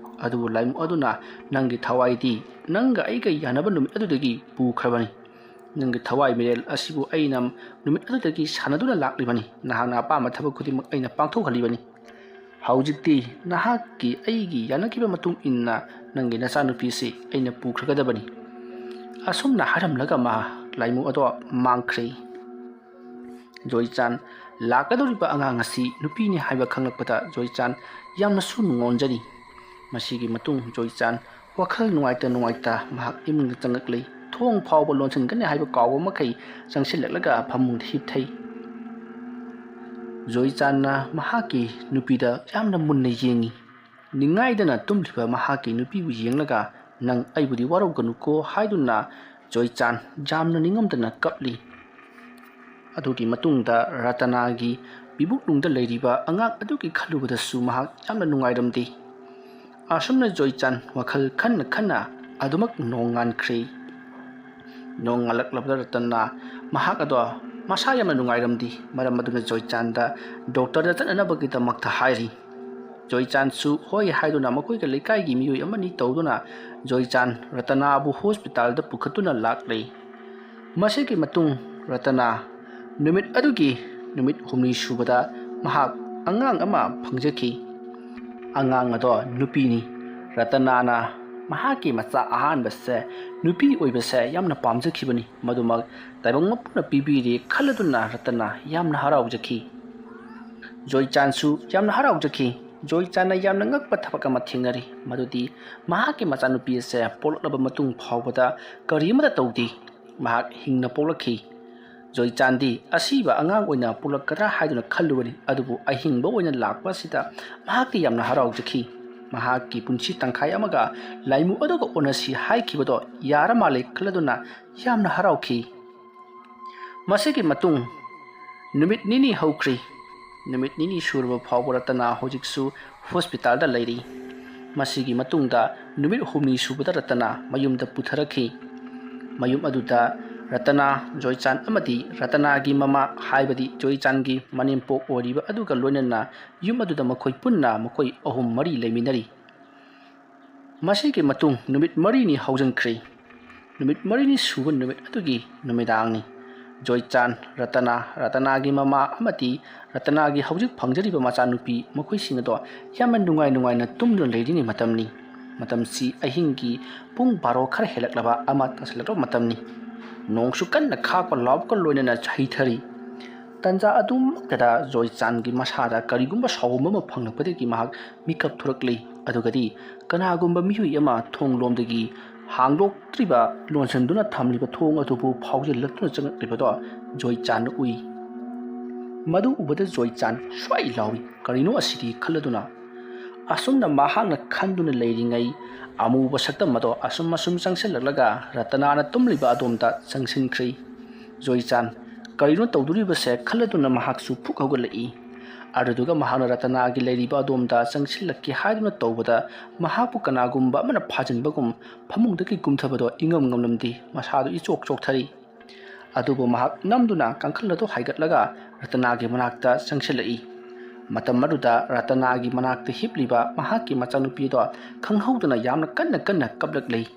ꯑꯗꯨꯕꯨ ꯂꯥꯏꯃꯨ ꯑꯗꯨꯅ, "ꯅꯪꯒꯤ ꯊꯋꯥꯏꯗꯤ ꯅꯪꯒ ꯑꯩꯒ ꯌꯥꯅꯕ ꯅꯨꯃꯤꯠ ꯑꯗꯨꯗꯒꯤ ꯄꯨꯈ꯭ꯔꯕꯅꯤ꯫ ꯅꯪꯒꯤ ꯊꯋꯥꯏ ꯃꯤꯔꯦꯜ ꯑꯁꯤꯕꯨ ꯑꯩꯅ ꯅꯨꯃꯤꯠ ꯑꯗꯨꯗꯒꯤ ꯁꯥꯟꯅꯗꯨꯅ ꯂꯥꯛꯂꯤꯕꯅꯤ꯫ ꯅꯍꯥꯛꯅ ꯑꯄꯥꯝꯕ ꯊꯕꯛ ꯈꯨꯗꯤꯡꯃꯛ ꯑꯩꯅ ꯄꯥꯡꯊꯣꯛꯍꯜꯂꯤꯕꯅꯤ꯫ ꯍꯧꯖꯤꯛꯇꯤ ꯅꯍꯥꯛꯀꯤ ꯑꯩꯒꯤ ꯌꯥꯅꯈꯤꯕ ꯃꯇꯨꯡ ꯏꯟꯅ ꯅꯪꯒꯤ ꯅꯆꯥꯅꯨꯄꯤꯁꯤ ꯑꯩꯅ ꯄꯨꯈ꯭ꯔꯒꯗꯕꯅꯤ"꯫ ꯑꯁꯨꯝꯅ ꯍꯥꯏꯔꯝꯂꯒ ꯃꯍꯥꯛ ꯂꯥꯏꯃꯨ ꯑꯗꯣ ꯃꯥꯡꯈ꯭ꯔꯦ꯫ ꯖꯣꯏꯆꯥꯟ ꯂꯥꯛꯀꯗꯧꯔꯤꯕ ꯑꯉꯥꯡ ꯑꯁꯤ ꯅꯨꯄꯤꯅꯤ ꯍꯥꯏꯕ ꯈꯪꯂꯛꯄꯗ ꯖꯣꯏꯆꯥꯟ ꯌꯥꯝꯅꯁꯨ ꯅꯨꯡꯉꯣꯟꯖꯔꯤ꯫ ꯃꯁꯤꯒꯤ ꯃꯇꯨꯡ ꯖꯣꯏꯆꯥꯟ ꯋꯥꯈꯜ ꯅꯨꯡꯉꯥꯏꯇ ꯅꯨꯡꯉꯥꯏꯇ ꯃꯍꯥꯛ ꯏꯃꯨꯡꯗ ꯆꯪꯂꯛꯂꯤ꯫ ꯊꯣꯡ ꯐꯥꯎꯕ ꯂꯣꯟꯁꯤꯟꯒꯅꯤ ꯍꯥꯏꯕ ꯀꯥꯎꯕ ꯃꯈꯩ ꯆꯪꯁꯤꯜꯂꯛꯂꯒ ꯐꯃꯨꯡꯗ ꯍꯤꯞꯊꯩ꯫ ꯖꯣꯏꯆꯥꯟꯅ ꯃꯍꯥꯛꯀꯤ ꯅꯨꯄꯤꯗ ꯌꯥꯝꯅ ꯃꯨꯟꯅ ꯌꯦꯡꯉꯤ꯫ ꯅꯤꯡꯉꯥꯏꯗꯅ ꯇꯨꯝꯂꯤꯕ ꯃꯍꯥꯛꯀꯤ ꯅꯨꯄꯤꯕꯨ ꯌꯦꯡꯂꯒ, "ꯅꯪ ꯑꯩꯕꯨꯗꯤ ꯋꯥꯔꯧꯒꯅꯨꯀꯣ" ꯍꯥꯏꯗꯨꯅ ꯖꯣꯏꯆꯥꯟ ꯌꯥꯝꯅ ꯅꯤꯡꯉꯝꯗꯅ ꯀꯞꯂꯤ꯫ ꯑꯗꯨꯒꯤ ꯃꯇꯨꯡꯗ ꯔꯇꯅꯥꯒꯤ ꯄꯤꯕꯨꯛꯅꯨꯡꯗ ꯂꯩꯔꯤꯕ ꯑꯉꯥꯡ ꯑꯗꯨꯒꯤ ꯈꯜꯂꯨꯕꯗꯁꯨ ꯃꯍꯥꯛ ꯌꯥꯝꯅ ꯅꯨꯡꯉꯥꯏꯔꯝꯗꯦ꯫ ꯑꯁꯨꯝꯅ ꯖꯣꯏꯆꯥꯟ ꯋꯥꯈꯜ ꯈꯟꯅ ꯈꯟꯅ ꯑꯗꯨꯃꯛ ꯅꯣꯡꯉꯥꯟꯈ꯭ꯔꯦ꯫ ꯅꯣꯡꯉꯥꯜꯂꯛꯂꯕꯗ ꯔꯇꯟꯅ ꯃꯍꯥꯛ ꯑꯗꯣ ꯃꯁꯥ ꯌꯥꯝꯅ ꯅꯨꯡꯉꯥꯏꯔꯝꯗꯦ꯫ ꯃꯔꯝ ꯑꯗꯨꯅ ꯖꯣꯏꯆꯥꯟꯗ ꯗꯣꯛꯇꯔꯗ ꯆꯠꯅꯅꯕꯒꯤꯗꯃꯛꯇ ꯍꯥꯏꯔꯤ꯫ ꯖꯣꯏꯆꯥꯟꯁꯨ ꯍꯣꯏ ꯍꯥꯏꯗꯨꯅ ꯃꯈꯣꯏꯒ ꯂꯩꯀꯥꯏꯒꯤ ꯃꯤꯑꯣꯏ ꯑꯃꯅꯤ ꯇꯧꯗꯨꯅ ꯖꯣꯏꯆꯥꯟ ꯔꯇꯅꯥꯕꯨ ꯍꯣꯁꯄꯤꯇꯥꯜꯗ ꯄꯨꯈꯠꯇꯨꯅ ꯂꯥꯛꯂꯦ꯫ ꯃꯁꯤꯒꯤ ꯃꯇꯨꯡ ꯔꯇꯅꯥ ꯅꯨꯃꯤꯠ ꯑꯗꯨꯒꯤ ꯅꯨꯃꯤꯠ ꯍꯨꯝꯅꯤ ꯁꯨꯕꯗ ꯃꯍꯥꯛ ꯑꯉꯥꯡ ꯑꯃ ꯐꯪꯖꯈꯤ꯫ ꯑꯉꯥꯡ ꯑꯗꯣ ꯅꯨꯄꯤꯅꯤ꯫ ꯔꯇꯅꯥꯅ ꯃꯍꯥꯛꯀꯤ ꯃꯆꯥ ꯑꯍꯥꯟꯕꯁꯦ ꯅꯨꯄꯤ ꯑꯣꯏꯕꯁꯦ ꯌꯥꯝꯅ ꯄꯥꯝꯖꯈꯤꯕꯅꯤ꯫ ꯃꯗꯨꯃꯛ ꯇꯥꯏꯕꯪ ꯃꯄꯨꯅ ꯄꯤꯕꯤꯔꯦ ꯈꯜꯂꯗꯨꯅ ꯔꯇꯅꯥ ꯌꯥꯝꯅ ꯍꯔꯥꯎꯖꯈꯤ꯫ ꯖꯣꯏꯆꯥꯟꯁꯨ ꯌꯥꯝꯅ ꯍꯔꯥꯎꯖꯈꯤ꯫ ꯖꯣꯏꯆꯥꯟꯅ ꯌꯥꯝꯅ ꯉꯛꯄ ꯊꯕꯛ ꯑꯃ ꯊꯦꯡꯅꯔꯤ, ꯃꯗꯨꯗꯤ ꯃꯍꯥꯛꯀꯤ ꯃꯆꯥꯅꯨꯄꯤ ꯑꯁꯦ ꯄꯣꯛꯂꯛꯂꯕ ꯃꯇꯨꯡ ꯐꯥꯎꯕꯗ ꯀꯔꯤ ꯑꯃꯠꯇ ꯇꯧꯗꯦ꯫ ꯃꯍꯥꯛ ꯍꯤꯡꯅ ꯄꯣꯛꯂꯛꯈꯤ꯫ ꯖꯣꯏꯆꯥꯟꯗꯤ ꯑꯁꯤꯕ ꯑꯉꯥꯡ ꯑꯣꯏꯅ ꯄꯣꯛꯂꯛꯀꯗ꯭ꯔꯥ ꯍꯥꯏꯗꯨꯅ ꯈꯜꯂꯨꯕꯅꯤ, ꯑꯗꯨꯕꯨ ꯑꯍꯤꯡꯕ ꯑꯣꯏꯅ ꯂꯥꯛꯄ ꯑꯁꯤꯗ ꯃꯍꯥꯛꯇꯤ ꯌꯥꯝꯅ ꯍꯔꯥꯎꯖꯈꯤ꯫ ꯃꯍꯥꯛꯀꯤ ꯄꯨꯟꯁꯤ ꯇꯪꯈꯥꯏ ꯑꯃꯒ ꯂꯥꯏꯃꯨ ꯑꯗꯨꯒ ꯑꯣꯟꯅꯁꯤ ꯍꯥꯏꯈꯤꯕꯗꯣ ꯌꯥꯔ ꯃꯥꯜꯂꯦ ꯈꯜꯂꯗꯨꯅ ꯌꯥꯝꯅ ꯍꯔꯥꯎꯈꯤ꯫ ꯃꯁꯤꯒꯤ ꯃꯇꯨꯡ ꯅꯨꯃꯤꯠ ꯅꯤꯅꯤ ꯍꯧꯈ꯭ꯔꯤ꯫ ꯅꯨꯃꯤꯠ ꯅꯤꯅꯤ ꯁꯨꯔꯕ ꯐꯥꯎꯕ ꯔꯇꯅꯥ ꯍꯧꯖꯤꯛꯁꯨ ꯍꯣꯁꯄꯤꯇꯥꯜꯗ ꯂꯩꯔꯤ꯫ ꯃꯁꯤꯒꯤ ꯃꯇꯨꯡꯗ ꯅꯨꯃꯤꯠ ꯍꯨꯝꯅꯤ ꯁꯨꯕꯗ ꯔꯇꯅꯥ ꯃꯌꯨꯝꯗ ꯄꯨꯊꯔꯛꯈꯤ꯫ ꯃꯌꯨꯝ ꯑꯗꯨꯗ ꯔꯇꯅꯥ, ꯖꯣꯏꯆꯥꯟ ꯑꯃꯗꯤ ꯔꯇꯅꯥꯒꯤ ꯃꯃꯥ, ꯍꯥꯏꯕꯗꯤ ꯖꯣꯏꯆꯥꯟꯒꯤ ꯃꯅꯦꯝꯄꯣꯛ ꯑꯣꯏꯔꯤꯕ ꯑꯗꯨꯒ ꯂꯣꯏꯅꯅ ꯌꯨꯝ ꯑꯗꯨꯗ ꯃꯈꯣꯏ ꯄꯨꯟꯅ ꯃꯈꯣꯏ ꯑꯍꯨꯝ ꯃꯔꯤ ꯂꯩꯃꯤꯟꯅꯔꯤ꯫ ꯃꯁꯤꯒꯤ ꯃꯇꯨꯡ ꯅꯨꯃꯤꯠ ꯃꯔꯤꯅꯤ ꯍꯧꯖꯤꯟꯈ꯭ꯔꯦ꯫ ꯅꯨꯃꯤꯠ ꯃꯔꯤꯅꯤ ꯁꯨꯕ ꯅꯨꯃꯤꯠ ꯑꯗꯨꯒꯤ ꯅꯨꯃꯤꯗꯥꯡꯅꯤ꯫ ꯖꯣꯏꯆꯥꯟ, ꯔꯇꯅꯥ, ꯔꯇꯅꯥꯒꯤ ꯃꯃꯥ ꯑꯃꯗꯤ ꯔꯇꯅꯥꯒꯤ ꯍꯧꯖꯤꯛ ꯐꯪꯖꯔꯤꯕ ꯃꯆꯥꯅꯨꯄꯤ, ꯃꯈꯣꯏꯁꯤꯡ ꯑꯗꯣ ꯌꯥꯝꯅ ꯅꯨꯡꯉꯥꯏ ꯅꯨꯡꯉꯥꯏꯅ ꯇꯨꯝꯗꯨꯅ ꯂꯩꯔꯤꯉꯩ ꯃꯇꯝꯅꯤ꯫ ꯃꯇꯝꯁꯤ ꯑꯍꯤꯡꯒꯤ ꯄꯨꯡ ꯕꯥꯔꯣ ꯈꯔ ꯍꯦꯜꯂꯛꯂꯕ ꯑꯃ ꯇꯥꯁꯤꯜꯂꯛꯂꯕ ꯃꯇꯝꯅꯤ꯫ ꯅꯣꯡꯁꯨ ꯀꯟꯅ ꯈꯥꯛꯄ ꯂꯥꯎꯕꯒ ꯂꯣꯏꯅꯅ ꯍꯩꯊꯔꯤ꯫ ꯇꯟꯖꯥ ꯑꯗꯨꯃꯛꯇꯗ ꯖꯣꯏꯆꯥꯟꯒꯤ ꯃꯁꯥꯗ ꯀꯔꯤꯒꯨꯝꯕ ꯁꯥꯎꯒꯨꯝꯕ ꯑꯃ ꯐꯪꯂꯛꯄꯗꯒꯤ ꯃꯍꯥꯛ ꯃꯤꯀꯞ ꯊꯣꯔꯛꯂꯤ꯫ ꯑꯗꯨꯒꯗꯤ ꯀꯅꯥꯒꯨꯝꯕ ꯃꯤꯑꯣꯏ ꯑꯃ ꯊꯣꯡ ꯂꯣꯝꯗꯒꯤ ꯍꯥꯡꯗꯣꯛꯇ꯭ꯔꯤꯕ, ꯂꯣꯟꯁꯤꯟꯗꯨꯅ ꯊꯝꯂꯤꯕ ꯊꯣꯡ ꯑꯗꯨꯕꯨ ꯐꯥꯎꯖꯤꯜꯂꯛꯇꯨꯅ ꯆꯪꯂꯛꯂꯤꯕꯗꯣ ꯖꯣꯏꯆꯥꯟꯅ ꯎꯏ꯫ ꯃꯗꯨ ꯎꯕꯗ ꯖꯣꯏꯆꯥꯟ ꯁ꯭ꯋꯥꯏ ꯂꯥꯎꯏ, "ꯀꯔꯤꯅꯣ ꯑꯁꯤꯗꯤ?" ꯈꯜꯂꯗꯨꯅ꯫ ꯑꯁꯨꯝꯅ ꯃꯍꯥꯛꯅ ꯈꯟꯗꯨꯅ ꯂꯩꯔꯤꯉꯩ, ꯑꯃꯨꯕ ꯁꯛꯇꯝ ꯑꯗꯣ ꯑꯁꯨꯝ ꯑꯁꯨꯝ ꯆꯪꯁꯤꯜꯂꯛꯂꯒ ꯔꯇꯅꯥꯅ ꯇꯨꯝꯂꯤꯕ ꯑꯗꯣꯝꯗ ꯆꯪꯁꯤꯟꯈ꯭ꯔꯦ꯫ ꯖꯣꯏꯆꯥꯟ, ꯀꯔꯤꯅꯣ ꯇꯧꯗꯣꯔꯤꯕꯁꯦ ꯈꯜꯂꯗꯨꯅ ꯃꯍꯥꯛꯁꯨ ꯐꯨꯛ ꯍꯧꯒꯠꯂꯛꯏ꯫ ꯑꯗꯨꯗꯨꯒ ꯃꯍꯥꯛꯅ ꯔꯇꯅꯥꯒꯤ ꯂꯩꯔꯤꯕ ꯑꯗꯣꯝꯗ ꯆꯪꯁꯤꯜꯂꯛꯀꯦ ꯍꯥꯏꯗꯨꯅ ꯇꯧꯕꯗ, ꯃꯍꯥꯛꯄꯨ ꯀꯅꯥꯒꯨꯝꯕ ꯑꯃꯅ ꯐꯥꯖꯤꯟꯕꯒꯨꯝ ꯐꯃꯨꯡꯗꯒꯤ ꯀꯨꯝꯊꯕꯗꯣ ꯏꯉꯝ ꯉꯝꯂꯝꯗꯦ꯫ ꯃꯁꯥꯗꯨ ꯏꯆꯣꯛ ꯆꯣꯛꯊꯔꯤ꯫ ꯑꯗꯨꯕꯨ ꯃꯍꯥꯛ ꯅꯝꯗꯨꯅ ꯀꯥꯡꯈꯜ ꯑꯗꯨ ꯍꯥꯏꯒꯠꯂꯒ ꯔꯇꯅꯥꯒꯤ ꯃꯅꯥꯛꯇ ꯆꯪꯁꯤꯜꯂꯛꯏ꯫ ꯃꯇꯝ ꯑꯗꯨꯗ ꯔꯇꯅꯥꯒꯤ ꯃꯅꯥꯛꯇ ꯍꯤꯞꯂꯤꯕ ꯃꯍꯥꯛꯀꯤ ꯃꯆꯥꯅꯨꯄꯤ ꯑꯗꯣ ꯈꯪꯍꯧꯗꯅ ꯌꯥꯝꯅ ꯀꯟꯅ ꯀꯟꯅ ꯀꯞꯂꯛꯂꯤ꯫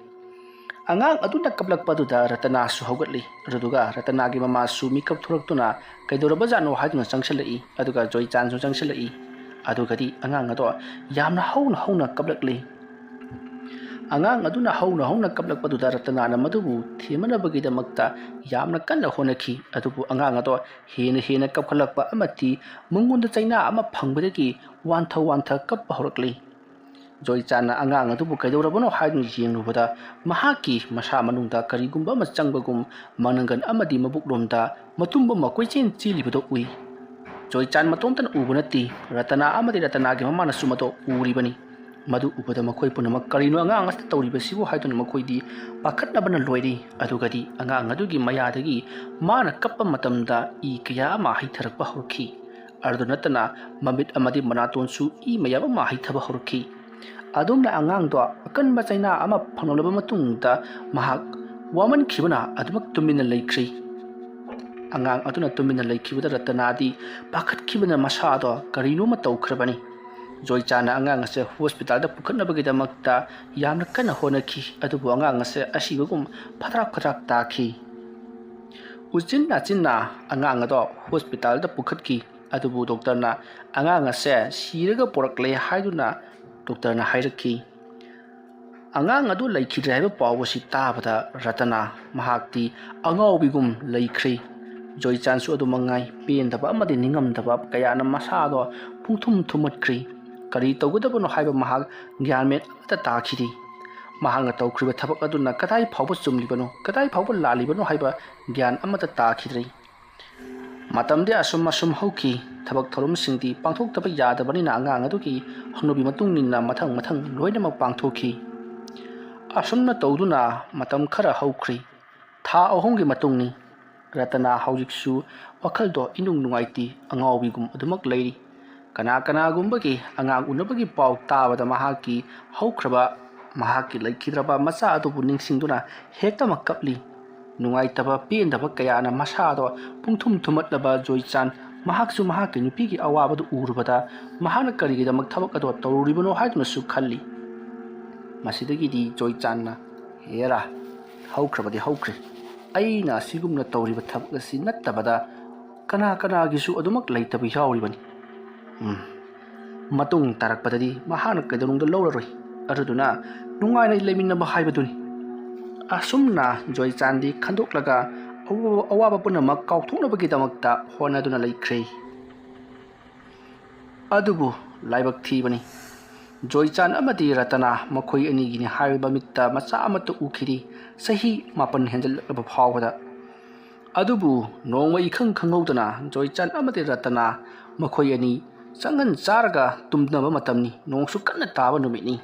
ꯑꯉꯥꯡ ꯑꯗꯨꯅ ꯀꯞꯂꯛꯄ ꯑꯗꯨꯗ ꯔꯇꯅꯥꯁꯨ ꯍꯧꯒꯠꯂꯤ꯫ ꯑꯗꯨꯗꯨꯒ ꯔꯇꯅꯥꯒꯤ ꯃꯃꯥꯁꯨ ꯃꯤꯀꯞ ꯊꯣꯔꯛꯇꯨꯅ ꯀꯩꯗꯧꯔꯕꯖꯥꯠꯅꯣ ꯍꯥꯏꯗꯨꯅ ꯆꯪꯁꯤꯜꯂꯛꯏ꯫ ꯑꯗꯨꯒ ꯖꯣꯏꯆꯥꯟꯁꯨ ꯆꯪꯁꯤꯜꯂꯛꯏ꯫ ꯑꯗꯨꯒꯗꯤ ꯑꯉꯥꯡ ꯑꯗꯣ ꯌꯥꯝꯅ ꯍꯧꯅ ꯍꯧꯅ ꯀꯞꯂꯛꯂꯤ꯫ ꯑꯉꯥꯡ ꯑꯗꯨꯅ ꯍꯧꯅ ꯍꯧꯅ ꯀꯞꯂꯛꯄꯗꯨꯗ ꯔꯇꯅꯥꯅ ꯃꯗꯨꯕꯨ ꯊꯦꯝꯅꯅꯕꯒꯤꯗꯃꯛꯇ ꯌꯥꯝꯅ ꯀꯟꯅ ꯍꯣꯠꯅꯈꯤ꯫ ꯑꯗꯨꯕꯨ ꯑꯉꯥꯡ ꯑꯗꯣ ꯍꯦꯟꯅ ꯍꯦꯟꯅ ꯀꯞꯈꯠꯂꯛꯄ ꯑꯃꯗꯤ ꯃꯉꯣꯟꯗ ꯆꯩꯅꯥ ꯑꯃ ꯐꯪꯕꯗꯒꯤ ꯋꯥꯟꯊ ꯋꯥꯟꯊ ꯀꯞꯄ ꯍꯧꯔꯛꯂꯤ꯫ ꯖꯣꯏꯆꯥꯟꯅ ꯑꯉꯥꯡ ꯑꯗꯨꯕꯨ ꯀꯩꯗꯧꯔꯕꯅꯣ ꯍꯥꯏꯗꯨꯅ ꯌꯦꯡꯂꯨꯕꯗ, ꯃꯍꯥꯛꯀꯤ ꯃꯁꯥ ꯃꯅꯨꯡꯗ ꯀꯔꯤꯒꯨꯝꯕ ꯑꯃ ꯆꯪꯕꯒꯨꯝ ꯃꯅꯪꯒꯟ ꯑꯃꯗꯤ ꯃꯕꯨꯛꯂꯣꯝꯗ ꯃꯇꯨꯝꯕ ꯑꯃ ꯀꯣꯏꯆꯦꯟ ꯆꯦꯜꯂꯤꯕꯗꯨ ꯎꯏ꯫ ꯖꯣꯏꯆꯥꯟ ꯃꯇꯣꯝꯇꯅ ꯎꯕ ꯅꯠꯇꯦ, ꯔꯇꯅꯥ ꯑꯃꯗꯤ ꯔꯇꯅꯥꯒꯤ ꯃꯃꯥꯅꯁꯨ ꯃꯗꯨ ꯎꯔꯤꯕꯅꯤ꯫ ꯃꯗꯨ ꯎꯕꯗ ꯃꯈꯣꯏ ꯄꯨꯝꯅꯃꯛ, "ꯀꯔꯤꯅꯣ ꯑꯉꯥꯡ ꯑꯁꯤꯗ ꯇꯧꯔꯤꯕꯁꯤꯕꯨ?" ꯍꯥꯏꯗꯨꯅ ꯃꯈꯣꯏꯗꯤ ꯄꯥꯈꯠꯅꯕꯅ ꯂꯣꯏꯔꯤ꯫ ꯑꯗꯨꯒꯗꯤ ꯑꯉꯥꯡ ꯑꯗꯨꯒꯤ ꯃꯌꯥꯗꯒꯤ ꯃꯥꯅ ꯀꯞꯄ ꯃꯇꯝꯗ ꯏ ꯀꯌꯥ ꯑꯃ ꯍꯩꯊꯔꯛꯄ ꯍꯧꯔꯛꯈꯤ꯫ ꯑꯗꯨꯗ ꯅꯠꯇꯅ ꯃꯃꯤꯠ ꯑꯃꯗꯤ ꯃꯅꯥꯇꯣꯟꯁꯨ ꯏ ꯃꯌꯥꯝ ꯑꯃ ꯍꯩꯊꯕ ꯍꯧꯔꯛꯈꯤ꯫ ꯑꯗꯨꯝꯅ ꯑꯉꯥꯡꯗꯣ ꯑꯀꯟꯕ ꯆꯩꯅꯥ ꯑꯃ ꯐꯪꯂꯕ ꯃꯇꯨꯡꯗ ꯃꯍꯥꯛ ꯋꯥꯃꯟꯈꯤꯕꯅ ꯑꯗꯨꯃꯛ ꯇꯨꯃꯤꯟꯅ ꯂꯩꯈ꯭ꯔꯤ꯫ ꯑꯉꯥꯡ ꯑꯗꯨꯅ ꯇꯨꯃꯤꯟꯅ ꯂꯩꯈꯤꯕꯗ ꯔꯇꯅꯥꯗꯤ ꯄꯥꯈꯠꯈꯤꯕꯅ ꯃꯁꯥꯗꯣ ꯀꯔꯤꯅꯣꯃ ꯇꯧꯈ꯭ꯔꯕꯅꯤ꯫ ꯖꯣꯏꯆꯥꯟꯅ ꯑꯉꯥꯡ ꯑꯁꯦ ꯍꯣꯁꯄꯤꯇꯥꯜꯗ ꯄꯨꯈꯠꯅꯕꯒꯤꯗꯃꯛꯇ ꯌꯥꯝꯅ ꯀꯟꯅ ꯍꯣꯠꯅꯈꯤ, ꯑꯗꯨꯕꯨ ꯑꯉꯥꯡ ꯑꯁꯦ ꯑꯁꯤꯕꯒꯨꯝ ꯐꯗ꯭ꯔꯥꯛ ꯐꯗ꯭ꯔꯥꯛ ꯇꯥꯈꯤ꯫ ꯎꯆꯤꯟ ꯅꯥꯆꯤꯟꯅ ꯑꯉꯥꯡ ꯑꯗꯣ ꯍꯣꯁꯄꯤꯇꯥꯜꯗ ꯄꯨꯈꯠꯈꯤ, ꯑꯗꯨꯕꯨ ꯗꯣꯛꯇꯔꯅ ꯑꯉꯥꯡ ꯑꯁꯦ ꯁꯤꯔꯒ ꯄꯣꯔꯛꯂꯦ ꯍꯥꯏꯗꯨꯅ ꯗꯣꯛꯇꯔꯅ ꯍꯥꯏꯔꯛꯈꯤ꯫ ꯑꯉꯥꯡ ꯑꯗꯨ ꯂꯩꯈꯤꯗ꯭ꯔꯦ ꯍꯥꯏꯕ ꯄꯥꯎ ꯑꯁꯤ ꯇꯥꯕꯗ ꯔꯇꯅꯥ ꯃꯍꯥꯛꯇꯤ ꯑꯉꯥꯎꯕꯤꯒꯨꯝ ꯂꯩꯈ꯭ꯔꯤ꯫ ꯖꯣꯏꯆꯥꯟꯁꯨ ꯑꯗꯨꯃꯉꯥꯏ, ꯄꯦꯟꯗꯕ ꯑꯃꯗꯤ ꯅꯤꯡꯉꯝꯗꯕ ꯀꯌꯥꯅ ꯃꯁꯥꯗꯣ ꯄꯨꯡꯊꯨꯝ ꯊꯨꯝꯃꯠꯈ꯭ꯔꯤ꯫ ꯀꯔꯤ ꯇꯧꯒꯗꯕꯅꯣ ꯍꯥꯏꯕ ꯃꯍꯥꯛ ꯒ꯭ꯌꯥꯟ ꯃꯦꯟ ꯑꯃꯠꯇ ꯇꯥꯈꯤꯗꯦ꯫ ꯃꯍꯥꯛꯅ ꯇꯧꯈ꯭ꯔꯤꯕ ꯊꯕꯛ ꯑꯗꯨꯅ ꯀꯗꯥꯏ ꯐꯥꯎꯕ ꯆꯨꯝꯂꯤꯕꯅꯣ, ꯀꯗꯥꯏ ꯐꯥꯎꯕ ꯂꯥꯜꯂꯤꯕꯅꯣ ꯍꯥꯏꯕ ꯒ꯭ꯌꯥꯟ ꯑꯃꯠꯇ ꯇꯥꯈꯤꯗ꯭ꯔꯦ꯫ ꯃꯇꯝꯗꯤ ꯑꯁꯨꯝ ꯑꯁꯨꯝ ꯍꯧꯈꯤ꯫ ꯊꯕꯛ ꯊꯧꯔꯝꯁꯤꯡꯗꯤ ꯄꯥꯡꯊꯣꯛꯇꯕ ꯌꯥꯗꯕꯅꯤꯅ ꯑꯉꯥꯡ ꯑꯗꯨꯒꯤ ꯍꯧꯅꯕꯤ ꯃꯇꯨꯡ ꯏꯟꯅ ꯃꯊꯪ ꯃꯊꯪ ꯂꯣꯏꯅꯃꯛ ꯄꯥꯡꯊꯣꯛꯈꯤ꯫ ꯑꯁꯨꯝꯅ ꯇꯧꯗꯨꯅ ꯃꯇꯝ ꯈꯔ ꯍꯧꯈ꯭ꯔꯤ꯫ ꯊꯥ ꯑꯍꯨꯝꯒꯤ ꯃꯇꯨꯡꯅꯤ꯫ ꯔꯇꯅꯥ ꯍꯧꯖꯤꯛꯁꯨ ꯋꯥꯈꯜꯗꯣ ꯏꯅꯨꯡ ꯅꯨꯡꯉꯥꯏꯇꯦ, ꯑꯉꯥꯎꯕꯤꯒꯨꯝ ꯑꯗꯨꯃꯛ ꯂꯩꯔꯤ꯫ ꯀꯅꯥ ꯀꯅꯥꯒꯨꯝꯕꯒꯤ ꯑꯉꯥꯡ ꯎꯅꯕꯒꯤ ꯄꯥꯎ ꯇꯥꯕꯗ ꯃꯍꯥꯛꯀꯤ ꯍꯧꯈ꯭ꯔꯕ, ꯃꯍꯥꯛꯀꯤ ꯂꯩꯈꯤꯗ꯭ꯔꯕ ꯃꯆꯥ ꯑꯗꯨꯕꯨ ꯅꯤꯡꯁꯤꯡꯗꯨꯅ ꯍꯦꯛꯇꯃꯛ ꯀꯞꯂꯤ꯫ ꯅꯨꯡꯉꯥꯏꯇꯕ ꯄꯦꯟꯗꯕ ꯀꯌꯥꯅ ꯃꯁꯥꯗꯣ ꯄꯨꯡꯊꯨꯝ ꯊꯨꯝꯃꯠꯂꯕ ꯖꯣꯏꯆꯥꯟ ꯃꯍꯥꯛꯁꯨ ꯃꯍꯥꯛꯀꯤ ꯅꯨꯄꯤꯒꯤ ꯑꯋꯥꯕꯗꯨ ꯎꯔꯨꯕꯗ ꯃꯍꯥꯛꯅ ꯀꯔꯤꯒꯤꯗꯃꯛ ꯊꯕꯛ ꯑꯗꯣ ꯇꯧꯔꯨꯔꯤꯕꯅꯣ ꯍꯥꯏꯗꯨꯅꯁꯨ ꯈꯜꯂꯤ꯫ ꯃꯁꯤꯗꯒꯤꯗꯤ ꯖꯣꯏꯆꯥꯟꯅ, "ꯍꯦꯔꯥ, ꯍꯧꯈ꯭ꯔꯕꯗꯤ ꯍꯧꯈ꯭ꯔꯦ꯫ ꯑꯩꯅ ꯑꯁꯤꯒꯨꯝꯅ ꯇꯧꯔꯤꯕ ꯊꯕꯛ ꯑꯁꯤ ꯅꯠꯇꯕꯗ ꯀꯅꯥ ꯀꯅꯥꯒꯤꯁꯨ ꯑꯗꯨꯃꯛ ꯂꯩꯇꯕ ꯌꯥꯎꯔꯤꯕꯅꯤ꯫ ꯎꯝ, ꯃꯇꯨꯡ ꯇꯥꯔꯛꯄꯗꯗꯤ ꯃꯍꯥꯛꯅ ꯀꯩꯗꯧꯅꯨꯡꯗ ꯂꯧꯔꯔꯣꯏ꯫ ꯑꯗꯨꯗꯨꯅ ꯅꯨꯡꯉꯥꯏꯅ ꯂꯩꯃꯤꯟꯅꯕ ꯍꯥꯏꯕꯗꯨꯅꯤ꯫" ꯑꯁꯨꯝꯅ ꯖꯣꯏꯆꯥꯟꯗꯤ ꯈꯟꯗꯣꯛꯂꯒ ꯑꯋꯥꯕ, ꯑꯋꯥꯕ ꯄꯨꯝꯅꯃꯛ ꯀꯥꯎꯊꯣꯛꯅꯕꯒꯤꯗꯃꯛꯇ ꯍꯣꯠꯅꯗꯨꯅ ꯂꯩꯈ꯭ꯔꯦ꯫ ꯑꯗꯨꯕꯨ ꯂꯥꯏꯕꯛ ꯊꯤꯕꯅꯤ, ꯖꯣꯏꯆꯥꯟ ꯑꯃꯗꯤ ꯔꯇꯅꯥ ꯃꯈꯣꯏ ꯑꯅꯤꯒꯤꯅꯤ ꯍꯥꯏꯔꯤꯕ ꯃꯤꯠꯇ ꯃꯆꯥ ꯑꯃꯠꯇ ꯎꯈꯤꯗꯦ꯫ ꯆꯍꯤ ꯃꯥꯄꯟ ꯍꯦꯟꯖꯜꯂꯛꯂꯕ ꯐꯥꯎꯕꯗ꯫ ꯑꯗꯨꯕꯨ ꯅꯣꯡꯃ ꯏꯈꯪ ꯈꯪꯍꯧꯗꯅ ꯖꯣꯏꯆꯥꯟ ꯑꯃꯗꯤ ꯔꯇꯅꯥ ꯃꯈꯣꯏ ꯑꯅꯤ ꯆꯪꯒꯟ ꯆꯥꯔꯒ ꯇꯨꯝꯅꯕ ꯃꯇꯝꯅꯤ꯫ ꯅꯣꯡꯁꯨ ꯀꯟꯅ ꯇꯥꯕ ꯅꯨꯃꯤꯠꯅꯤ꯫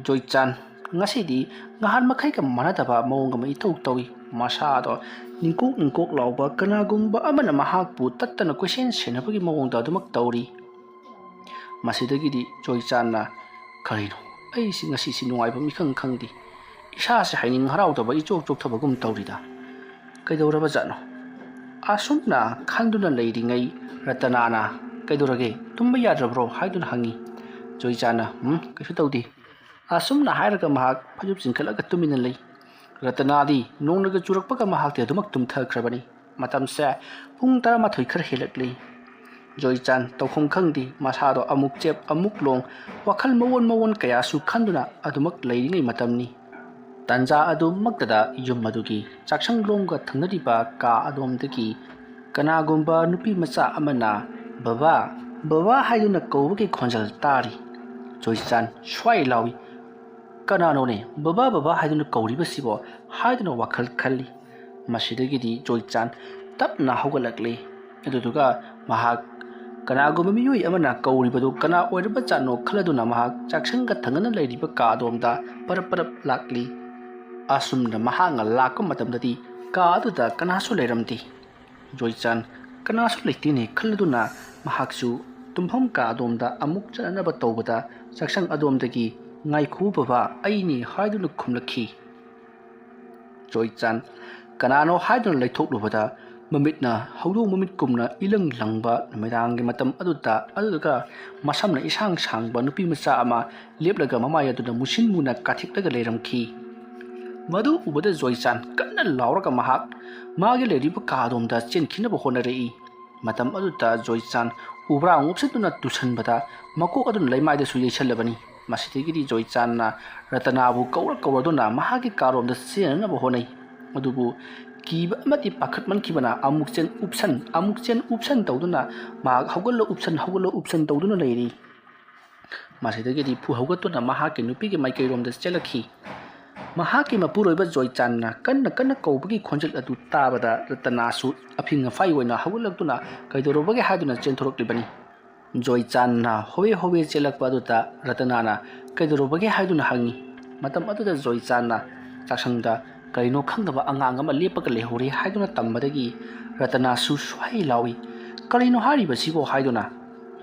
ꯖꯣꯏꯆꯥꯟ ꯉꯁꯤꯗꯤ ꯅꯍꯥꯟ ꯃꯈꯩꯒ ꯃꯥꯟꯅꯗꯕ ꯃꯑꯣꯡ ꯑꯃ ꯏꯇꯧ ꯇꯧꯏ꯫ ꯃꯁꯥꯗꯣ ꯅꯤꯡꯀꯣꯛ ꯅꯤꯡꯀꯣꯛ ꯂꯥꯎꯕ, ꯀꯅꯥꯒꯨꯝꯕ ꯑꯃꯅ ꯃꯍꯥꯛꯄꯨ ꯇꯠꯇꯅ ꯀꯣꯏꯁꯦꯟ ꯁꯦꯟꯅꯕꯒꯤ ꯃꯑꯣꯡꯗ ꯑꯗꯨꯃꯛ ꯇꯧꯔꯤ꯫ ꯃꯁꯤꯗꯒꯤꯗꯤ ꯖꯣꯏꯆꯥꯟꯅ, "ꯀꯔꯤꯅꯣ, ꯑꯩꯁꯤ ꯉꯁꯤꯁꯤ ꯅꯨꯡꯉꯥꯏꯕ ꯃꯤꯈꯪ ꯈꯪꯗꯦ꯫ ꯏꯁꯥꯁꯦ ꯍꯥꯏꯅꯤꯡ ꯍꯔꯥꯎꯗꯕ ꯏꯆꯣꯛ ꯆꯣꯛꯊꯕꯒꯨꯝ ꯇꯧꯔꯤꯗ꯫ ꯀꯩꯗꯧꯔꯕꯖꯥꯠꯅꯣ? ꯑꯁꯨꯝꯅ ꯈꯟꯗꯨꯅ ꯂꯩꯔꯤꯉꯩ ꯔꯇꯅꯥꯅ "ꯀꯩꯗꯧꯔꯒꯦ? ꯇꯨꯝꯕ ꯌꯥꯗ꯭ꯔꯕ꯭ꯔꯣ?" ꯍꯥꯏꯗꯨꯅ ꯍꯪꯉꯤ꯫ ꯖꯣꯏꯆꯥꯟꯅ "ꯎꯝ, ꯀꯩꯁꯨ ꯇꯧꯗꯦ" ꯑꯁꯨꯝꯅ ꯍꯥꯏꯔꯒ ꯃꯍꯥꯛ ꯐꯩꯖꯨꯞ ꯆꯤꯡꯈꯠꯂꯒ ꯇꯨꯃꯤꯟꯅ ꯂꯩ꯫ ꯔꯇꯅꯥꯗꯤ ꯅꯣꯡꯅꯒ ꯆꯨꯔꯛꯄꯒ ꯃꯍꯥꯛꯇꯤ ꯑꯗꯨꯃꯛ ꯇꯨꯝꯊꯈ꯭ꯔꯕꯅꯤ꯫ ꯃꯇꯝꯁꯦ ꯄꯨꯡ ꯇꯔꯥꯃꯥꯊꯣꯏ ꯈꯔ ꯍꯦꯜꯂꯛꯂꯤ꯫ ꯖꯣꯏꯆꯥꯟ ꯇꯧꯐꯝ ꯈꯪꯗꯦ, ꯃꯁꯥꯗꯣ ꯑꯃꯨꯛ ꯆꯦꯞ ꯑꯃꯨꯛ ꯂꯣꯡ, ꯋꯥꯈꯜ ꯃꯑꯣꯟ ꯃꯑꯣꯟ ꯀꯌꯥꯁꯨ ꯈꯟꯗꯨꯅ ꯑꯗꯨꯃꯛ ꯂꯩꯔꯤꯉꯩ ꯃꯇꯝꯅꯤ꯫ ꯇꯟꯖꯥ ꯑꯗꯨꯃꯛꯇꯗ ꯌꯨꯝ ꯑꯗꯨꯒꯤ ꯆꯥꯛꯁꯪꯂꯣꯝꯒ ꯊꯪꯅꯔꯤꯕ ꯀꯥ ꯑꯗꯣꯝꯗꯒꯤ ꯀꯅꯥꯒꯨꯝꯕ ꯅꯨꯄꯤ ꯃꯆꯥ ꯑꯃꯅ "ꯕꯕꯥ, ꯕꯕꯥ" ꯍꯥꯏꯗꯨꯅ ꯀꯧꯕꯒꯤ ꯈꯣꯟꯖꯦꯜ ꯇꯥꯔꯤ꯫ ꯖꯣꯏꯆꯥꯟ ꯁ꯭ꯋꯥꯏ ꯂꯥꯎꯏ꯫ "ꯀꯅꯥꯅꯣꯅꯦ ꯕꯕꯥ, ꯕꯕꯥ ꯍꯥꯏꯗꯨꯅ ꯀꯧꯔꯤꯕꯁꯤꯕꯣ?" ꯍꯥꯏꯗꯨꯅ ꯋꯥꯈꯜ ꯈꯜꯂꯤ꯫ ꯃꯁꯤꯗꯒꯤꯗꯤ ꯖꯣꯏꯆꯥꯟ ꯇꯞꯅ ꯍꯧꯒꯠꯂꯛꯂꯤ꯫ ꯑꯗꯨꯗꯨꯒ ꯃꯍꯥꯛ ꯀꯅꯥꯒꯨꯝꯕ ꯃꯤꯑꯣꯏ ꯑꯃꯅ ꯀꯧꯔꯤꯕꯗꯨ ꯀꯅꯥ ꯑꯣꯏꯔꯕꯖꯥꯠꯅꯣ ꯈꯜꯂꯗꯨꯅ ꯃꯍꯥꯛ ꯆꯥꯛꯁꯪꯒ ꯊꯪꯅꯅ ꯂꯩꯔꯤꯕ ꯀꯥ ꯑꯗꯣꯝꯗ ꯄꯔꯞ ꯄꯔꯞ ꯂꯥꯛꯂꯤ꯫ ꯑꯁꯨꯝꯅ ꯃꯍꯥꯛꯅ ꯂꯥꯛꯄ ꯃꯇꯝꯗꯗꯤ ꯀꯥ ꯑꯗꯨꯗ ꯀꯅꯥꯁꯨ ꯂꯩꯔꯝꯗꯦ꯫ ꯖꯣꯏꯆꯥꯟ "ꯀꯅꯥꯁꯨ ꯂꯩꯇꯦꯅꯦ" ꯈꯜꯂꯗꯨꯅ ꯃꯍꯥꯛꯁꯨ ꯇꯨꯝꯐꯝ ꯀꯥ ꯑꯗꯣꯝꯗ ꯑꯃꯨꯛ ꯆꯠꯅꯅꯕ ꯇꯧꯕꯗ ꯆꯥꯛꯁꯪ ꯑꯗꯣꯝꯗꯒꯤ "ꯉꯥꯏꯈꯣ ꯕꯕꯥ, ꯑꯩꯅꯤ" ꯍꯥꯏꯗꯨꯅ ꯈꯨꯝꯂꯛꯈꯤ꯫ ꯖꯣꯏꯆꯥꯟ ꯀꯅꯥꯅꯣ ꯍꯥꯏꯗꯨꯅ ꯂꯩꯊꯣꯛꯂꯨꯕꯗ ꯃꯃꯤꯠꯅ ꯍꯧꯗꯣꯡ ꯃꯃꯤꯠꯀꯨꯝꯅ ꯏꯂꯪ ꯂꯪꯕ ꯅꯨꯃꯤꯗꯥꯡꯒꯤ ꯃꯇꯝ ꯑꯗꯨꯗ, ꯑꯗꯨꯗꯨꯒ ꯃꯁꯝꯅ ꯏꯁꯥꯡ ꯁꯥꯡꯕ ꯅꯨꯄꯤ ꯃꯆꯥ ꯑꯃ ꯂꯦꯞꯂꯒ ꯃꯃꯥꯏ ꯑꯗꯨꯗ ꯃꯨꯁꯤꯟ ꯃꯨꯅ ꯀꯥꯊꯤꯛꯂꯒ ꯂꯩꯔꯝꯈꯤ꯫ ꯃꯗꯨ ꯎꯕꯗ ꯖꯣꯏꯆꯥꯟ ꯀꯟꯅ ꯂꯥꯎꯔꯒ ꯃꯍꯥꯛ ꯃꯥꯒꯤ ꯂꯩꯔꯤꯕ ꯀꯥ ꯑꯗꯣꯝꯗ ꯆꯦꯟꯈꯤꯅꯕ ꯍꯣꯠꯅꯔꯛꯏ꯫ ꯃꯇꯝ ꯑꯗꯨꯗ ꯖꯣꯏꯆꯥꯟ ꯎꯕ꯭ꯔꯥꯡ ꯎꯞꯁꯤꯟꯗꯨꯅ ꯇꯨꯁꯟꯕꯗ ꯃꯀꯣꯛ ꯑꯗꯨꯅ ꯂꯩꯃꯥꯏꯗꯁꯨ ꯌꯩꯁꯜꯂꯕꯅꯤ꯫ ꯃꯁꯤꯗꯒꯤꯗꯤ ꯖꯣꯏꯆꯥꯟꯅ ꯔꯇꯅꯥꯕꯨ ꯀꯧꯔ ꯀꯧꯔꯗꯨꯅ ꯃꯍꯥꯛꯀꯤ ꯀꯥꯔꯣꯝꯗ ꯆꯦꯟꯅꯅꯕ ꯍꯣꯠꯅꯩ꯫ ꯑꯗꯨꯕꯨ ꯀꯤꯕ ꯑꯃꯗꯤ ꯄꯥꯈꯠꯃꯟꯈꯤꯕꯅ ꯑꯃꯨꯛ ꯆꯦꯟ ꯎꯞꯁꯟ, ꯑꯃꯨꯛ ꯆꯦꯟ ꯎꯞꯁꯟ ꯇꯧꯗꯨꯅ ꯃꯍꯥꯛ "ꯍꯧꯒꯠꯂꯣ ꯎꯞꯁꯟ, ꯍꯧꯒꯠꯂꯣ ꯎꯞꯁꯟ" ꯇꯧꯗꯨꯅ ꯂꯩꯔꯤ꯫ ꯃꯁꯤꯗꯒꯤꯗꯤ ꯐꯨ ꯍꯧꯒꯠꯇꯨꯅ ꯃꯍꯥꯛꯀꯤ ꯅꯨꯄꯤꯒꯤ ꯃꯥꯏꯀꯩꯔꯣꯝꯗ ꯆꯦꯜꯂꯛꯈꯤ꯫ ꯃꯍꯥꯛꯀꯤ ꯃꯄꯨꯔꯣꯏꯕ ꯖꯣꯏꯆꯥꯟꯅ ꯀꯟꯅ ꯀꯟꯅ ꯀꯧꯕꯒꯤ ꯈꯣꯟꯖꯦꯜ ꯑꯗꯨ ꯇꯥꯕꯗ ꯔꯇꯅꯥꯁꯨ ꯑꯐꯤꯡ ꯑꯐꯥꯏ ꯑꯣꯏꯅ ꯍꯧꯒꯠꯂꯛꯇꯨꯅ "ꯀꯩꯗꯧꯔꯕꯒꯦ?" ꯍꯥꯏꯗꯨꯅ ꯆꯦꯟꯊꯣꯔꯛꯂꯤꯕꯅꯤ꯫ ꯖꯣꯏꯆꯥꯟꯅ ꯍꯣꯋꯦ ꯍꯣꯋꯦ ꯆꯦꯜꯂꯛꯄ ꯑꯗꯨꯗ ꯔꯇꯅꯥꯅ "ꯀꯩꯗꯧꯔꯕꯒꯦ?" ꯍꯥꯏꯗꯨꯅ ꯍꯪꯉꯤ꯫ ꯃꯇꯝ ꯑꯗꯨꯗ ꯖꯣꯏꯆꯥꯟꯅ ꯆꯥꯛꯁꯪꯗ ꯀꯔꯤꯅꯣ ꯈꯪꯗꯕ ꯑꯉꯥꯡ ꯑꯃ ꯂꯦꯞꯄꯒ ꯂꯩꯍꯧꯔꯦ ꯍꯥꯏꯗꯨꯅ ꯇꯝꯕꯗꯒꯤ ꯔꯇꯅꯥꯁꯨ ꯁ꯭ꯋꯥꯏ ꯂꯥꯎꯏ꯫ "ꯀꯔꯤꯅꯣ ꯍꯥꯏꯔꯤꯕꯁꯤꯕꯣ?" ꯍꯥꯏꯗꯨꯅ꯫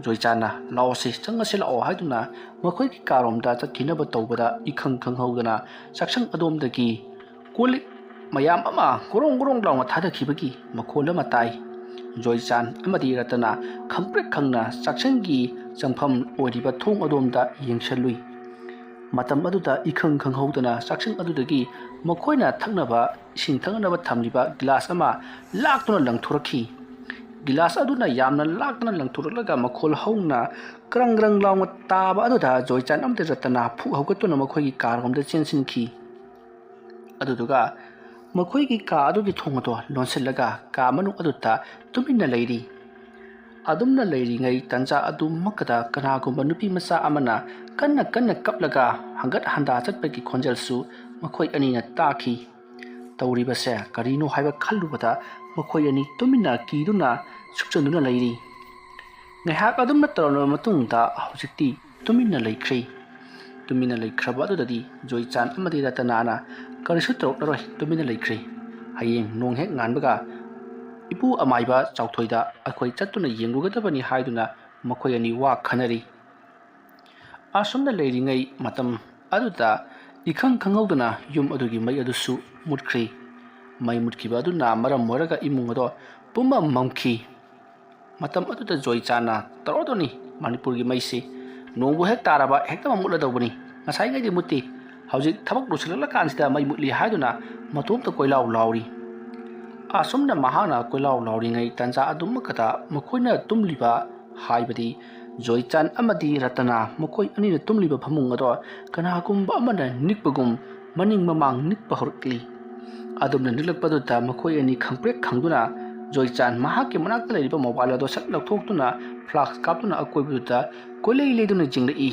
ꯖꯣꯏꯆꯥꯟꯅ "ꯂꯥꯛꯑꯣꯁꯤ, ꯆꯪꯉꯁꯤ ꯂꯥꯛꯑꯣ" ꯍꯥꯏꯗꯨꯅ ꯃꯈꯣꯏꯒꯤ ꯀꯥꯔꯣꯝꯗ ꯆꯠꯈꯤꯅꯕ ꯇꯧꯕꯗ, ꯏꯈꯪ ꯈꯪꯍꯧꯗꯅ ꯆꯥꯛꯁꯪ ꯑꯗꯣꯝꯗꯒꯤ ꯀꯣꯜ ꯂꯤꯛ ꯃꯌꯥꯝ ꯑꯃ ꯒꯣꯔꯣꯡ ꯒꯣꯔꯣꯡ ꯂꯥꯎꯅ ꯊꯥꯗꯈꯤꯕꯒꯤ ꯃꯈꯣꯜ ꯑꯃ ꯇꯥꯏ꯫ ꯖꯣꯏꯆꯥꯟ ꯑꯃꯗꯤ ꯔꯇꯅꯥ ꯈꯪꯄ꯭ꯔꯦꯛ ꯈꯪꯅ ꯆꯥꯛꯁꯪꯒꯤ ꯆꯪꯐꯝ ꯑꯣꯏꯔꯤꯕ ꯊꯣꯡ ꯑꯗꯣꯝꯗ ꯌꯦꯡꯁꯤꯜꯂꯨꯏ꯫ ꯃꯇꯝ ꯑꯗꯨꯗ ꯏꯈꯪ ꯈꯪꯍꯧꯗꯅ ꯆꯥꯛꯁꯪ ꯑꯗꯨꯗꯒꯤ ꯃꯈꯣꯏꯅ ꯊꯛꯅꯕ, ꯏꯁꯤꯡ ꯊꯛꯅꯕ ꯊꯝꯂꯤꯕ ꯒꯤꯂꯥꯁ ꯑꯃ ꯂꯥꯛꯇꯨꯅ ꯂꯪꯊꯣꯔꯛꯈꯤ꯫ ꯒꯤꯂꯥꯁ ꯑꯗꯨꯅ ꯌꯥꯝꯅ ꯂꯥꯛꯇꯨꯅ ꯂꯪꯊꯣꯔꯛꯂꯒ ꯃꯈꯣꯜ ꯍꯧꯅ ꯀ꯭ꯔꯪ ꯀ꯭ꯔꯪ ꯂꯥꯎꯅ ꯇꯥꯕ ꯑꯗꯨꯗ ꯖꯣꯏꯆꯥꯟ ꯑꯃꯗꯤ ꯔꯇꯅꯥ ꯐꯨꯛ ꯍꯧꯒꯠꯇꯨꯅ ꯃꯈꯣꯏꯒꯤ ꯀꯥꯔꯣꯝꯗ ꯆꯦꯟꯁꯤꯟꯈꯤ꯫ ꯑꯗꯨꯗꯨꯒ ꯃꯈꯣꯏꯒꯤ ꯀꯥ ꯑꯗꯨꯒꯤ ꯊꯣꯡ ꯑꯗꯨ ꯂꯣꯟꯁꯤꯜꯂꯒ ꯀꯥ ꯃꯅꯨꯡ ꯑꯗꯨꯗ ꯇꯨꯃꯤꯟꯅ ꯂꯩꯔꯤ꯫ ꯑꯗꯨꯝꯅ ꯂꯩꯔꯤꯉꯩ ꯇꯟꯖꯥ ꯑꯗꯨꯃꯛꯇꯗ ꯀꯅꯥꯒꯨꯝꯕ ꯅꯨꯄꯤ ꯃꯆꯥ ꯑꯃꯅ ꯀꯟꯅ ꯀꯟꯅ ꯀꯞꯂꯒ ꯍꯪꯒꯠ ꯍꯟꯗꯥ ꯆꯠꯄꯒꯤ ꯈꯣꯟꯖꯦꯜꯁꯨ ꯃꯈꯣꯏ ꯑꯅꯤꯅ ꯇꯥꯈꯤ꯫ ꯇꯧꯔꯤꯕꯁꯦ ꯀꯔꯤꯅꯣ ꯍꯥꯏꯕ ꯈꯜꯂꯨꯕꯗ ꯃꯈꯣꯏ ꯑꯅꯤ ꯇꯨꯃꯤꯟꯅ ꯀꯤꯗꯨꯅ ꯁꯨꯛꯆꯟꯗꯨꯅ ꯂꯩꯔꯤ꯫ ꯉꯥꯏꯍꯥꯛ ꯑꯗꯨꯝꯅ ꯇꯧꯔꯝꯂꯕ ꯃꯇꯨꯡꯗ ꯍꯧꯖꯤꯛꯇꯤ ꯇꯨꯃꯤꯟꯅ ꯂꯩꯈ꯭ꯔꯦ꯫ ꯇꯨꯃꯤꯟꯅ ꯂꯩꯈ꯭ꯔꯕ ꯑꯗꯨꯗꯗꯤ ꯖꯣꯏꯆꯥꯟ ꯑꯃꯗꯤ ꯔꯇꯅꯥꯅ ꯀꯔꯤꯁꯨ ꯇꯧꯔꯛꯂꯔꯣꯏ, ꯇꯨꯃꯤꯟꯅ ꯂꯩꯈ꯭ꯔꯦ꯫ ꯍꯌꯦꯡ ꯅꯣꯡ ꯍꯦꯛ ꯉꯥꯟꯕꯒ ꯏꯄꯨ ꯑꯃꯥꯏꯕ ꯆꯥꯎꯊꯣꯏꯗ ꯑꯩꯈꯣꯏ ꯆꯠꯇꯨꯅ ꯌꯦꯡꯂꯨꯒꯗꯕꯅꯤ ꯍꯥꯏꯗꯨꯅ ꯃꯈꯣꯏ ꯑꯅꯤ ꯋꯥ ꯈꯟꯅꯔꯤ꯫ ꯑꯁꯨꯝꯅ ꯂꯩꯔꯤꯉꯩ ꯃꯇꯝ ꯑꯗꯨꯗ ꯏꯈꯪ ꯈꯪꯍꯧꯗꯅ ꯌꯨꯝ ꯑꯗꯨꯒꯤ ꯃꯩ ꯑꯗꯨꯁꯨ ꯃꯨꯠꯈ꯭ꯔꯤ꯫ ꯃꯩ ꯃꯨꯠꯈꯤꯕ ꯑꯗꯨꯅ ꯃꯔꯝ ꯑꯣꯏꯔꯒ ꯏꯃꯨꯡ ꯑꯗꯣ ꯄꯨꯝꯃꯝ ꯃꯝꯈꯤ꯫ ꯃꯇꯝ ꯑꯗꯨꯗ ꯖꯣꯏꯆꯥꯟꯅ "ꯇꯧꯔꯗꯧꯅꯤ ꯃꯅꯤꯄꯨꯔꯒꯤ ꯃꯩꯁꯤ, ꯅꯣꯡꯕꯨ ꯍꯦꯛ ꯇꯥꯔꯕ ꯍꯦꯛꯇ ꯃꯨꯠꯂꯗꯧꯕꯅꯤ, ꯉꯁꯥꯏꯉꯩꯗꯤ ꯃꯨꯠꯇꯦ, ꯍꯧꯖꯤꯛ ꯊꯕꯛ ꯂꯣꯏꯁꯤꯜꯂꯛꯂꯀꯥꯟꯁꯤꯗ ꯃꯩ ꯃꯨꯠꯂꯤ" ꯍꯥꯏꯗꯨꯅ ꯃꯇꯣꯝꯇ ꯀꯣꯏꯂꯥꯎ ꯂꯥꯎꯔꯤ꯫ ꯑꯁꯨꯝꯅ ꯃꯍꯥꯛꯅ ꯀꯣꯏꯂꯥꯎ ꯂꯥꯎꯔꯤꯉꯩ ꯇꯟꯖꯥ ꯑꯗꯨꯃꯛꯇꯗ ꯃꯈꯣꯏꯅ ꯇꯨꯝꯂꯤꯕ, ꯍꯥꯏꯕꯗꯤ ꯖꯣꯏꯆꯥꯟ ꯑꯃꯗꯤ ꯔꯇꯅꯥ ꯃꯈꯣꯏ ꯑꯅꯤꯅ ꯇꯨꯝꯂꯤꯕ ꯐꯃꯨꯡ ꯑꯗꯣ ꯀꯅꯥꯒꯨꯝꯕ ꯑꯃꯅ ꯅꯤꯛꯄꯒꯨꯝ ꯃꯅꯤꯡ ꯃꯃꯥꯡ ꯅꯤꯛꯄ ꯍꯧꯔꯛꯂꯤ꯫ ꯑꯗꯨꯝꯅ ꯅꯤꯛꯂꯛꯄꯗꯨꯗ ꯃꯈꯣꯏ ꯑꯅꯤ ꯈꯪꯄ꯭ꯔꯦꯛ ꯈꯪꯗꯨꯅ ꯖꯣꯏꯆꯥꯟ ꯃꯍꯥꯛꯀꯤ ꯃꯅꯥꯛꯇ ꯂꯩꯔꯤꯕ ꯃꯣꯕꯥꯏꯜ ꯑꯗꯣ ꯁꯠ ꯂꯧꯊꯣꯛꯇꯨꯅ ꯐ꯭ꯂꯥꯁ ꯀꯥꯞꯇꯨꯅ ꯑꯀꯣꯏꯕꯗꯨꯗ ꯀꯣꯏꯂꯩ ꯂꯩꯗꯨꯅ ꯌꯦꯡꯂꯛꯏ꯫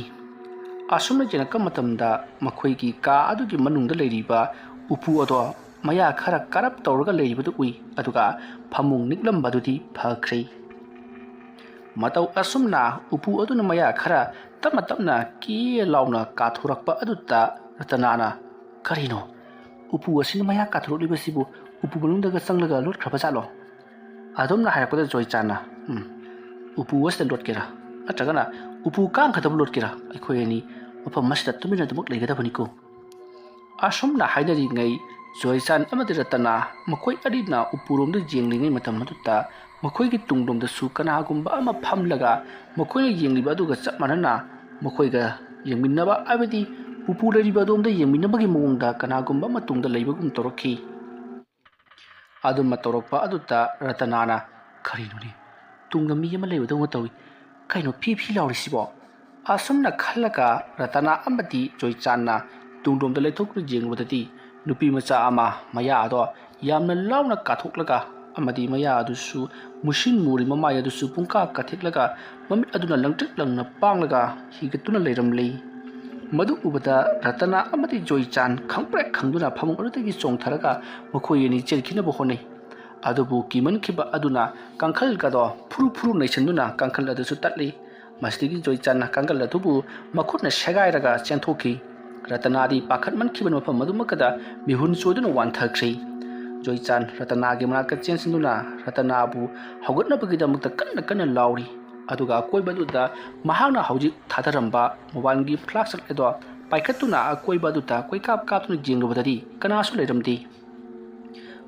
ꯑꯁꯨꯝꯅ ꯌꯦꯡꯂꯛꯄ ꯃꯇꯝꯗ ꯃꯈꯣꯏꯒꯤ ꯀꯥ ꯑꯗꯨꯒꯤ ꯃꯅꯨꯡꯗ ꯂꯩꯔꯤꯕ ꯎꯄꯨ ꯑꯗꯣ ꯃꯌꯥ ꯈꯔ ꯀꯔꯞ ꯇꯧꯔꯒ ꯂꯩꯔꯤꯕꯗꯨ ꯎꯏ, ꯑꯗꯨꯒ ꯐꯃꯨꯡ ꯅꯤꯛꯂꯝꯕꯗꯨꯗꯤ ꯐꯈ꯭ꯔꯦ꯫ ꯃꯇꯧ ꯑꯁꯨꯝꯅ ꯎꯄꯨ ꯑꯗꯨꯅ ꯃꯌꯥ ꯈꯔ ꯇꯞꯅ ꯇꯞꯅ ꯀꯦ ꯂꯥꯎꯅ ꯀꯥꯊꯣꯔꯛꯄ ꯑꯗꯨꯗ ꯔꯇꯅꯥꯅ, "ꯀꯔꯤꯅꯣ? ꯎꯄꯨ ꯑꯁꯤꯅ ꯃꯌꯥ ꯀꯥꯊꯣꯔꯛꯂꯤꯕꯁꯤꯕꯨ ꯎꯄꯨ ꯃꯅꯨꯡꯗꯒ ꯆꯪꯂꯒ ꯂꯣꯠꯈ꯭ꯔꯕ ꯖꯥꯠꯂꯣ?" ꯑꯗꯨꯝꯅ ꯍꯥꯏꯔꯛꯄꯗ ꯖꯣꯏꯆꯥꯟꯅ, "ꯎꯝ, ꯎꯄꯨ ꯑꯁꯤꯗ ꯂꯣꯠꯀꯦꯔꯥ, ꯅꯠꯇ꯭ꯔꯒꯅ ꯎꯄꯨ ꯀꯥꯡꯈꯗꯕꯨ ꯂꯣꯠꯀꯦꯔꯥ, ꯑꯩꯈꯣꯏ ꯑꯅꯤ ꯃꯐꯝ ꯑꯁꯤꯗ ꯇꯨꯃꯤꯟꯅ ꯑꯗꯨꯃꯛ ꯂꯩꯒꯗꯕꯅꯤꯀꯣ꯫ ꯑꯁꯨꯝꯅ ꯍꯥꯏꯅꯔꯤꯉꯩ ꯖꯣꯏꯆꯥꯟ ꯑꯃꯗꯤ ꯔꯇꯅꯥ ꯃꯈꯣꯏ ꯑꯅꯤꯅ ꯎꯄꯨꯔꯣꯝꯗ ꯌꯦꯡꯂꯤꯉꯩ ꯃꯇꯝ ꯑꯗꯨꯗ ꯃꯈꯣꯏꯒꯤ ꯇꯨꯡꯂꯣꯝꯗꯁꯨ ꯀꯅꯥꯒꯨꯝꯕ ꯑꯃ ꯐꯝꯂꯒ ꯃꯈꯣꯏꯅ ꯌꯦꯡꯂꯤꯕ ꯑꯗꯨꯒ ꯆꯞ ꯃꯥꯟꯅꯅ ꯃꯈꯣꯏꯒ ꯌꯦꯡꯃꯤꯟꯅꯕ, ꯍꯥꯏꯕꯗꯤ ꯎꯄꯨ ꯂꯩꯔꯤꯕ ꯑꯗꯣꯝꯗ ꯌꯦꯡꯃꯤꯟꯅꯕꯒꯤ ꯃꯑꯣꯡꯗ ꯀꯅꯥꯒꯨꯝꯕ ꯑꯃ ꯇꯨꯡꯗ ꯂꯩꯕꯒꯨꯝ ꯇꯧꯔꯛꯈꯤ꯫ ꯑꯗꯨꯝꯅ ꯇꯧꯔꯛꯄ ꯑꯗꯨꯗ ꯔꯇꯅꯥꯅ, "ꯀꯔꯤꯅꯣꯅꯦ, ꯇꯨꯡꯗ ꯃꯤ ꯑꯃ ꯂꯩꯕꯗꯧꯅ ꯇꯧꯏ, ꯀꯩꯅꯣ ꯐꯤ ꯐꯤ ꯂꯥꯎꯔꯤꯁꯤꯕꯣ?" ꯑꯁꯨꯝꯅ ꯈꯜꯂꯒ ꯔꯇꯅꯥ ꯑꯃꯗꯤ ꯖꯣꯏꯆꯥꯟꯅ ꯇꯨꯡꯂꯣꯝꯗ ꯂꯩꯊꯣꯛꯇꯨꯅ ꯌꯦꯡꯂꯨꯕꯗꯗꯤ ꯅꯨꯄꯤ ꯃꯆꯥ ꯑꯃ ꯃꯌꯥ ꯑꯗꯣ ꯌꯥꯝꯅ ꯂꯥꯎꯅ ꯀꯥꯊꯣꯛꯂꯒ ꯑꯃꯗꯤ ꯃꯌꯥ ꯑꯗꯨꯁꯨ ꯃꯨꯁꯤꯟ ꯃꯨꯔꯤ, ꯃꯃꯥꯏ ꯑꯗꯨꯁꯨ ꯄꯨꯡꯀꯥ ꯀꯥꯊꯦꯛꯂꯒ ꯃꯃꯤꯠ ꯑꯗꯨꯅ ꯂꯪꯇ꯭ꯔꯤꯛ ꯂꯪꯅ ꯄꯥꯡꯂꯒ ꯍꯤꯒꯠꯇꯨꯅ ꯂꯩꯔꯝꯂꯤ꯫ ꯃꯗꯨ ꯎꯕꯗ ꯔꯇꯅꯥ ꯑꯃꯗꯤ ꯖꯣꯏꯆꯥꯟ ꯈꯪꯄ꯭ꯔꯦꯛ ꯈꯪꯗꯨꯅ ꯐꯃꯨꯡ ꯑꯗꯨꯗꯒꯤ ꯆꯣꯡꯊꯔꯒ ꯃꯈꯣꯏ ꯑꯅꯤ ꯆꯦꯟꯈꯤꯅꯕ ꯍꯣꯠꯅꯩ꯫ ꯑꯗꯨꯕꯨ ꯀꯤꯃꯟꯈꯤꯕ ꯑꯗꯨꯅ ꯀꯥꯡꯈꯜꯒꯗꯣ ꯐꯨꯔꯨ ꯐꯨꯔꯨ ꯅꯩꯁꯤꯟꯗꯨꯅ ꯀꯥꯡꯈꯜ ꯑꯗꯨꯁꯨ ꯇꯠꯂꯤ꯫ ꯃꯁꯤꯗꯒꯤ ꯖꯣꯏꯆꯥꯟꯅ ꯀꯥꯡꯈꯜ ꯑꯗꯨꯕꯨ ꯃꯈꯨꯠꯅ ꯁꯦꯒꯥꯏꯔꯒ ꯆꯦꯟꯊꯣꯛꯈꯤ꯫ ꯔꯇꯅꯥꯗꯤ ꯄꯥꯈꯠꯃꯟꯈꯤꯕꯅ ꯃꯐꯝ ꯑꯗꯨꯃꯛꯇꯗ ꯃꯤꯍꯨꯟ ꯆꯣꯏꯗꯨꯅ ꯋꯥꯟꯊꯈ꯭ꯔꯦ꯫ ꯖꯣꯏꯆꯥꯟ ꯔꯇꯅꯥꯒꯤ ꯃꯅꯥꯛꯇ ꯆꯦꯟꯁꯤꯟꯗꯨꯅ ꯔꯇꯅꯥꯕꯨ ꯍꯧꯒꯠꯅꯕꯒꯤꯗꯃꯛꯇ ꯀꯟꯅ ꯀꯟꯅ ꯂꯥꯎꯔꯤ꯫ ꯑꯗꯨꯒ ꯑꯀꯣꯏꯕꯗꯨꯗ ꯃꯍꯥꯛꯅ ꯍꯧꯖꯤꯛ ꯊꯥꯗꯔꯝꯕ ꯃꯣꯕꯥꯏꯜꯒꯤ ꯐ꯭ꯂꯥꯁ ꯂꯥꯏꯠ ꯑꯗꯣ ꯄꯥꯏꯈꯠꯇꯨꯅ ꯑꯀꯣꯏꯕ ꯑꯗꯨꯗ ꯀꯣꯏꯀꯥꯞ ꯀꯥꯞꯇꯨꯅ ꯌꯦꯡꯂꯨꯕꯗꯗꯤ ꯀꯅꯥꯁꯨ ꯂꯩꯔꯝꯗꯦ꯫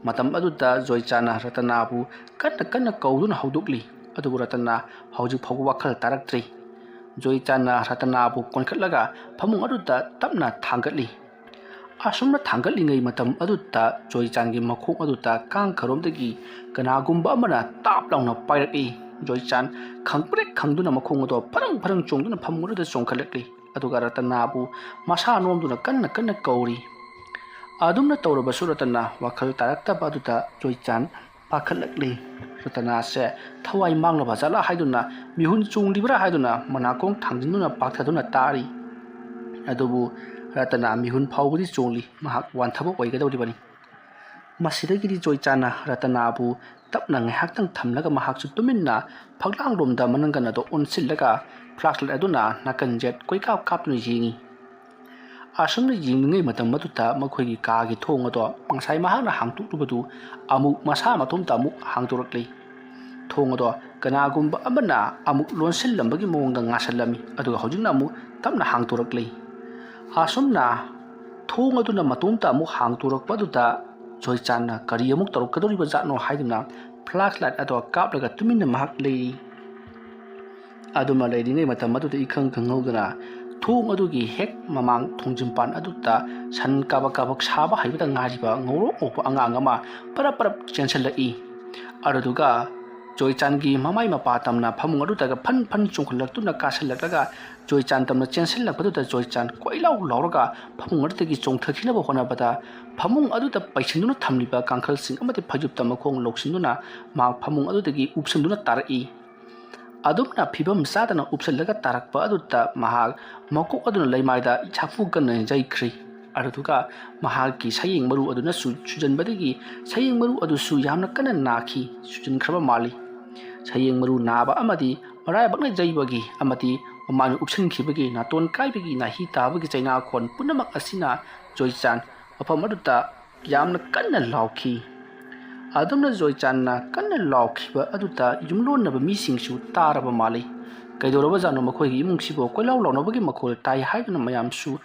ꯃꯇꯝ ꯑꯗꯨꯗ ꯖꯣꯏꯆꯥꯟꯅ ꯔꯇꯅꯥꯕꯨ ꯀꯟꯅ ꯀꯟꯅ ꯀꯧꯗꯨꯅ ꯍꯧꯗꯣꯛꯂꯤ꯫ ꯑꯗꯨꯕꯨ ꯔꯇꯅꯥ ꯍꯧꯖꯤꯛ ꯐꯥꯎꯕ ꯋꯥꯈꯜ ꯇꯥꯔꯛꯇ꯭ꯔꯤ꯫ ꯖꯣꯏꯆꯥꯟꯅ ꯔꯇꯅꯥꯕꯨ ꯀꯣꯟꯈꯠꯂꯒ ꯐꯃꯨꯡ ꯑꯗꯨꯗ ꯇꯞꯅ ꯊꯥꯡꯒꯠꯂꯤ꯫ ꯑꯁꯨꯝꯅ ꯊꯥꯡꯒꯠꯂꯤꯉꯩ ꯃꯇꯝ ꯑꯗꯨꯗ ꯖꯣꯏꯆꯥꯟꯒꯤ ꯃꯈꯣꯡ ꯑꯗꯨꯗ ꯀꯥꯡꯈꯔꯣꯝꯗꯒꯤ ꯀꯅꯥꯒꯨꯝꯕ ꯑꯃꯅ ꯇꯥꯞ ꯂꯥꯎꯅ ꯄꯥꯏꯔꯛꯏ꯫ ꯖꯣꯏꯆꯥꯟ ꯈꯪꯄ꯭ꯔꯦꯛ ꯈꯪꯗꯨꯅ ꯃꯈꯣꯡ ꯑꯗꯣ ꯐꯔꯪ ꯐꯔꯪ ꯆꯣꯡꯗꯨꯅ ꯐꯃꯨꯡ ꯑꯗꯨꯗ ꯆꯣꯡꯈꯠꯂꯛꯂꯤ꯫ ꯑꯗꯨꯒ ꯔꯇꯅꯥꯕꯨ ꯃꯁꯥ ꯅꯣꯝꯗꯨꯅ ꯀꯟꯅ ꯀꯟꯅ ꯀꯧꯔꯤ꯫ ꯑꯗꯨꯝꯅ ꯇꯧꯔꯕꯁꯨ ꯔꯇꯅꯥ ꯋꯥꯈꯜ ꯇꯥꯔꯛꯇꯕ ꯑꯗꯨꯗ ꯖꯣꯏꯆꯥꯟ ꯄꯥꯈꯠꯂꯛꯂꯤ꯫ ꯔꯇꯅꯥꯁꯦ ꯊꯋꯥꯏ ꯃꯥꯡꯂꯕ ꯖꯥꯠꯂꯥ ꯍꯥꯏꯗꯨꯅ, ꯃꯤꯍꯨꯟ ꯆꯣꯡꯂꯤꯕ꯭ꯔꯥ ꯍꯥꯏꯗꯨꯅ ꯃꯅꯥꯀꯣꯡ ꯊꯥꯡꯖꯤꯟꯗꯨꯅ ꯄꯥꯛꯊꯗꯨꯅ ꯇꯥꯔꯤ꯫ ꯑꯗꯨꯕꯨ ꯔꯇꯅꯥ ꯃꯤꯍꯨꯟ ꯐꯥꯎꯕꯗꯤ ꯆꯣꯡꯂꯤ, ꯃꯍꯥꯛ ꯋꯥꯟꯊꯕ ꯑꯣꯏꯒꯗꯧꯔꯤꯕꯅꯤ꯫ ꯃꯁꯤꯗꯒꯤꯗꯤ ꯖꯣꯏꯆꯥꯟꯅ ꯔꯇꯅꯥꯕꯨ ꯇꯞꯅ ꯉꯥꯏꯍꯥꯛꯇꯪ ꯊꯝꯂꯒ ꯃꯍꯥꯛꯁꯨ ꯇꯨꯃꯤꯟꯅ ꯐꯛꯂꯥꯡꯂꯣꯝꯗ ꯃꯅꯪꯒꯟ ꯑꯗꯨ ꯑꯣꯟꯁꯤꯜꯂꯒ ꯐ꯭ꯂꯥꯁ ꯂꯥꯏꯠ ꯑꯗꯨꯅ ꯅꯥꯀꯟ ꯌꯦꯠ ꯀꯣꯏꯀꯥꯞ ꯀꯥꯞꯇꯨꯅ ꯌꯦꯡꯏ꯫ ꯑꯁꯨꯝꯅ ꯌꯦꯡꯂꯤꯉꯩ ꯃꯇꯝ ꯑꯗꯨꯗ ꯃꯈꯣꯏꯒꯤ ꯀꯥꯒꯤ ꯊꯣꯡ ꯑꯗꯣ ꯉꯁꯥꯏ ꯃꯍꯥꯛꯅ ꯍꯥꯡꯗꯣꯛꯂꯨꯕꯗꯨ ꯑꯃꯨꯛ ꯃꯁꯥ ꯃꯇꯣꯝꯇ ꯑꯃꯨꯛ ꯍꯥꯡꯗꯣꯔꯛꯂꯤ꯫ ꯊꯣꯡ ꯑꯗꯣ ꯀꯅꯥꯒꯨꯝꯕ ꯑꯃꯅ ꯑꯃꯨꯛ ꯂꯣꯟꯁꯤꯜꯂꯝꯕꯒꯤ ꯃꯑꯣꯡꯗ ꯉꯥꯁꯤꯜꯂꯝꯃꯤ, ꯑꯗꯨꯒ ꯍꯧꯖꯤꯛꯅ ꯑꯃꯨꯛ ꯇꯞꯅ ꯍꯥꯡꯗꯣꯔꯛꯂꯤ꯫ ꯑꯁꯨꯝꯅ ꯊꯣꯡ ꯑꯗꯨꯅ ꯃꯇꯣꯝꯇ ꯑꯃꯨꯛ ꯍꯥꯡꯗꯣꯔꯛꯄ ꯑꯗꯨꯗ ꯖꯣꯏꯆꯥꯟꯅ ꯀꯔꯤ ꯑꯃꯨꯛ ꯇꯧꯔꯛꯀꯗꯧꯔꯤꯕ ꯖꯥꯠꯅꯣ ꯍꯥꯏꯗꯨꯅ ꯐ꯭ꯂꯥꯁ ꯂꯥꯏꯠ ꯑꯗꯣ ꯀꯥꯞꯂꯒ ꯇꯨꯃꯤꯟꯅ ꯃꯍꯥꯛ ꯂꯩꯔꯤ꯫ ꯑꯗꯨꯃ ꯂꯩꯔꯤꯉꯩ ꯃꯇꯝ ꯑꯗꯨꯗ ꯏꯈꯪ ꯈꯪꯍꯧꯗꯅ ꯊꯣꯡ ꯑꯗꯨꯒꯤ ꯍꯦꯛ ꯃꯃꯥꯡ ꯊꯣꯡꯖꯤꯟꯄꯥꯟ ꯑꯗꯨꯗ ꯁꯟ ꯀꯥꯕꯛ ꯀꯥꯕꯛ ꯁꯥꯕ ꯍꯩꯕꯗ ꯉꯥꯏꯔꯤꯕ ꯉꯧꯔꯣꯛ ꯉꯧꯕ ꯑꯉꯥꯡ ꯑꯃ ꯄꯔꯞ ꯄꯔꯞ ꯆꯦꯟꯁꯤꯜꯂꯛꯏ꯫ ꯑꯗꯨꯗꯨꯒ ꯖꯣꯏꯆꯥꯟꯒꯤ ꯃꯃꯥꯏ ꯃꯄꯥ ꯇꯝꯅ ꯐꯃꯨꯡ ꯑꯗꯨꯗꯒ ꯐꯟ ꯐꯟ ꯆꯣꯡꯈꯠꯂꯛꯇꯨꯅ ꯀꯥꯁꯤꯜꯂꯛꯂꯒ ꯖꯣꯏꯆꯥꯟ ꯇꯝꯅ ꯆꯦꯟꯁꯤꯜꯂꯛꯄꯗꯨꯗ ꯖꯣꯏꯆꯥꯟ ꯀꯣꯏꯂꯥꯎ ꯂꯥꯎꯔꯒ ꯐꯃꯨꯡ ꯑꯗꯨꯗꯒꯤ ꯆꯣꯡꯊꯈꯤꯅꯕ ꯍꯣꯠꯅꯕꯗ ꯐꯃꯨꯡ ꯑꯗꯨꯗ ꯄꯩꯁꯤꯟꯗꯨꯅ ꯊꯝꯂꯤꯕ ꯀꯥꯡꯈꯜꯁꯤꯡ ꯑꯃꯗꯤ ꯐꯩꯖꯨꯞꯇ ꯃꯈꯣꯡ ꯂꯧꯁꯤꯟꯗꯨꯅ ꯃꯍꯥꯛ ꯐꯃꯨꯡ ꯑꯗꯨꯗꯒꯤ ꯎꯞꯁꯤꯟꯗꯨꯅ ꯇꯥꯔꯛꯏ꯫ ꯑꯗꯨꯝꯅ ꯐꯤꯕꯝ ꯆꯥꯗꯅ ꯎꯞꯁꯤꯜꯂꯒ ꯇꯥꯔꯛꯄ ꯑꯗꯨꯗ ꯃꯍꯥꯛ ꯃꯀꯣꯛ ꯑꯗꯨꯅ ꯂꯩꯃꯥꯏꯗ ꯁꯥꯐꯨ ꯀꯟꯅ ꯌꯩꯈ꯭ꯔꯤ꯫ ꯑꯗꯨꯗꯨꯒ ꯃꯍꯥꯛꯀꯤ ꯁꯌꯦꯡ ꯃꯔꯨ ꯑꯗꯨꯅꯁꯨ ꯁꯨꯖꯟꯕꯗꯒꯤ ꯁꯌꯦꯡ ꯃꯔꯨ ꯑꯗꯨꯁꯨ ꯌꯥꯝꯅ ꯀꯟꯅ ꯅꯥꯈꯤ, ꯁꯨꯖꯟꯈ꯭ꯔꯕ ꯃꯥꯜꯂꯤ꯫ ꯁꯌꯦꯡ ꯃꯔꯨ ꯅꯥꯕ ꯑꯃꯗꯤ ꯃꯔꯥꯏꯕꯛꯅ ꯌꯩꯕꯒꯤ ꯑꯃꯗꯤ ꯃꯃꯥꯏꯅ ꯎꯞꯁꯤꯟꯈꯤꯕꯒꯤ ꯅꯥꯇꯣꯟ ꯀꯥꯏꯕꯒꯤ ꯅꯥꯍꯤ ꯇꯥꯕꯒꯤ ꯆꯩꯅꯥꯈꯣꯟ ꯄꯨꯝꯅꯃꯛ ꯑꯁꯤꯅ ꯖꯣꯏꯆꯥꯟ ꯃꯐꯝ ꯑꯗꯨꯗ ꯌꯥꯝꯅ ꯀꯟꯅ ꯂꯥꯎꯈꯤ꯫ ꯑꯗꯨꯝꯅ ꯖꯣꯏꯆꯥꯟꯅ ꯀꯟꯅ ꯂꯥꯎꯈꯤꯕ ꯑꯗꯨꯗ ꯌꯨꯝꯂꯣꯟꯅꯕ ꯃꯤꯁꯤꯡꯁꯨ ꯇꯥꯔꯕ ꯃꯥꯜꯂꯤ꯫ "ꯀꯩꯗꯧꯔꯕꯖꯥꯠꯅꯣ ꯃꯈꯣꯏꯒꯤ ꯏꯃꯨꯡꯁꯤꯕꯨ? ꯀꯣꯏꯂꯥꯎ ꯂꯥꯎꯅꯕꯒꯤ ꯃꯈꯣꯜ ꯇꯥꯏ" ꯍꯥꯏꯗꯨꯅ ꯃꯌꯥꯝꯁꯨ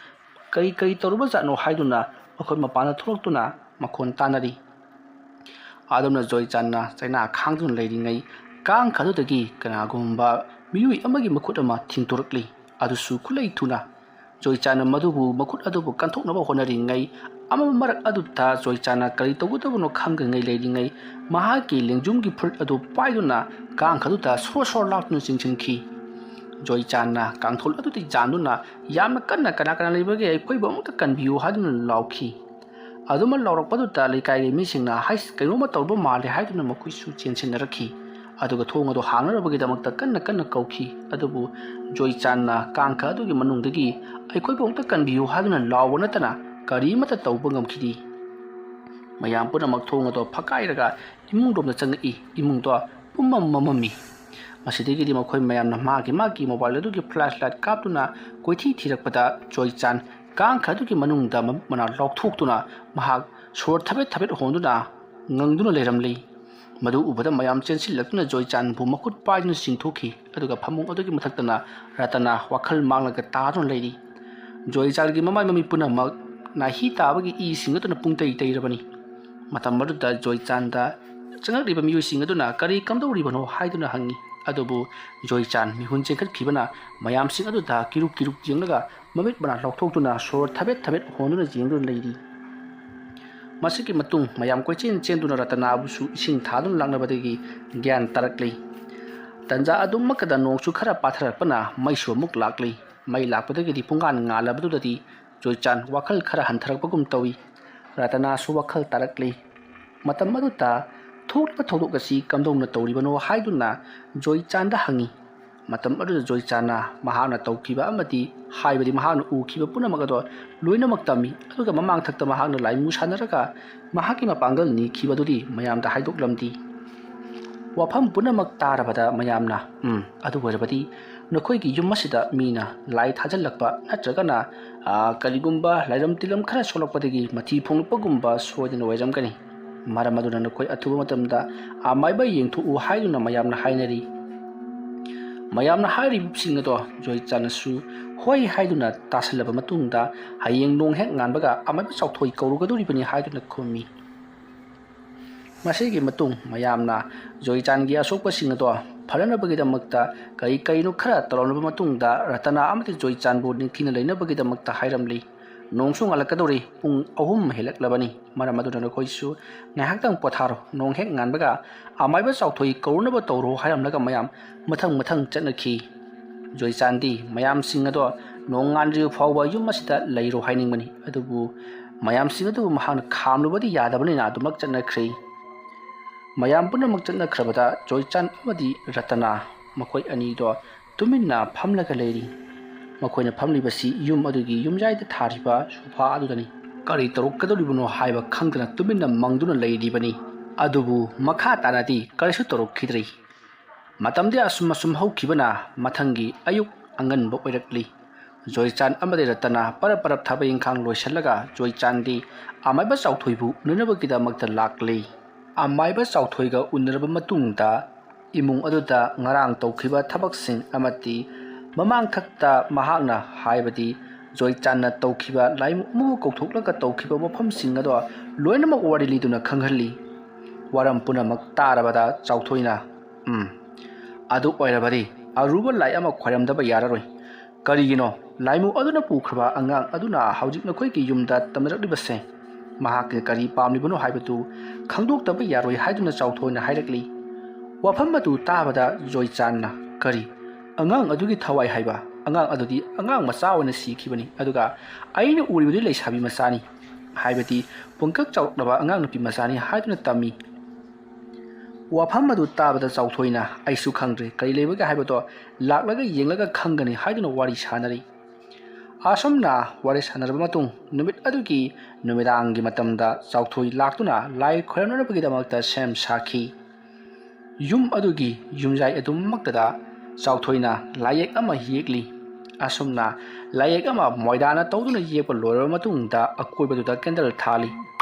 "ꯀꯔꯤ ꯀꯔꯤ ꯇꯧꯔꯕꯖꯥꯠꯅꯣ?" ꯍꯥꯏꯗꯨꯅ ꯃꯈꯣꯏ ꯃꯄꯥꯟꯗ ꯊꯣꯛꯂꯛꯇꯨꯅ ꯃꯈꯣꯟ ꯇꯥꯅꯔꯤ꯫ ꯑꯗꯨꯝꯅ ꯖꯣꯏꯆꯥꯟꯅ ꯆꯩꯅꯥ ꯈꯥꯡꯗꯨꯅ ꯂꯩꯔꯤꯉꯩ ꯀꯥꯡꯈ ꯑꯗꯨꯗꯒꯤ ꯀꯅꯥꯒꯨꯝꯕ ꯃꯤꯑꯣꯏ ꯑꯃꯒꯤ ꯃꯈꯨꯠ ꯑꯃ ꯊꯤꯡꯗꯣꯔꯛꯂꯤ꯫ ꯑꯗꯨꯁꯨ ꯈꯨꯠꯂꯩ ꯊꯨꯅ ꯖꯣꯏꯆꯥꯟꯅ ꯃꯗꯨꯕꯨ ꯃꯈꯨꯠ ꯑꯗꯨꯕꯨ ꯀꯟꯊꯣꯛꯅꯕ ꯍꯣꯠꯅꯔꯤꯉꯩ ꯑꯃ ꯃꯔꯛ ꯑꯗꯨꯗ ꯖꯣꯏꯆꯥꯟꯅ ꯀꯔꯤ ꯇꯧꯒꯗꯕꯅꯣ ꯈꯪꯗ꯭ꯔꯤꯉꯩ ꯂꯩꯔꯤꯉꯩ ꯃꯍꯥꯛꯀꯤ ꯂꯦꯡꯖꯨꯝꯒꯤ ꯐꯨꯔꯤꯠ ꯑꯗꯨ ꯄꯥꯏꯗꯨꯅ ꯀꯥꯡꯈ ꯑꯗꯨꯗ ꯁꯣꯔ ꯁꯣꯔ ꯂꯥꯎꯗꯨꯅ ꯆꯤꯡꯁꯤꯟꯈꯤ꯫ ꯖꯣꯏꯆꯥꯟꯅ ꯀꯥꯡꯊꯣꯜ ꯑꯗꯨꯗ ꯌꯥꯟꯗꯨꯅ ꯌꯥꯝꯅ ꯀꯟꯅ "ꯀꯅꯥ ꯀꯅꯥ ꯂꯩꯕꯒꯦ? ꯑꯩꯈꯣꯏꯕꯨ ꯑꯃꯨꯛꯇ ꯀꯟꯕꯤꯌꯨ" ꯍꯥꯏꯗꯨꯅ ꯂꯥꯎꯈꯤ꯫ ꯑꯗꯨꯃꯛ ꯂꯥꯎꯔꯛꯄꯗꯨꯗ ꯂꯩꯀꯥꯏꯒꯤ ꯃꯤꯁꯤꯡꯅ "ꯍꯩꯁ, ꯀꯩꯅꯣꯝꯃ ꯇꯧꯔꯕ ꯃꯥꯜꯂꯦ" ꯍꯥꯏꯗꯨꯅ ꯃꯈꯣꯏꯁꯨ ꯆꯦꯟꯁꯤꯟꯅꯔꯛꯈꯤ꯫ ꯑꯗꯨꯒ ꯊꯣꯡ ꯑꯗꯨ ꯍꯥꯡꯅꯅꯕꯒꯤꯗꯃꯛꯇ ꯀꯟꯅ ꯀꯟꯅ ꯀꯧꯈꯤ꯫ ꯑꯗꯨꯕꯨ ꯖꯣꯏꯆꯥꯟꯅ ꯀꯥꯡꯈ ꯑꯗꯨꯒꯤ ꯃꯅꯨꯡꯗꯒꯤ "ꯑꯩꯈꯣꯏꯕꯨ ꯑꯃꯨꯛꯇ ꯀꯟꯕꯤꯌꯨ" ꯍꯥꯏꯗꯨꯅ ꯂꯥꯎꯕ ꯅꯠꯇꯅ ꯀꯔꯤꯃꯠꯇ ꯇꯧꯕ ꯉꯝꯈꯤꯗꯦ꯫ ꯃꯌꯥꯝ ꯄꯨꯝꯅꯃꯛ ꯊꯣꯡ ꯑꯗꯨ ꯐꯛꯀꯥꯏꯔꯒ ꯏꯃꯨꯡꯔꯣꯝꯗ ꯆꯪꯉꯛꯏ꯫ ꯏꯃꯨꯡꯗꯣ ꯄꯨꯝꯃꯝ ꯃꯝꯃꯝꯃꯤ꯫ ꯃꯁꯤꯗꯒꯤꯗꯤ ꯃꯈꯣꯏ ꯃꯌꯥꯝꯅ ꯃꯥꯒꯤ ꯃꯥꯒꯤ ꯃꯣꯕꯥꯏꯜ ꯑꯗꯨꯒꯤ ꯐ꯭ꯂꯥꯁ ꯂꯥꯏꯠ ꯀꯥꯞꯇꯨꯅ ꯀꯣꯏꯊꯤ ꯊꯤꯔꯛꯄꯗ ꯖꯣꯏꯆꯥꯟ ꯀꯥꯡꯈ ꯑꯗꯨꯒꯤ ꯃꯅꯨꯡꯗ ꯃꯃꯤꯠ ꯃꯅꯥ ꯂꯥꯎꯊꯣꯛꯇꯨꯅ ꯃꯍꯥꯛ ꯁꯣꯔ ꯊꯕꯦꯠ ꯊꯕꯦꯠ ꯍꯣꯟꯗꯨꯅ ꯉꯪꯗꯨꯅ ꯂꯩꯔꯝꯂꯤ꯫ ꯃꯗꯨ ꯎꯕꯗ ꯃꯌꯥꯝ ꯆꯦꯟꯁꯤꯜꯂꯛꯇꯨꯅ ꯖꯣꯏꯆꯥꯟꯕꯨ ꯃꯈꯨꯠ ꯄꯥꯏꯗꯨꯅ ꯆꯤꯡꯊꯣꯛꯈꯤ꯫ ꯑꯗꯨꯒ ꯐꯃꯨꯡ ꯑꯗꯨꯒꯤ ꯃꯊꯛꯇꯅ ꯔꯇꯅꯥ ꯋꯥꯈꯜ ꯃꯥꯡꯂꯒ ꯇꯥꯗꯨꯅ ꯂꯩꯔꯤ꯫ ꯖꯣꯏꯆꯥꯟꯒꯤ ꯃꯃꯥꯏ ꯃꯃꯤꯠ ꯄꯨꯝꯅꯃꯛ ꯅꯥꯍꯤ ꯇꯥꯕꯒꯤ ꯏꯁꯤꯡ ꯑꯗꯨꯅ ꯄꯨꯡꯇꯩ ꯇꯩꯔꯕꯅꯤ꯫ ꯃꯇꯝ ꯑꯗꯨꯗ ꯖꯣꯏꯆꯥꯟꯗ ꯆꯪꯂꯛꯂꯤꯕ ꯃꯤꯑꯣꯏꯁꯤꯡ ꯑꯗꯨꯅ ꯀꯔꯤ ꯀꯝꯗꯧꯔꯤꯕꯅꯣ ꯍꯥꯏꯗꯨꯅ ꯍꯪꯉꯤ꯫ ꯑꯗꯨꯕꯨ ꯖꯣꯏꯆꯥꯟ ꯃꯤꯍꯨꯟ ꯆꯦꯟꯈꯠꯈꯤꯕꯅ ꯃꯌꯥꯝꯁꯤꯡ ꯑꯗꯨꯗ ꯀꯤꯔꯨꯛ ꯀꯤꯔꯨꯛ ꯌꯦꯡꯂꯒ ꯃꯃꯤꯠ ꯃꯅꯥ ꯂꯥꯎꯊꯣꯛꯇꯨꯅ ꯁꯣꯔ ꯊꯕꯦꯠ ꯊꯕꯦꯠ ꯍꯣꯟꯗꯨꯅ ꯌꯦꯡꯗꯨꯅ ꯂꯩꯔꯤ꯫ ꯃꯁꯤꯒꯤ ꯃꯇꯨꯡ ꯃꯌꯥꯝ ꯀꯣꯏꯆꯦꯟ ꯆꯦꯟꯗꯨꯅ ꯔꯇꯅꯥꯕꯨꯁꯨ ꯏꯁꯤꯡ ꯊꯥꯗꯨꯅ ꯂꯥꯛꯅꯕꯗꯒꯤ ꯒ꯭ꯌꯥꯟ ꯇꯥꯔꯛꯂꯤ꯫ ꯇꯟꯖꯥ ꯑꯗꯨꯃꯛꯇꯗ ꯅꯣꯡꯁꯨ ꯈꯔ ꯄꯥꯊꯔꯛꯄꯅ ꯃꯩꯁꯨ ꯑꯃꯨꯛ ꯂꯥꯛꯂꯤ꯫ ꯃꯩ ꯂꯥꯛꯄꯗꯒꯤꯗꯤ ꯄꯨꯡꯉꯥꯟ ꯉꯥꯜꯂꯕꯗꯨꯗꯗꯤ ꯖꯣꯏꯆꯥꯟ ꯋꯥꯈꯜ ꯈꯔ ꯍꯟꯊꯔꯛꯄꯒꯨꯝ ꯇꯧꯏ꯫ ꯔꯇꯅꯥꯁꯨ ꯋꯥꯈꯜ ꯇꯥꯔꯛꯂꯤ꯫ ꯃꯇꯝ ꯑꯗꯨꯗ ꯊꯣꯛꯂꯤꯕ ꯊꯧꯗꯣꯛ ꯑꯁꯤ ꯀꯝꯗꯧꯅ ꯇꯧꯔꯤꯕꯅꯣ ꯍꯥꯏꯗꯨꯅ ꯖꯣꯏꯆꯥꯟꯗ ꯍꯪꯉꯤ꯫ ꯃꯇꯝ ꯑꯗꯨꯗ ꯖꯣꯏꯆꯥꯟꯅ ꯃꯍꯥꯛꯅ ꯇꯧꯈꯤꯕ ꯑꯃꯗꯤ ꯍꯥꯏꯕꯗꯤ ꯃꯍꯥꯛꯅ ꯎꯈꯤꯕ ꯄꯨꯝꯅꯃꯛ ꯑꯗꯣ ꯂꯣꯏꯅꯃꯛ ꯇꯝꯃꯤ꯫ ꯑꯗꯨꯒ ꯃꯃꯥꯡꯊꯛꯇ ꯃꯍꯥꯛꯅ ꯂꯥꯏꯃꯨ ꯁꯥꯟꯅꯔꯒ ꯃꯍꯥꯛꯀꯤ ꯃꯄꯥꯡꯒꯜ ꯅꯤꯈꯤꯕ ꯑꯗꯨꯗꯤ ꯃꯌꯥꯝꯗ ꯍꯥꯏꯗꯣꯛꯂꯝꯗꯦ꯫ ꯋꯥꯐꯝ ꯄꯨꯝꯅꯃꯛ ꯇꯥꯔꯕꯗ ꯃꯌꯥꯝꯅ, "ꯎꯝ, ꯑꯗꯨ ꯑꯣꯏꯔꯕꯗꯤ ꯅꯈꯣꯏꯒꯤ ꯌꯨꯝ ꯑꯁꯤꯗ ꯃꯤꯅ ꯂꯥꯏ ꯊꯥꯖꯤꯜꯂꯛꯄ ꯅꯠꯇ꯭ꯔꯒꯅ, ꯑ, ꯀꯔꯤꯒꯨꯝꯕ ꯂꯥꯏꯔꯝ ꯇꯤꯜꯂꯝ ꯈꯔ ꯁꯣꯛꯂꯛꯄꯗꯒꯤ ꯃꯊꯤ ꯐꯣꯡꯂꯛꯄꯒꯨꯝꯕ ꯁꯣꯏꯗꯅ ꯑꯣꯏꯔꯝꯒꯅꯤ꯫ ꯃꯔꯝ ꯑꯗꯨꯅ ꯅꯈꯣꯏ ꯑꯊꯨꯕ ꯃꯇꯝꯗ ꯑꯃꯥꯏꯕ ꯌꯦꯡꯊꯣꯛꯎ" ꯍꯥꯏꯗꯨꯅ ꯃꯌꯥꯝꯅ ꯍꯥꯏꯅꯔꯤ꯫ ꯃꯌꯥꯝꯅ ꯍꯥꯏꯔꯤꯕꯁꯤꯡ ꯑꯗꯣ ꯖꯣꯏꯆꯥꯟꯅꯁꯨ ꯍꯣꯏ ꯍꯥꯏꯗꯨꯅ ꯇꯥꯁꯜꯂꯕ ꯃꯇꯨꯡꯗ, "ꯍꯌꯦꯡ ꯅꯣꯡ ꯍꯦꯛ ꯉꯥꯟꯕꯒ ꯑꯃꯥꯏꯕ ꯆꯥꯎꯊꯣꯏ ꯀꯧꯔꯨꯒꯗꯧꯔꯤꯕꯅꯤ" ꯍꯥꯏꯗꯨꯅ ꯈꯨꯝꯃꯤ꯫ ꯃꯁꯤꯒꯤ ꯃꯇꯨꯡ ꯃꯌꯥꯝꯅ ꯖꯣꯏꯆꯥꯟꯒꯤ ꯑꯁꯣꯛꯄꯁꯤꯡ ꯑꯗꯣ ꯐꯅꯅꯕꯒꯤꯗꯃꯛꯇ ꯀꯔꯤ ꯀꯔꯤꯅꯣ ꯈꯔ ꯇꯧꯔꯝꯂꯕ ꯃꯇꯨꯡꯗ, ꯔꯇꯅꯥ ꯑꯃꯗꯤ ꯖꯣꯏꯆꯥꯟꯕꯨ ꯅꯤꯡꯊꯤꯅ ꯂꯩꯅꯕꯒꯤꯗꯃꯛꯇ ꯍꯥꯏꯔꯝꯂꯤ꯫ "ꯅꯣꯡꯁꯨ ꯉꯥꯜꯂꯛꯀꯗꯧꯔꯤ, ꯄꯨꯡ ꯑꯍꯨꯝ ꯍꯦꯜꯂꯛꯂꯕꯅꯤ꯫ ꯃꯔꯝ ꯑꯗꯨꯅ ꯅꯈꯣꯏꯁꯨ ꯉꯥꯏꯍꯥꯛꯇꯪ ꯄꯣꯊꯥꯔꯣ꯫ ꯅꯣꯡ ꯍꯦꯛ ꯉꯥꯟꯕꯒ ꯑꯃꯥꯏꯕ ꯆꯥꯎꯊꯣꯏ ꯀꯧꯔꯨꯅꯕ ꯇꯧꯔꯣ" ꯍꯥꯏꯔꯝꯂꯒ ꯃꯌꯥꯝ ꯃꯊꯪ ꯃꯊꯪ ꯆꯠꯅꯈꯤ꯫ ꯖꯣꯏꯆꯥꯟꯗꯤ ꯃꯌꯥꯝꯁꯤꯡ ꯑꯗꯣ ꯅꯣꯡ ꯉꯥꯟꯗ꯭ꯔꯤꯕ ꯐꯥꯎꯕ ꯌꯨꯝ ꯑꯁꯤꯗ ꯂꯩꯔꯣ ꯍꯥꯏꯅꯤꯡꯕꯅꯤ꯫ ꯑꯗꯨꯕꯨ ꯃꯌꯥꯝꯁꯤꯡ ꯑꯗꯨꯕꯨ ꯃꯍꯥꯛꯅ ꯈꯥꯝꯂꯨꯕꯗꯤ ꯌꯥꯗꯕꯅꯤꯅ ꯑꯗꯨꯃꯛ ꯆꯠꯅꯈ꯭ꯔꯦ꯫ ꯃꯌꯥꯝ ꯄꯨꯝꯅꯃꯛ ꯆꯠꯅꯈ꯭ꯔꯕꯗ ꯖꯣꯏꯆꯥꯟ ꯑꯃꯗꯤ ꯔꯇꯅꯥ ꯃꯈꯣꯏ ꯑꯅꯤꯗꯣ ꯇꯨꯃꯤꯟꯅ ꯐꯝꯂꯒ ꯂꯩꯔꯤ꯫ ꯃꯈꯣꯏꯅ ꯐꯝꯂꯤꯕꯁꯤ ꯌꯨꯝ ꯑꯗꯨꯒꯤ ꯌꯨꯝꯌꯥꯏꯗ ꯊꯥꯔꯤꯕ ꯁꯣꯐꯥ ꯑꯗꯨꯗꯅꯤ꯫ ꯀꯔꯤ ꯇꯧꯔꯛꯀꯗꯧꯔꯤꯕꯅꯣ ꯍꯥꯏꯕ ꯈꯪꯗꯅ ꯇꯨꯃꯤꯟꯅ ꯃꯪꯗꯨꯅ ꯂꯩꯔꯤꯕꯅꯤ꯫ ꯑꯗꯨꯕꯨ ꯃꯈꯥ ꯇꯥꯅꯗꯤ ꯀꯔꯤꯁꯨ ꯇꯧꯔꯛꯈꯤꯗ꯭ꯔꯤ꯫ ꯃꯇꯝꯗꯤ ꯑꯁꯨꯝ ꯑꯁꯨꯝ ꯍꯧꯈꯤꯕꯅ ꯃꯊꯪꯒꯤ ꯑꯌꯨꯛ ꯑꯉꯟꯕ ꯑꯣꯏꯔꯛꯂꯤ꯫ ꯖꯣꯏꯆꯥꯟ ꯑꯃꯗꯤ ꯔꯇꯅꯥ ꯄꯔꯞ ꯄꯔꯞ ꯊꯕꯛ ꯏꯪꯈꯥꯡ ꯂꯣꯏꯁꯤꯜꯂꯒ ꯖꯣꯏꯆꯥꯟꯗꯤ ꯑꯃꯥꯏꯕ ꯆꯥꯎꯊꯣꯏꯕꯨ ꯎꯅꯅꯕꯒꯤꯗꯃꯛꯇ ꯂꯥꯛꯂꯤ꯫ ꯑꯃꯥꯏꯕ ꯆꯥꯎꯊꯣꯏꯒ ꯎꯅꯔꯕ ꯃꯇꯨꯡꯗ ꯏꯃꯨꯡ ꯑꯗꯨꯗ ꯉꯔꯥꯡ ꯇꯧꯈꯤꯕ ꯊꯕꯛꯁꯤꯡ ꯑꯃꯗꯤ ꯃꯃꯥꯡꯊꯛꯇ ꯃꯍꯥꯛꯅ, ꯍꯥꯏꯕꯗꯤ ꯖꯣꯏꯆꯥꯟꯅ ꯇꯧꯈꯤꯕ, ꯂꯥꯏꯃꯨ ꯑꯃꯕꯨ ꯀꯧꯊꯣꯛꯂꯒ ꯇꯧꯈꯤꯕ ꯋꯥꯐꯝꯁꯤꯡ ꯑꯗꯣ ꯂꯣꯏꯅꯃꯛ ꯋꯥꯔꯤ ꯂꯤꯗꯨꯅ ꯈꯪꯍꯜꯂꯤ꯫ ꯋꯥꯔꯝ ꯄꯨꯝꯅꯃꯛ ꯇꯥꯔꯕꯗ ꯆꯥꯎꯊꯣꯏꯅ, "ꯎꯝ, ꯑꯗꯨ ꯑꯣꯏꯔꯕꯗꯤ ꯑꯔꯨꯕ ꯂꯥꯏ ꯑꯃ ꯈꯣꯏꯔꯝꯗꯕ ꯌꯥꯔꯔꯣꯏ꯫ ꯀꯔꯤꯒꯤꯅꯣ ꯂꯥꯏꯃꯨ ꯑꯗꯨꯅ ꯄꯨꯈ꯭ꯔꯕ ꯑꯉꯥꯡ ꯑꯗꯨꯅ ꯍꯧꯖꯤꯛ ꯅꯈꯣꯏꯒꯤ ꯌꯨꯝꯗ ꯇꯝꯅꯔꯛꯂꯤꯕꯁꯦ? ꯃꯍꯥꯛꯅ ꯀꯔꯤ ꯄꯥꯝꯂꯤꯕꯅꯣ ꯍꯥꯏꯕꯗꯨ ꯈꯪꯗꯣꯛꯇꯕ ꯌꯥꯔꯣꯏ" ꯍꯥꯏꯗꯨꯅ ꯆꯥꯎꯊꯣꯏꯅ ꯍꯥꯏꯔꯛꯂꯤ꯫ ꯋꯥꯐꯝ ꯑꯗꯨ ꯇꯥꯕꯗ ꯖꯣꯏꯆꯥꯟꯅ, "ꯀꯔꯤ? ꯑꯉꯥꯡ ꯑꯗꯨꯒꯤ ꯊꯋꯥꯏ ꯍꯥꯏꯕ? ꯑꯉꯥꯡ ꯑꯗꯨꯗꯤ ꯑꯉꯥꯡ ꯃꯆꯥ ꯑꯣꯏꯅ ꯁꯤꯈꯤꯕꯅꯤ, ꯑꯗꯨꯒ ꯑꯩꯅ ꯎꯔꯤꯕꯗꯨ ꯂꯩꯁꯥꯕꯤ ꯃꯆꯥꯅꯤ, ꯍꯥꯏꯕꯗꯤ ꯄꯨꯡꯀꯛ ꯆꯥꯎꯔꯛꯂꯕ ꯑꯉꯥꯡ ꯅꯨꯄꯤ ꯃꯆꯥꯅꯤ" ꯍꯥꯏꯗꯨꯅ ꯇꯝꯃꯤ꯫ ꯋꯥꯐꯝ ꯑꯗꯨ ꯇꯥꯕꯗ ꯆꯥꯎꯊꯣꯏꯅ, "ꯑꯩꯁꯨ ꯈꯪꯗ꯭ꯔꯦ, ꯀꯔꯤ ꯂꯩꯕꯒꯦ ꯍꯥꯏꯕꯗꯣ ꯂꯥꯛꯂꯒ ꯌꯦꯡꯂꯒ ꯈꯪꯒꯅꯤ" ꯍꯥꯏꯗꯨꯅ ꯋꯥꯔꯤ ꯁꯥꯟꯅꯔꯤ꯫ ꯑꯁꯨꯝꯅ ꯋꯥꯔꯤ ꯁꯥꯟꯅꯔꯕ ꯃꯇꯨꯡ, ꯅꯨꯃꯤꯠ ꯑꯗꯨꯒꯤ ꯅꯨꯃꯤꯗꯥꯡꯒꯤ ꯃꯇꯝꯗ ꯆꯥꯎꯊꯣꯏ ꯂꯥꯛꯇꯨꯅ ꯂꯥꯏ ꯈꯣꯏꯔꯝꯅꯅꯕꯒꯤꯗꯃꯛꯇ ꯁꯦꯝ ꯁꯥꯈꯤ꯫ ꯌꯨꯝ ꯑꯗꯨꯒꯤ ꯌꯨꯝꯖꯥꯏ ꯑꯗꯨꯃꯛꯇꯗ ꯆꯥꯎꯊꯣꯏꯅ ꯂꯥꯏꯌꯦꯛ ꯑꯃ ꯌꯦꯛꯂꯤ꯫ ꯑꯁꯨꯝꯅ ꯂꯥꯏꯌꯦꯛ ꯑꯃ ꯃꯣꯏꯗꯥꯅ ꯇꯧꯗꯨꯅ ꯌꯦꯛꯄ ꯂꯣꯏꯔꯕ ꯃꯇꯨꯡꯗ, ꯑꯀꯣꯏꯕꯗꯨꯗ ꯀꯦꯟꯗꯜ ꯊꯥꯜꯂꯤ꯫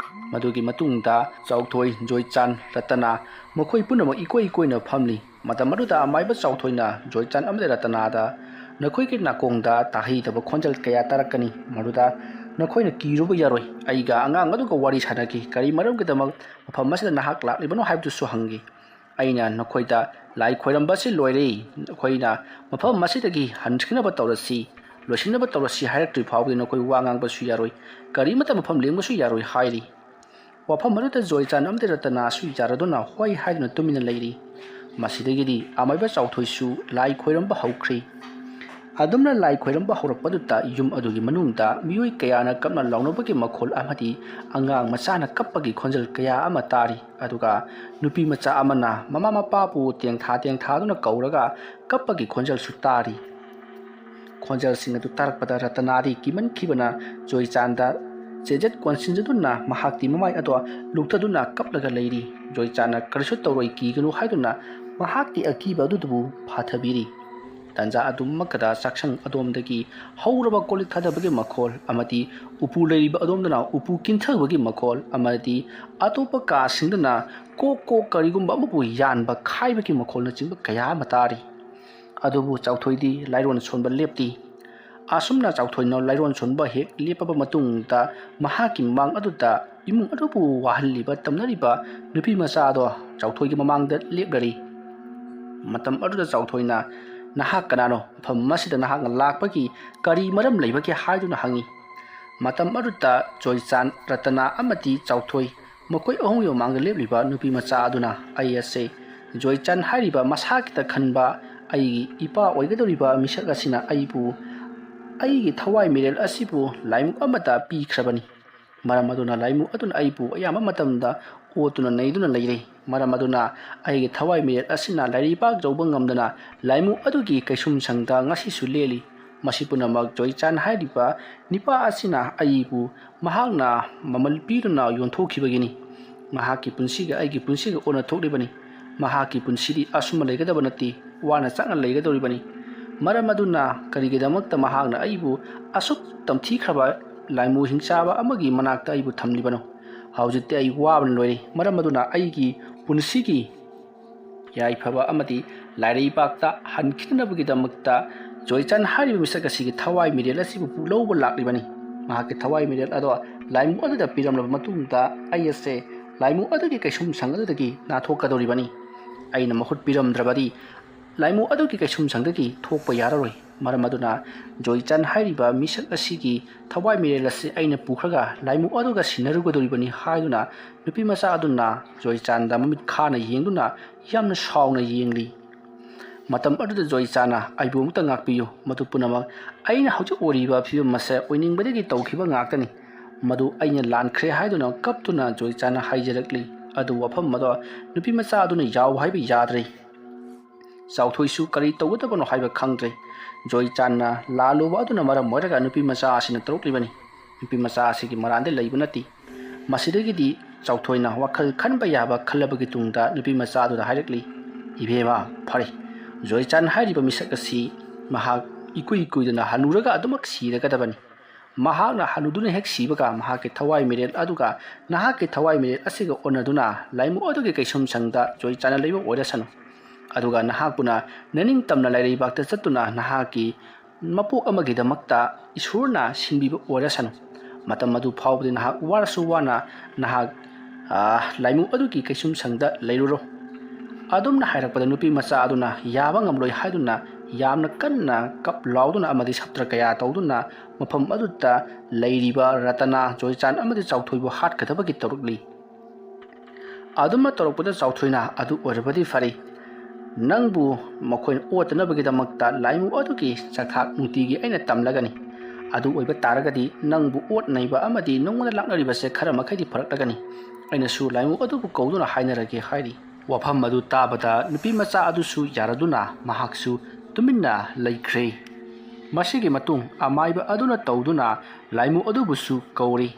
ꯃꯗꯨꯒꯤ ꯃꯇꯨꯡꯗ ꯆꯥꯎꯊꯣꯏ, ꯖꯣꯏꯆꯥꯟ, ꯔꯇꯅꯥ, ꯃꯈꯣꯏ ꯄꯨꯝꯅꯃꯛ ꯏꯀꯣꯏ ꯀꯣꯏꯅ ꯐꯝꯂꯤ꯫ ꯃꯇꯝ ꯑꯗꯨꯗ ꯑꯃꯥꯏꯕ ꯆꯥꯎꯊꯣꯏꯅ ꯖꯣꯏꯆꯥꯟ ꯑꯃꯗꯤ ꯔꯇꯅꯥꯗ, "ꯅꯈꯣꯏꯒꯤ ꯅꯥꯀꯣꯡꯗ ꯇꯥꯍꯩꯗꯕ ꯈꯣꯟꯖꯦꯜ ꯀꯌꯥ ꯇꯥꯔꯛꯀꯅꯤ, ꯃꯗꯨꯗ ꯅꯈꯣꯏꯅ ꯀꯤꯔꯨꯕ ꯌꯥꯔꯣꯏ꯫ ꯑꯩꯒ ꯑꯉꯥꯡ ꯑꯗꯨꯒ ꯋꯥꯔꯤ ꯁꯥꯟꯅꯈꯤ꯫ ꯀꯔꯤ ꯃꯔꯝꯒꯤꯗꯃꯛ ꯃꯐꯝ ꯑꯁꯤꯗ ꯅꯍꯥꯛ ꯂꯥꯛꯂꯤꯕꯅꯣ ꯍꯥꯏꯕꯗꯨꯁꯨ ꯍꯪꯈꯤ꯫ ꯑꯩꯅ ꯅꯈꯣꯏꯗ ꯂꯥꯏ ꯈꯣꯏꯔꯝꯕ ꯑꯁꯤ ꯂꯣꯏꯔꯦ, ꯑꯩꯈꯣꯏꯅ ꯃꯐꯝ ꯑꯁꯤꯗꯒꯤ ꯍꯟꯈꯤꯅꯕ ꯇꯧꯔꯁꯤ, ꯂꯣꯏꯁꯤꯟꯅꯕ ꯇꯧꯔꯁꯤ ꯍꯥꯏꯔꯛꯇ꯭ꯔꯤ ꯐꯥꯎꯕꯗꯤ ꯅꯈꯣꯏ ꯋꯥ ꯉꯥꯡꯕꯁꯨ ꯌꯥꯔꯣꯏ, ꯀꯔꯤꯃꯠꯇ ꯃꯐꯝ ꯂꯦꯡꯕꯁꯨ ꯌꯥꯔꯣꯏ" ꯍꯥꯏꯔꯤ꯫ ꯋꯥꯐꯝ ꯑꯗꯨꯗ ꯖꯣꯏꯆꯥꯟ ꯑꯃꯗꯤ ꯔꯇꯅꯥꯁꯨ ꯌꯥꯔꯗꯨꯅ ꯍꯣꯏ ꯍꯥꯏꯗꯨꯅ ꯇꯨꯃꯤꯟꯅ ꯂꯩꯔꯤ꯫ ꯃꯁꯤꯗꯒꯤꯗꯤ ꯑꯃꯥꯏꯕ ꯆꯥꯎꯊꯣꯏꯁꯨ ꯂꯥꯏ ꯈꯣꯏꯔꯝꯕ ꯍꯧꯈ꯭ꯔꯤ꯫ ꯑꯗꯨꯝꯅ ꯂꯥꯏ ꯈꯣꯏꯔꯝꯕ ꯍꯧꯔꯛꯄꯗꯨꯗ ꯌꯨꯝ ꯑꯗꯨꯒꯤ ꯃꯅꯨꯡꯗ ꯃꯤꯑꯣꯏ ꯀꯌꯥꯅ ꯀꯞꯅ ꯂꯥꯎꯅꯕꯒꯤ ꯃꯈꯣꯜ ꯑꯃꯗꯤ ꯑꯉꯥꯡ ꯃꯆꯥꯅ ꯀꯞꯄꯒꯤ ꯈꯣꯟꯖꯦꯜ ꯀꯌꯥ ꯑꯃ ꯇꯥꯔꯤ꯫ ꯑꯗꯨꯒ ꯅꯨꯄꯤ ꯃꯆꯥ ꯑꯃꯅ ꯃꯃꯥ ꯃꯄꯥꯕꯨ ꯇꯦꯡꯊꯥ ꯇꯦꯡꯊꯥꯗꯨꯅ ꯀꯧꯔꯒ ꯀꯞꯄꯒꯤ ꯈꯣꯟꯖꯦꯜꯁꯨ ꯇꯥꯔꯤ꯫ ꯈꯣꯟꯖꯦꯜꯁꯤꯡ ꯑꯗꯨ ꯇꯥꯔꯛꯄꯗ ꯔꯇꯅꯥꯗꯤ ꯀꯤꯃꯟꯈꯤꯕꯅ ꯖꯣꯏꯆꯥꯟꯗ ꯆꯦꯖꯠ ꯀꯣꯟꯁꯤꯟꯖꯗꯨꯅ ꯃꯍꯥꯛꯇꯤ ꯃꯃꯥꯏ ꯑꯗꯣ ꯂꯨꯞꯊꯗꯨꯅ ꯀꯞꯂꯒ ꯂꯩꯔꯤ꯫ ꯖꯣꯏꯆꯥꯟꯅ "ꯀꯔꯤꯁꯨ ꯇꯧꯔꯣꯏ, ꯀꯤꯒꯅꯨ" ꯍꯥꯏꯗꯨꯅ ꯃꯍꯥꯛꯀꯤ ꯑꯀꯤꯕ ꯑꯗꯨꯕꯨ ꯐꯥꯊꯕꯤꯔꯤ꯫ ꯇꯥꯟꯖꯥ ꯑꯗꯨꯃꯛꯇꯗ ꯆꯥꯛꯁꯪ ꯑꯗꯣꯝꯗꯒꯤ ꯍꯧꯔꯕ ꯀꯣꯜ ꯂꯤꯛ ꯊꯥꯗꯕꯒꯤ ꯃꯈꯣꯜ ꯑꯃꯗꯤ ꯎꯄꯨ ꯂꯩꯔꯤꯕ ꯑꯗꯣꯝꯗꯅ ꯎꯄꯨ ꯀꯤꯟꯊꯕꯒꯤ ꯃꯈꯣꯜ ꯑꯃꯗꯤ ꯑꯇꯣꯞꯄ ꯀꯥꯁꯤꯡꯗꯅ ꯀꯣꯛ ꯀꯣꯛ ꯀꯔꯤꯒꯨꯝꯕ ꯑꯃꯕꯨ ꯌꯥꯟꯕ ꯈꯥꯏꯕꯒꯤ ꯃꯈꯣꯜꯅꯆꯤꯡꯕ ꯀꯌꯥ ꯑꯃ ꯇꯥꯔꯤ꯫ ꯑꯗꯨꯕꯨ ꯆꯥꯎꯊꯣꯏꯗꯤ ꯂꯥꯏꯔꯣꯟ ꯁꯣꯟꯕ ꯂꯦꯞꯇꯦ꯫ ꯑꯁꯨꯝꯅ ꯆꯥꯎꯊꯣꯏꯅ ꯂꯥꯏꯔꯣꯟ ꯁꯣꯟꯕ ꯍꯦꯛ ꯂꯦꯞꯄꯕ ꯃꯇꯨꯡꯗ ꯃꯍꯥꯛꯀꯤ ꯃꯃꯥꯡ ꯑꯗꯨꯗ ꯏꯃꯨꯡ ꯑꯗꯨꯕꯨ ꯋꯥꯍꯜꯂꯤꯕ ꯇꯝꯅꯔꯤꯕ ꯅꯨꯄꯤ ꯃꯆꯥ ꯑꯗꯣ ꯆꯥꯎꯊꯣꯏꯒꯤ ꯃꯃꯥꯡꯗ ꯂꯦꯞꯂꯔꯤ꯫ ꯃꯇꯝ ꯑꯗꯨꯗ ꯆꯥꯎꯊꯣꯏꯅ, "ꯅꯍꯥꯛ ꯀꯅꯥꯅꯣ? ꯃꯐꯝ ꯑꯁꯤꯗ ꯅꯍꯥꯛꯅ ꯂꯥꯛꯄꯒꯤ ꯀꯔꯤ ꯃꯔꯝ ꯂꯩꯕꯒꯦ?" ꯍꯥꯏꯗꯨꯅ ꯍꯪꯉꯤ꯫ ꯃꯇꯝ ꯑꯗꯨꯗ ꯖꯣꯏꯆꯥꯟ, ꯔꯇꯅꯥ ꯑꯃꯗꯤ ꯆꯥꯎꯊꯣꯏ ꯃꯈꯣꯏ ꯑꯍꯨꯝꯒꯤ ꯃꯃꯥꯡꯗ ꯂꯦꯞꯂꯤꯕ ꯅꯨꯄꯤ ꯃꯆꯥ ꯑꯗꯨꯅ, "ꯑꯩ ꯑꯁꯦ ꯖꯣꯏꯆꯥꯟ ꯍꯥꯏꯔꯤꯕ ꯃꯁꯥ ꯈꯤꯇ ꯈꯟꯕ ꯑꯩꯒꯤ ꯏꯄꯥ ꯑꯣꯏꯒꯗꯧꯔꯤꯕ ꯃꯤꯁꯛ ꯑꯁꯤꯅ ꯑꯩꯕꯨ, ꯑꯩꯒꯤ ꯊꯋꯥꯏ ꯃꯤꯔꯦꯜ ꯑꯁꯤꯕꯨ ꯂꯥꯏꯃꯨꯛ ꯑꯃꯗ ꯄꯤꯈ꯭ꯔꯕꯅꯤ꯫ ꯃꯔꯝ ꯑꯗꯨꯅ ꯂꯥꯏꯃꯨꯛ ꯑꯗꯨꯅ ꯑꯩꯕꯨ ꯑꯌꯥꯝꯕ ꯃꯇꯝꯗ ꯑꯣꯠꯇꯨꯅ ꯅꯩꯗꯨꯅ ꯂꯩꯔꯦ꯫ ꯃꯔꯝ ꯑꯗꯨꯅ ꯑꯩꯒꯤ ꯊꯋꯥꯏ ꯃꯤꯔꯦꯜ ꯑꯁꯤꯅ ꯂꯥꯏꯔꯩꯕꯥꯛ ꯌꯧꯕ ꯉꯝꯗꯅ ꯂꯥꯏꯃꯨꯛ ꯑꯗꯨꯒꯤ ꯀꯩꯁꯨꯝꯁꯪꯗ ꯉꯁꯤꯁꯨ ꯂꯦꯜꯂꯤ꯫ ꯃꯁꯤ ꯄꯨꯝꯅꯃꯛ ꯖꯣꯏꯆꯥꯟ ꯍꯥꯏꯔꯤꯕ ꯅꯤꯄꯥ ꯑꯁꯤꯅ ꯑꯩꯕꯨ ꯃꯍꯥꯛꯅ ꯃꯃꯜ ꯄꯤꯗꯨꯅ ꯌꯣꯟꯊꯣꯛꯈꯤꯕꯒꯤꯅꯤ꯫ ꯃꯍꯥꯛꯀꯤ ꯄꯨꯟꯁꯤꯒ ꯑꯩꯒꯤ ꯄꯨꯟꯁꯤꯒ ꯑꯣꯟꯅ ꯊꯣꯛꯂꯤꯕꯅꯤ꯫ ꯃꯍꯥꯛꯀꯤ ꯄꯨꯟꯁꯤꯗꯤ ꯑꯁꯨꯝꯅ ꯂꯩꯒꯗꯕ ꯅꯠꯇꯦ, ꯋꯥꯅ ꯆꯥꯅ ꯂꯩꯒꯗꯧꯔꯤꯕꯅꯤ꯫ ꯃꯔꯝ ꯑꯗꯨꯅ ꯀꯔꯤꯒꯤꯗꯃꯛꯇ ꯃꯍꯥꯛꯅ ꯑꯩꯕꯨ ꯑꯁꯨꯛ ꯇꯝꯊꯤꯈ꯭ꯔꯕ ꯂꯥꯏꯃꯨ ꯍꯤꯡꯆꯥꯕ ꯑꯃꯒꯤ ꯃꯅꯥꯛꯇ ꯑꯩꯕꯨ ꯊꯝꯂꯤꯕꯅꯣ? ꯍꯧꯖꯤꯛꯇꯤ ꯑꯩ ꯋꯥꯕꯅ ꯂꯣꯏꯔꯦ꯫ ꯃꯔꯝ ꯑꯗꯨꯅ ꯑꯩꯒꯤ ꯄꯨꯟꯁꯤꯒꯤ ꯌꯥꯏꯐꯕ ꯑꯃꯗꯤ ꯂꯥꯏꯔꯩꯕꯥꯛꯇ ꯍꯟꯈꯤꯅꯅꯕꯒꯤꯗꯃꯛꯇ ꯖꯣꯏꯆꯥꯟ ꯍꯥꯏꯔꯤꯕ ꯃꯤꯁꯛ ꯑꯁꯤꯒꯤ ꯊꯋꯥꯏ ꯃꯤꯔꯦꯜ ꯑꯁꯤꯕꯨ ꯂꯧꯕ ꯂꯥꯛꯂꯤꯕꯅꯤ꯫ ꯃꯍꯥꯛꯀꯤ ꯊꯋꯥꯏ ꯃꯤꯔꯦꯜ ꯑꯗꯣ ꯂꯥꯏꯃꯨ ꯑꯗꯨꯗ ꯄꯤꯔꯝꯂꯕ ꯃꯇꯨꯡꯗ ꯑꯩ ꯑꯁꯦ ꯂꯥꯏꯃꯨ ꯑꯗꯨꯒꯤ ꯀꯩꯁꯨꯝꯁꯪ ꯑꯗꯨꯗꯒꯤ ꯅꯥꯊꯣꯛꯀꯗꯧꯔꯤꯕꯅꯤ꯫ ꯑꯩꯅ ꯃꯍꯨꯠ ꯄꯤꯔꯝꯗ꯭ꯔꯕꯗꯤ ꯂꯥꯏꯃꯨ ꯑꯗꯨꯒꯤ ꯀꯩꯁꯨꯝꯁꯪꯗꯒꯤ ꯊꯣꯛꯄ ꯌꯥꯔꯔꯣꯏ꯫ ꯃꯔꯝ ꯑꯗꯨꯅ ꯖꯣꯏꯆꯥꯟ ꯍꯥꯏꯔꯤꯕ ꯃꯤꯁꯛ ꯑꯁꯤꯒꯤ ꯊꯋꯥꯏ ꯃꯤꯔꯦꯜ ꯑꯁꯤ ꯑꯩꯅ ꯄꯨꯈ꯭ꯔꯒ ꯂꯥꯏꯃꯨ ꯑꯗꯨꯒ ꯁꯤꯟꯅꯔꯨꯒꯗꯧꯔꯤꯕꯅꯤ" ꯍꯥꯏꯗꯨꯅ ꯅꯨꯄꯤ ꯃꯆꯥ ꯑꯗꯨꯅ ꯖꯣꯏꯆꯥꯟꯗ ꯃꯃꯤꯠ ꯈꯥꯅ ꯌꯦꯡꯗꯨꯅ ꯌꯥꯝꯅ ꯁꯥꯎꯅ ꯌꯦꯡꯂꯤ꯫ ꯃꯇꯝ ꯑꯗꯨꯗ ꯖꯣꯏꯆꯥꯟꯅ, "ꯑꯩꯕꯨ ꯑꯃꯨꯛꯇ ꯉꯥꯛꯄꯤꯌꯨ, ꯃꯗꯨ ꯄꯨꯝꯅꯃꯛ ꯑꯩꯅ ꯍꯧꯖꯤꯛ ꯑꯣꯏꯔꯤꯕ ꯐꯤꯕꯝ ꯑꯁꯦ ꯑꯣꯏꯅꯤꯡꯕꯗꯒꯤ ꯇꯧꯈꯤꯕ ꯉꯥꯛꯇꯅꯤ꯫ ꯃꯗꯨ ꯑꯩꯅ ꯂꯥꯟꯈ꯭ꯔꯦ" ꯍꯥꯏꯗꯨꯅ ꯀꯞꯇꯨꯅ ꯖꯣꯏꯆꯥꯟꯅ ꯍꯥꯏꯖꯔꯛꯂꯤ꯫ ꯑꯗꯨꯕꯨ ꯋꯥꯐꯝ ꯑꯗꯣ ꯅꯨꯄꯤ ꯃꯆꯥ ꯑꯗꯨꯅ ꯌꯥꯎ ꯍꯥꯏꯕ ꯌꯥꯗ꯭ꯔꯦ꯫ ꯆꯥꯎꯊꯣꯏꯁꯨ ꯀꯔꯤ ꯇꯧꯒꯗꯕꯅꯣ ꯍꯥꯏꯕ ꯈꯪꯗ꯭ꯔꯦ꯫ ꯖꯣꯏꯆꯥꯟꯅ ꯂꯥꯜꯂꯨꯕ ꯑꯗꯨꯅ ꯃꯔꯝ ꯑꯣꯏꯔꯒ ꯅꯨꯄꯤ ꯃꯆꯥ ꯑꯁꯤꯅ ꯇꯧꯔꯛꯂꯤꯕꯅꯤ꯫ ꯅꯨꯄꯤ ꯃꯆꯥ ꯑꯁꯤꯒꯤ ꯃꯔꯥꯟꯗꯤ ꯂꯩꯕ ꯅꯠꯇꯦ꯫ ꯃꯁꯤꯗꯒꯤꯗꯤ ꯆꯥꯎꯊꯣꯏꯅ ꯋꯥꯈꯜ ꯈꯟꯕ ꯌꯥꯕ ꯈꯜꯂꯕꯒꯤ ꯇꯨꯡꯗ ꯅꯨꯄꯤ ꯃꯆꯥ ꯑꯗꯨꯗ ꯍꯥꯏꯔꯛꯂꯤ, "ꯏꯕꯦꯝꯃ, ꯐꯔꯦ, ꯖꯣꯏꯆꯥꯟ ꯍꯥꯏꯔꯤꯕ ꯃꯤꯁꯛ ꯑꯁꯤ ꯃꯍꯥꯛ ꯏꯀꯨꯏ ꯀꯨꯏꯗꯅ ꯍꯅꯨꯔꯒ ꯑꯗꯨꯃꯛ ꯁꯤꯔꯒꯗꯕꯅꯤ꯫ ꯃꯍꯥꯛꯅ ꯍꯅꯨꯗꯨꯅ ꯍꯦꯛ ꯁꯤꯕꯒ ꯃꯍꯥꯛꯀꯤ ꯊꯋꯥꯏ ꯃꯤꯔꯦꯜ ꯑꯗꯨꯒ ꯅꯍꯥꯛꯀꯤ ꯊꯋꯥꯏ ꯃꯤꯔꯦꯜ ꯑꯁꯤꯒ ꯑꯣꯟꯅꯗꯨꯅ ꯂꯥꯏꯃꯨ ꯑꯗꯨꯒꯤ ꯀꯩꯁꯨꯝꯁꯪꯗ ꯖꯣꯏꯆꯥꯟꯅ ꯂꯩꯕ ꯑꯣꯏꯔꯁꯅꯨ꯫ ꯑꯗꯨꯒ ꯅꯍꯥꯛꯄꯨꯅ ꯅꯅꯤꯡꯇꯝꯅ ꯂꯥꯏꯔꯩꯕꯥꯛꯇ ꯆꯠꯇꯨꯅ ꯅꯍꯥꯛꯀꯤ ꯃꯄꯣꯛ ꯑꯃꯒꯤꯗꯃꯛꯇ ꯏꯁꯣꯔꯅ ꯁꯤꯟꯕꯤꯕ ꯑꯣꯏꯔꯁꯅꯨ꯫ ꯃꯇꯝ ꯑꯗꯨ ꯐꯥꯎꯕꯗꯤ ꯅꯍꯥꯛ ꯋꯥꯔꯁꯨ ꯋꯥꯅ ꯅꯍꯥꯛ, ꯑ, ꯂꯥꯏꯃꯨ ꯑꯗꯨꯒꯤ ꯀꯩꯁꯨꯝꯁꯪꯗ ꯂꯩꯔꯨꯔꯣ꯫ ꯑꯗꯨꯝꯅ ꯍꯥꯏꯔꯛꯄꯗ ꯅꯨꯄꯤ ꯃꯆꯥ ꯑꯗꯨꯅ ꯌꯥꯕ ꯉꯝꯂꯣꯏ ꯍꯥꯏꯗꯨꯅ ꯌꯥꯝꯅ ꯀꯟꯅ ꯀꯞ ꯂꯥꯎꯗꯨꯅ ꯑꯃꯗꯤ ꯁꯞꯇ꯭ꯔ ꯀꯌꯥ ꯇꯧꯗꯨꯅ ꯃꯐꯝ ꯑꯗꯨꯗ ꯂꯩꯔꯤꯕ ꯔꯇꯅꯥ, ꯖꯣꯏꯆꯥꯟ ꯑꯃꯗꯤ ꯆꯥꯎꯊꯣꯏꯕꯨ ꯍꯥꯠꯀꯗꯕꯒꯤ ꯇꯧꯔꯛꯂꯤ꯫ ꯑꯗꯨꯝꯅ ꯇꯧꯔꯛꯄꯗ ꯆꯥꯎꯊꯣꯏꯅ, "ꯑꯗꯨ ꯑꯣꯏꯔꯕꯗꯤ ꯐꯔꯦ, ꯅꯪꯕꯨ ꯃꯈꯣꯏꯅ ꯑꯣꯠꯇꯅꯕꯒꯤꯗꯃꯛꯇ ꯂꯥꯏꯃꯨ ꯑꯗꯨꯒꯤ ꯆꯥꯛꯊꯥꯛ ꯅꯨꯡꯇꯤꯒꯤ ꯑꯩꯅ ꯇꯝꯂꯒꯅꯤ꯫ ꯑꯗꯨ ꯑꯣꯏꯕ ꯇꯥꯔꯒꯗꯤ ꯅꯪꯕꯨ ꯑꯣꯠ ꯅꯩꯕ ꯑꯃꯗꯤ ꯅꯉꯣꯟꯗ ꯂꯥꯛꯅꯔꯤꯕꯁꯦ ꯈꯔ ꯃꯈꯩꯗꯤ ꯐꯔꯛꯂꯒꯅꯤ꯫ ꯑꯩꯅꯁꯨ ꯂꯥꯏꯃꯨ ꯑꯗꯨꯕꯨ ꯀꯧꯗꯨꯅ ꯍꯥꯏꯅꯔꯒꯦ" ꯍꯥꯏꯔꯤ꯫ ꯋꯥꯐꯝ ꯑꯗꯨ ꯇꯥꯕꯗ ꯅꯨꯄꯤ ꯃꯆꯥ ꯑꯗꯨꯁꯨ ꯌꯥꯔꯗꯨꯅ ꯃꯍꯥꯛꯁꯨ ꯇꯨꯃꯤꯟꯅ ꯂꯩꯈ꯭ꯔꯦ꯫ ꯃꯁꯤꯒꯤ ꯃꯇꯨꯡ ꯑꯃꯥꯏꯕ ꯑꯗꯨꯅ ꯇꯧꯗꯨꯅ ꯂꯥꯏꯃꯨ ꯑꯗꯨꯕꯨꯁꯨ ꯀꯧꯔꯤ꯫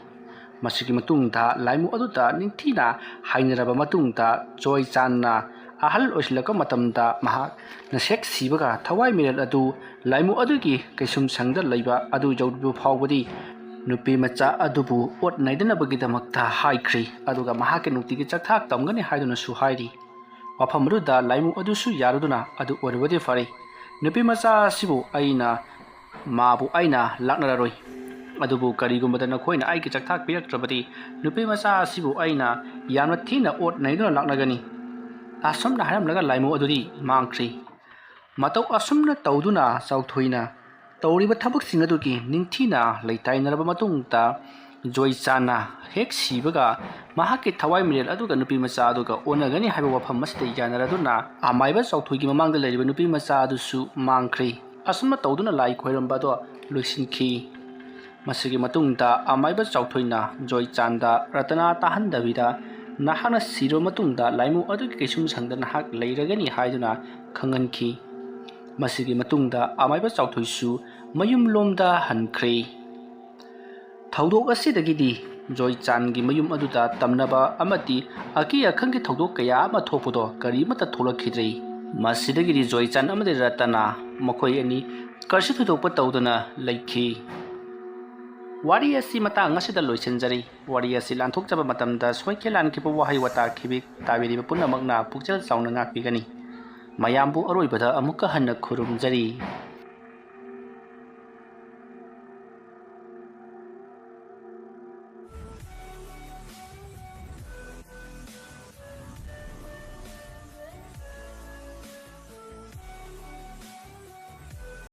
ꯃꯁꯤꯒꯤ ꯃꯇꯨꯡꯗ ꯂꯥꯏꯃꯨ ꯑꯗꯨꯗ ꯅꯤꯡꯊꯤꯅ ꯍꯥꯏꯅꯔꯕ ꯃꯇꯨꯡꯗ ꯖꯣꯏꯆꯥꯟꯅ ꯑꯍꯜ ꯑꯣꯏꯁꯤꯜꯂꯛꯄ ꯃꯇꯝꯗ ꯃꯍꯥꯛꯅ ꯍꯦꯛ ꯁꯤꯕꯒ ꯊꯋꯥꯏ ꯃꯤꯔꯦꯜ ꯑꯗꯨ ꯂꯥꯏꯃꯨ ꯑꯗꯨꯒꯤ ꯀꯩꯁꯨꯝꯁꯪꯗ ꯂꯩꯕ ꯑꯗꯨ ꯌꯧꯗ꯭ꯔꯤꯕ ꯐꯥꯎꯕꯗꯤ ꯅꯨꯄꯤ ꯃꯆꯥ ꯑꯗꯨꯕꯨ ꯑꯣꯠ ꯅꯩꯗꯅꯕꯒꯤꯗꯃꯛꯇ ꯍꯥꯏꯈ꯭ꯔꯤ꯫ ꯑꯗꯨꯒ ꯃꯍꯥꯛꯀꯤ ꯅꯨꯡꯇꯤꯒꯤ ꯆꯥꯛꯊꯥꯛ ꯇꯝꯒꯅꯤ ꯍꯥꯏꯗꯨꯅꯁꯨ ꯍꯥꯏꯔꯤ꯫ ꯋꯥꯐꯝ ꯑꯗꯨꯗ ꯂꯥꯏꯃꯨ ꯑꯗꯨꯁꯨ ꯌꯥꯔꯗꯨꯅ, "ꯑꯗꯨ ꯑꯣꯏꯔꯕꯗꯤ ꯐꯔꯦ, ꯅꯨꯄꯤ ꯃꯆꯥ ꯑꯁꯤꯕꯨ ꯑꯩꯅ, ꯃꯥꯕꯨ ꯑꯩꯅ ꯂꯥꯛꯅꯔꯔꯣꯏ꯫ ꯑꯗꯨꯕꯨ ꯀꯔꯤꯒꯨꯝꯕꯗ ꯅꯈꯣꯏꯅ ꯑꯩꯒꯤ ꯆꯥꯛꯊꯥꯛ ꯄꯤꯔꯛꯇ꯭ꯔꯕꯗꯤ ꯅꯨꯄꯤ ꯃꯆꯥ ꯑꯁꯤꯕꯨ ꯑꯩꯅ ꯌꯥꯝꯅ ꯊꯤꯅ ꯑꯣꯠ ꯅꯩꯗꯨꯅ ꯂꯥꯛꯅꯒꯅꯤ"꯫ ꯑꯁꯨꯝꯅ ꯍꯥꯏꯔꯝꯂꯒ ꯂꯥꯏꯃꯨ ꯑꯗꯨꯗꯤ ꯃꯥꯡꯈ꯭ꯔꯤ꯫ ꯃꯇꯧ ꯑꯁꯨꯝꯅ ꯇꯧꯗꯨꯅ ꯆꯥꯎꯊꯣꯏꯅ ꯇꯧꯔꯤꯕ ꯊꯕꯛꯁꯤꯡ ꯑꯗꯨꯒꯤ ꯅꯤꯡꯊꯤꯅ ꯂꯩꯇꯥꯏꯅꯔꯕ ꯃꯇꯨꯡꯗ ꯖꯣꯏꯆꯥꯟꯅ ꯍꯦꯛ ꯁꯤꯕꯒ ꯃꯍꯥꯛꯀꯤ ꯊꯋꯥꯏ ꯃꯤꯔꯦꯜ ꯑꯗꯨꯒ ꯅꯨꯄꯤ ꯃꯆꯥ ꯑꯗꯨꯒ ꯑꯣꯟꯅꯒꯅꯤ ꯍꯥꯏꯕ ꯋꯥꯐꯝ ꯑꯁꯤꯗ ꯌꯥꯅꯔꯗꯨꯅ ꯑꯃꯥꯏꯕ ꯆꯥꯎꯊꯣꯏꯒꯤ ꯃꯃꯥꯡꯗ ꯂꯩꯔꯤꯕ ꯅꯨꯄꯤ ꯃꯆꯥ ꯑꯗꯨꯁꯨ ꯃꯥꯡꯈ꯭ꯔꯤ꯫ ꯑꯁꯨꯝꯅ ꯇꯧꯗꯨꯅ ꯂꯥꯏ ꯈꯣꯏꯔꯝꯕ ꯑꯗꯣ ꯂꯣꯏꯁꯤꯟꯈꯤ꯫ ꯃꯁꯤꯒꯤ ꯃꯇꯨꯡꯗ ꯑꯃꯥꯏꯕ ꯆꯥꯎꯊꯣꯏꯅ ꯖꯣꯏꯆꯥꯟꯗ ꯔꯇꯅꯥ ꯇꯥꯍꯟꯗꯕꯤꯗ ꯅꯍꯥꯛꯅ ꯁꯤꯔꯕ ꯃꯇꯨꯡꯗ ꯂꯥꯏꯃꯨ ꯑꯗꯨꯒꯤ ꯀꯩꯁꯨꯝꯁꯪꯗ ꯅꯍꯥꯛ ꯂꯩꯔꯒꯅꯤ ꯍꯥꯏꯗꯨꯅ ꯈꯪꯍꯟꯈꯤ꯫ ꯃꯁꯤꯒꯤ ꯃꯇꯨꯡꯗ ꯑꯃꯥꯏꯕ ꯆꯥꯎꯊꯣꯏꯁꯨ ꯃꯌꯨꯝꯂꯣꯝꯗ ꯍꯟꯈ꯭ꯔꯦ꯫ ꯊꯧꯗꯣꯛ ꯑꯁꯤꯗꯒꯤꯗꯤ ꯖꯣꯏꯆꯥꯟꯒꯤ ꯃꯌꯨꯝ ꯑꯗꯨꯗ ꯇꯝꯅꯕ ꯑꯃꯗꯤ ꯑꯀꯤ ꯑꯈꯪꯒꯤ ꯊꯧꯗꯣꯛ ꯀꯌꯥ ꯑꯃ ꯊꯣꯛꯄꯗꯣ ꯀꯔꯤꯃꯠꯇ ꯊꯣꯛꯂꯛꯈꯤꯗ꯭ꯔꯦ꯫ ꯃꯁꯤꯗꯒꯤꯗꯤ ꯖꯣꯏꯆꯥꯟ ꯑꯃꯗꯤ ꯔꯇꯅꯥ ꯃꯈꯣꯏ ꯑꯅꯤ ꯀꯔꯤꯁꯨ ꯊꯣꯏꯗꯣꯛꯄ ꯇꯧꯗꯅ ꯂꯩꯈꯤ꯫ ꯋꯥꯔꯤ ꯑꯁꯤ ꯃꯇꯥꯡ ꯑꯁꯤꯗ ꯂꯣꯏꯁꯤꯟꯖꯔꯤ꯫ ꯋꯥꯔꯤ ꯑꯁꯤ ꯂꯥꯟꯊꯣꯛꯆꯕ ꯃꯇꯝꯗ ꯁꯣꯏꯈꯤ ꯂꯥꯟꯈꯤꯕ ꯋꯥꯍꯩ ꯋꯥꯇꯥ ꯈꯤꯕꯤꯛ ꯇꯥꯕꯤꯔꯤꯕ ꯄꯨꯝꯅꯃꯛꯅ ꯄꯨꯛꯆꯦꯜ ꯆꯥꯎꯅ ꯉꯥꯛꯄꯤꯒꯅꯤ꯫ ꯃꯌꯥꯝꯕꯨ ꯑꯔꯣꯏꯕꯗ ꯑꯃꯨꯛꯀ ꯍꯟꯅ ꯈꯨꯔꯨꯝꯖꯔꯤ꯫